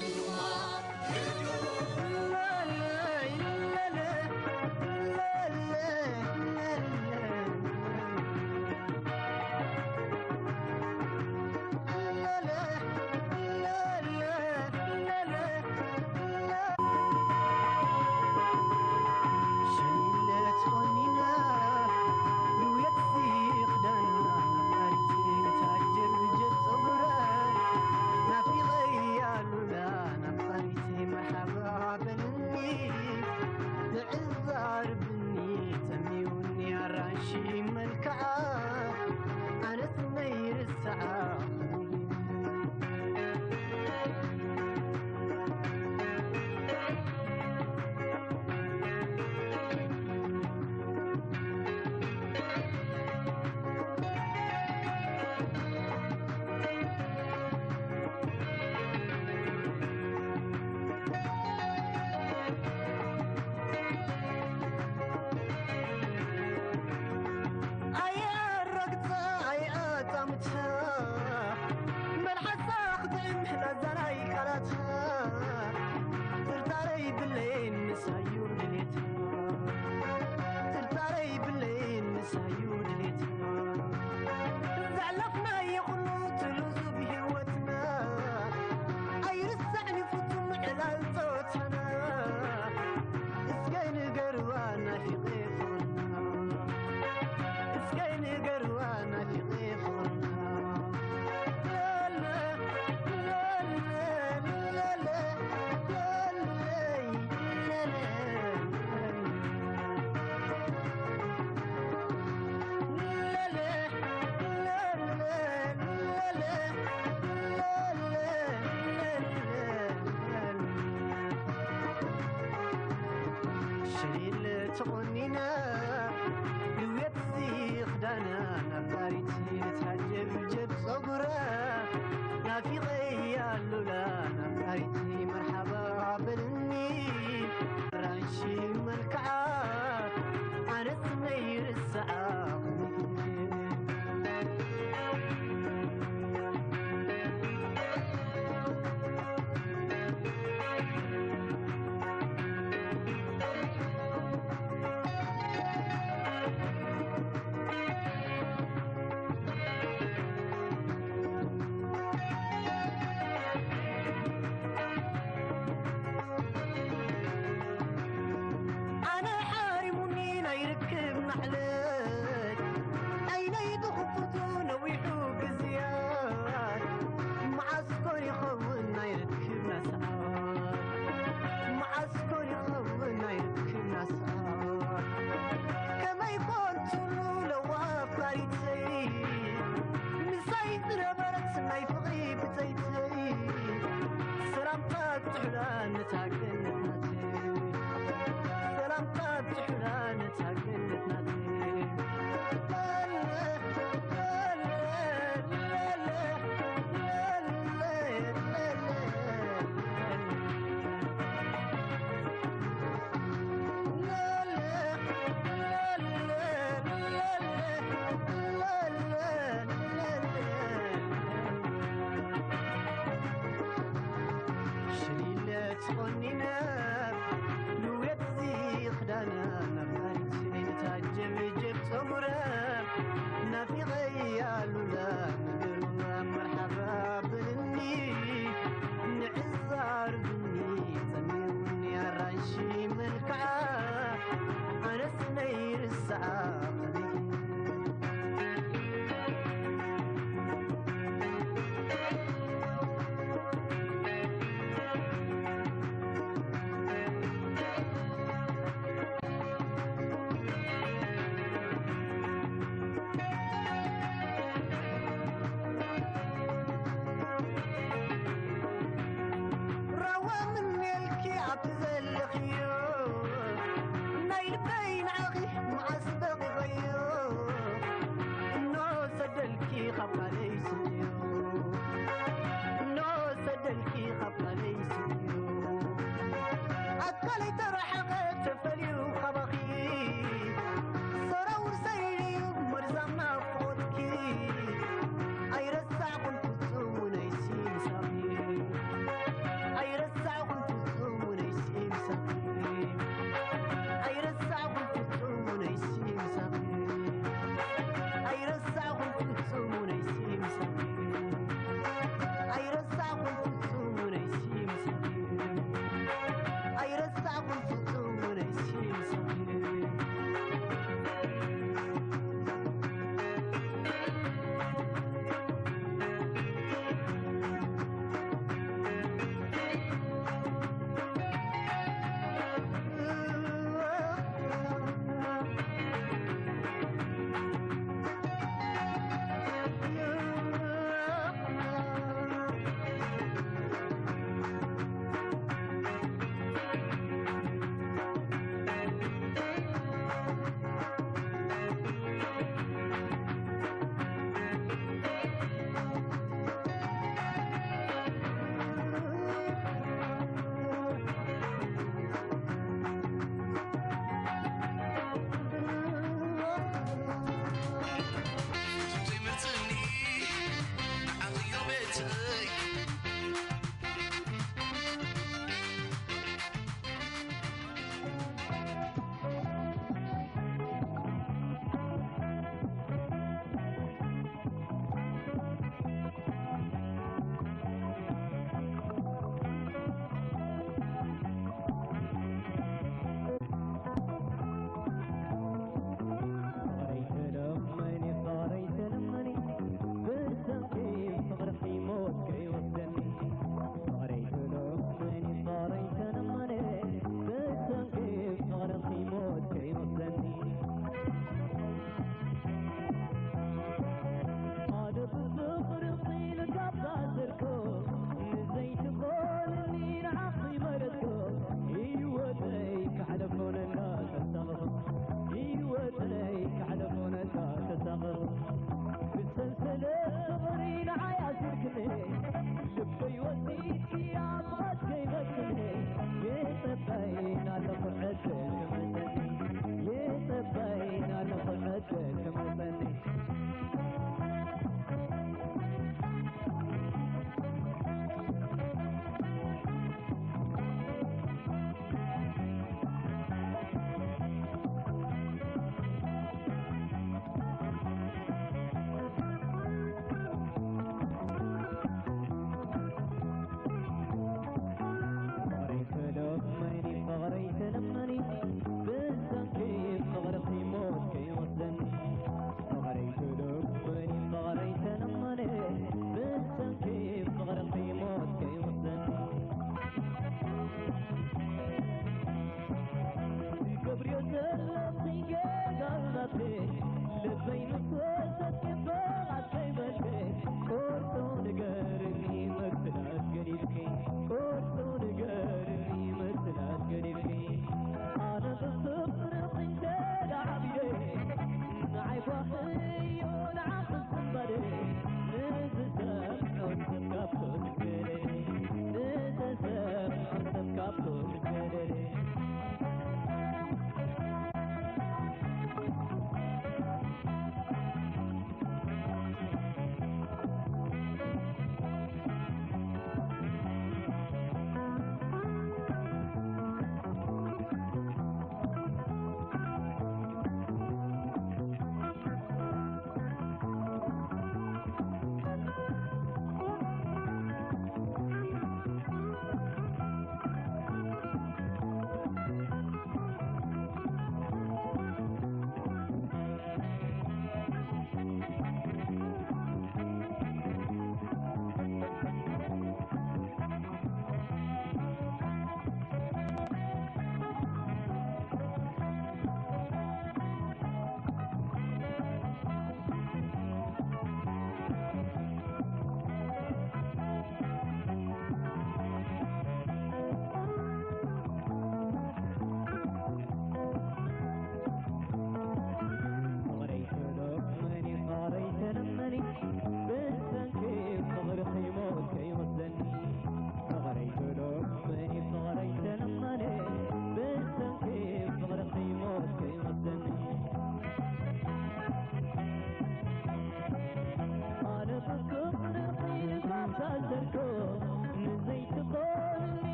ኑማ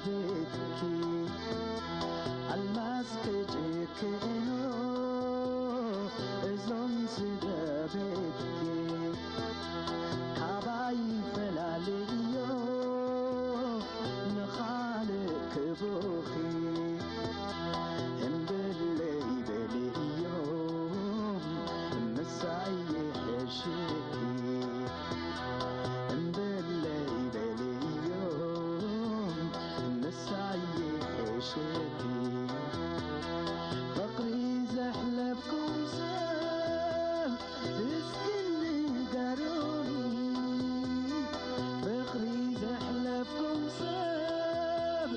ቤትኪ ኣልማዝ ክጭክኖ እዞም ስድራ ቤትኪ ካባይ ፈላልዮ ንኻልእ ክቡኺ እምብለይ በልዮም ምሳይ ይሕሽኪ እምብለይ በልዮም ምሳይ ይሕሽኪ ፍቕሪ ዘሕለፍኩም ሰብ እስኪ ንገሩኒ ፍቕሪ ዘሕለፍኩም ሰብ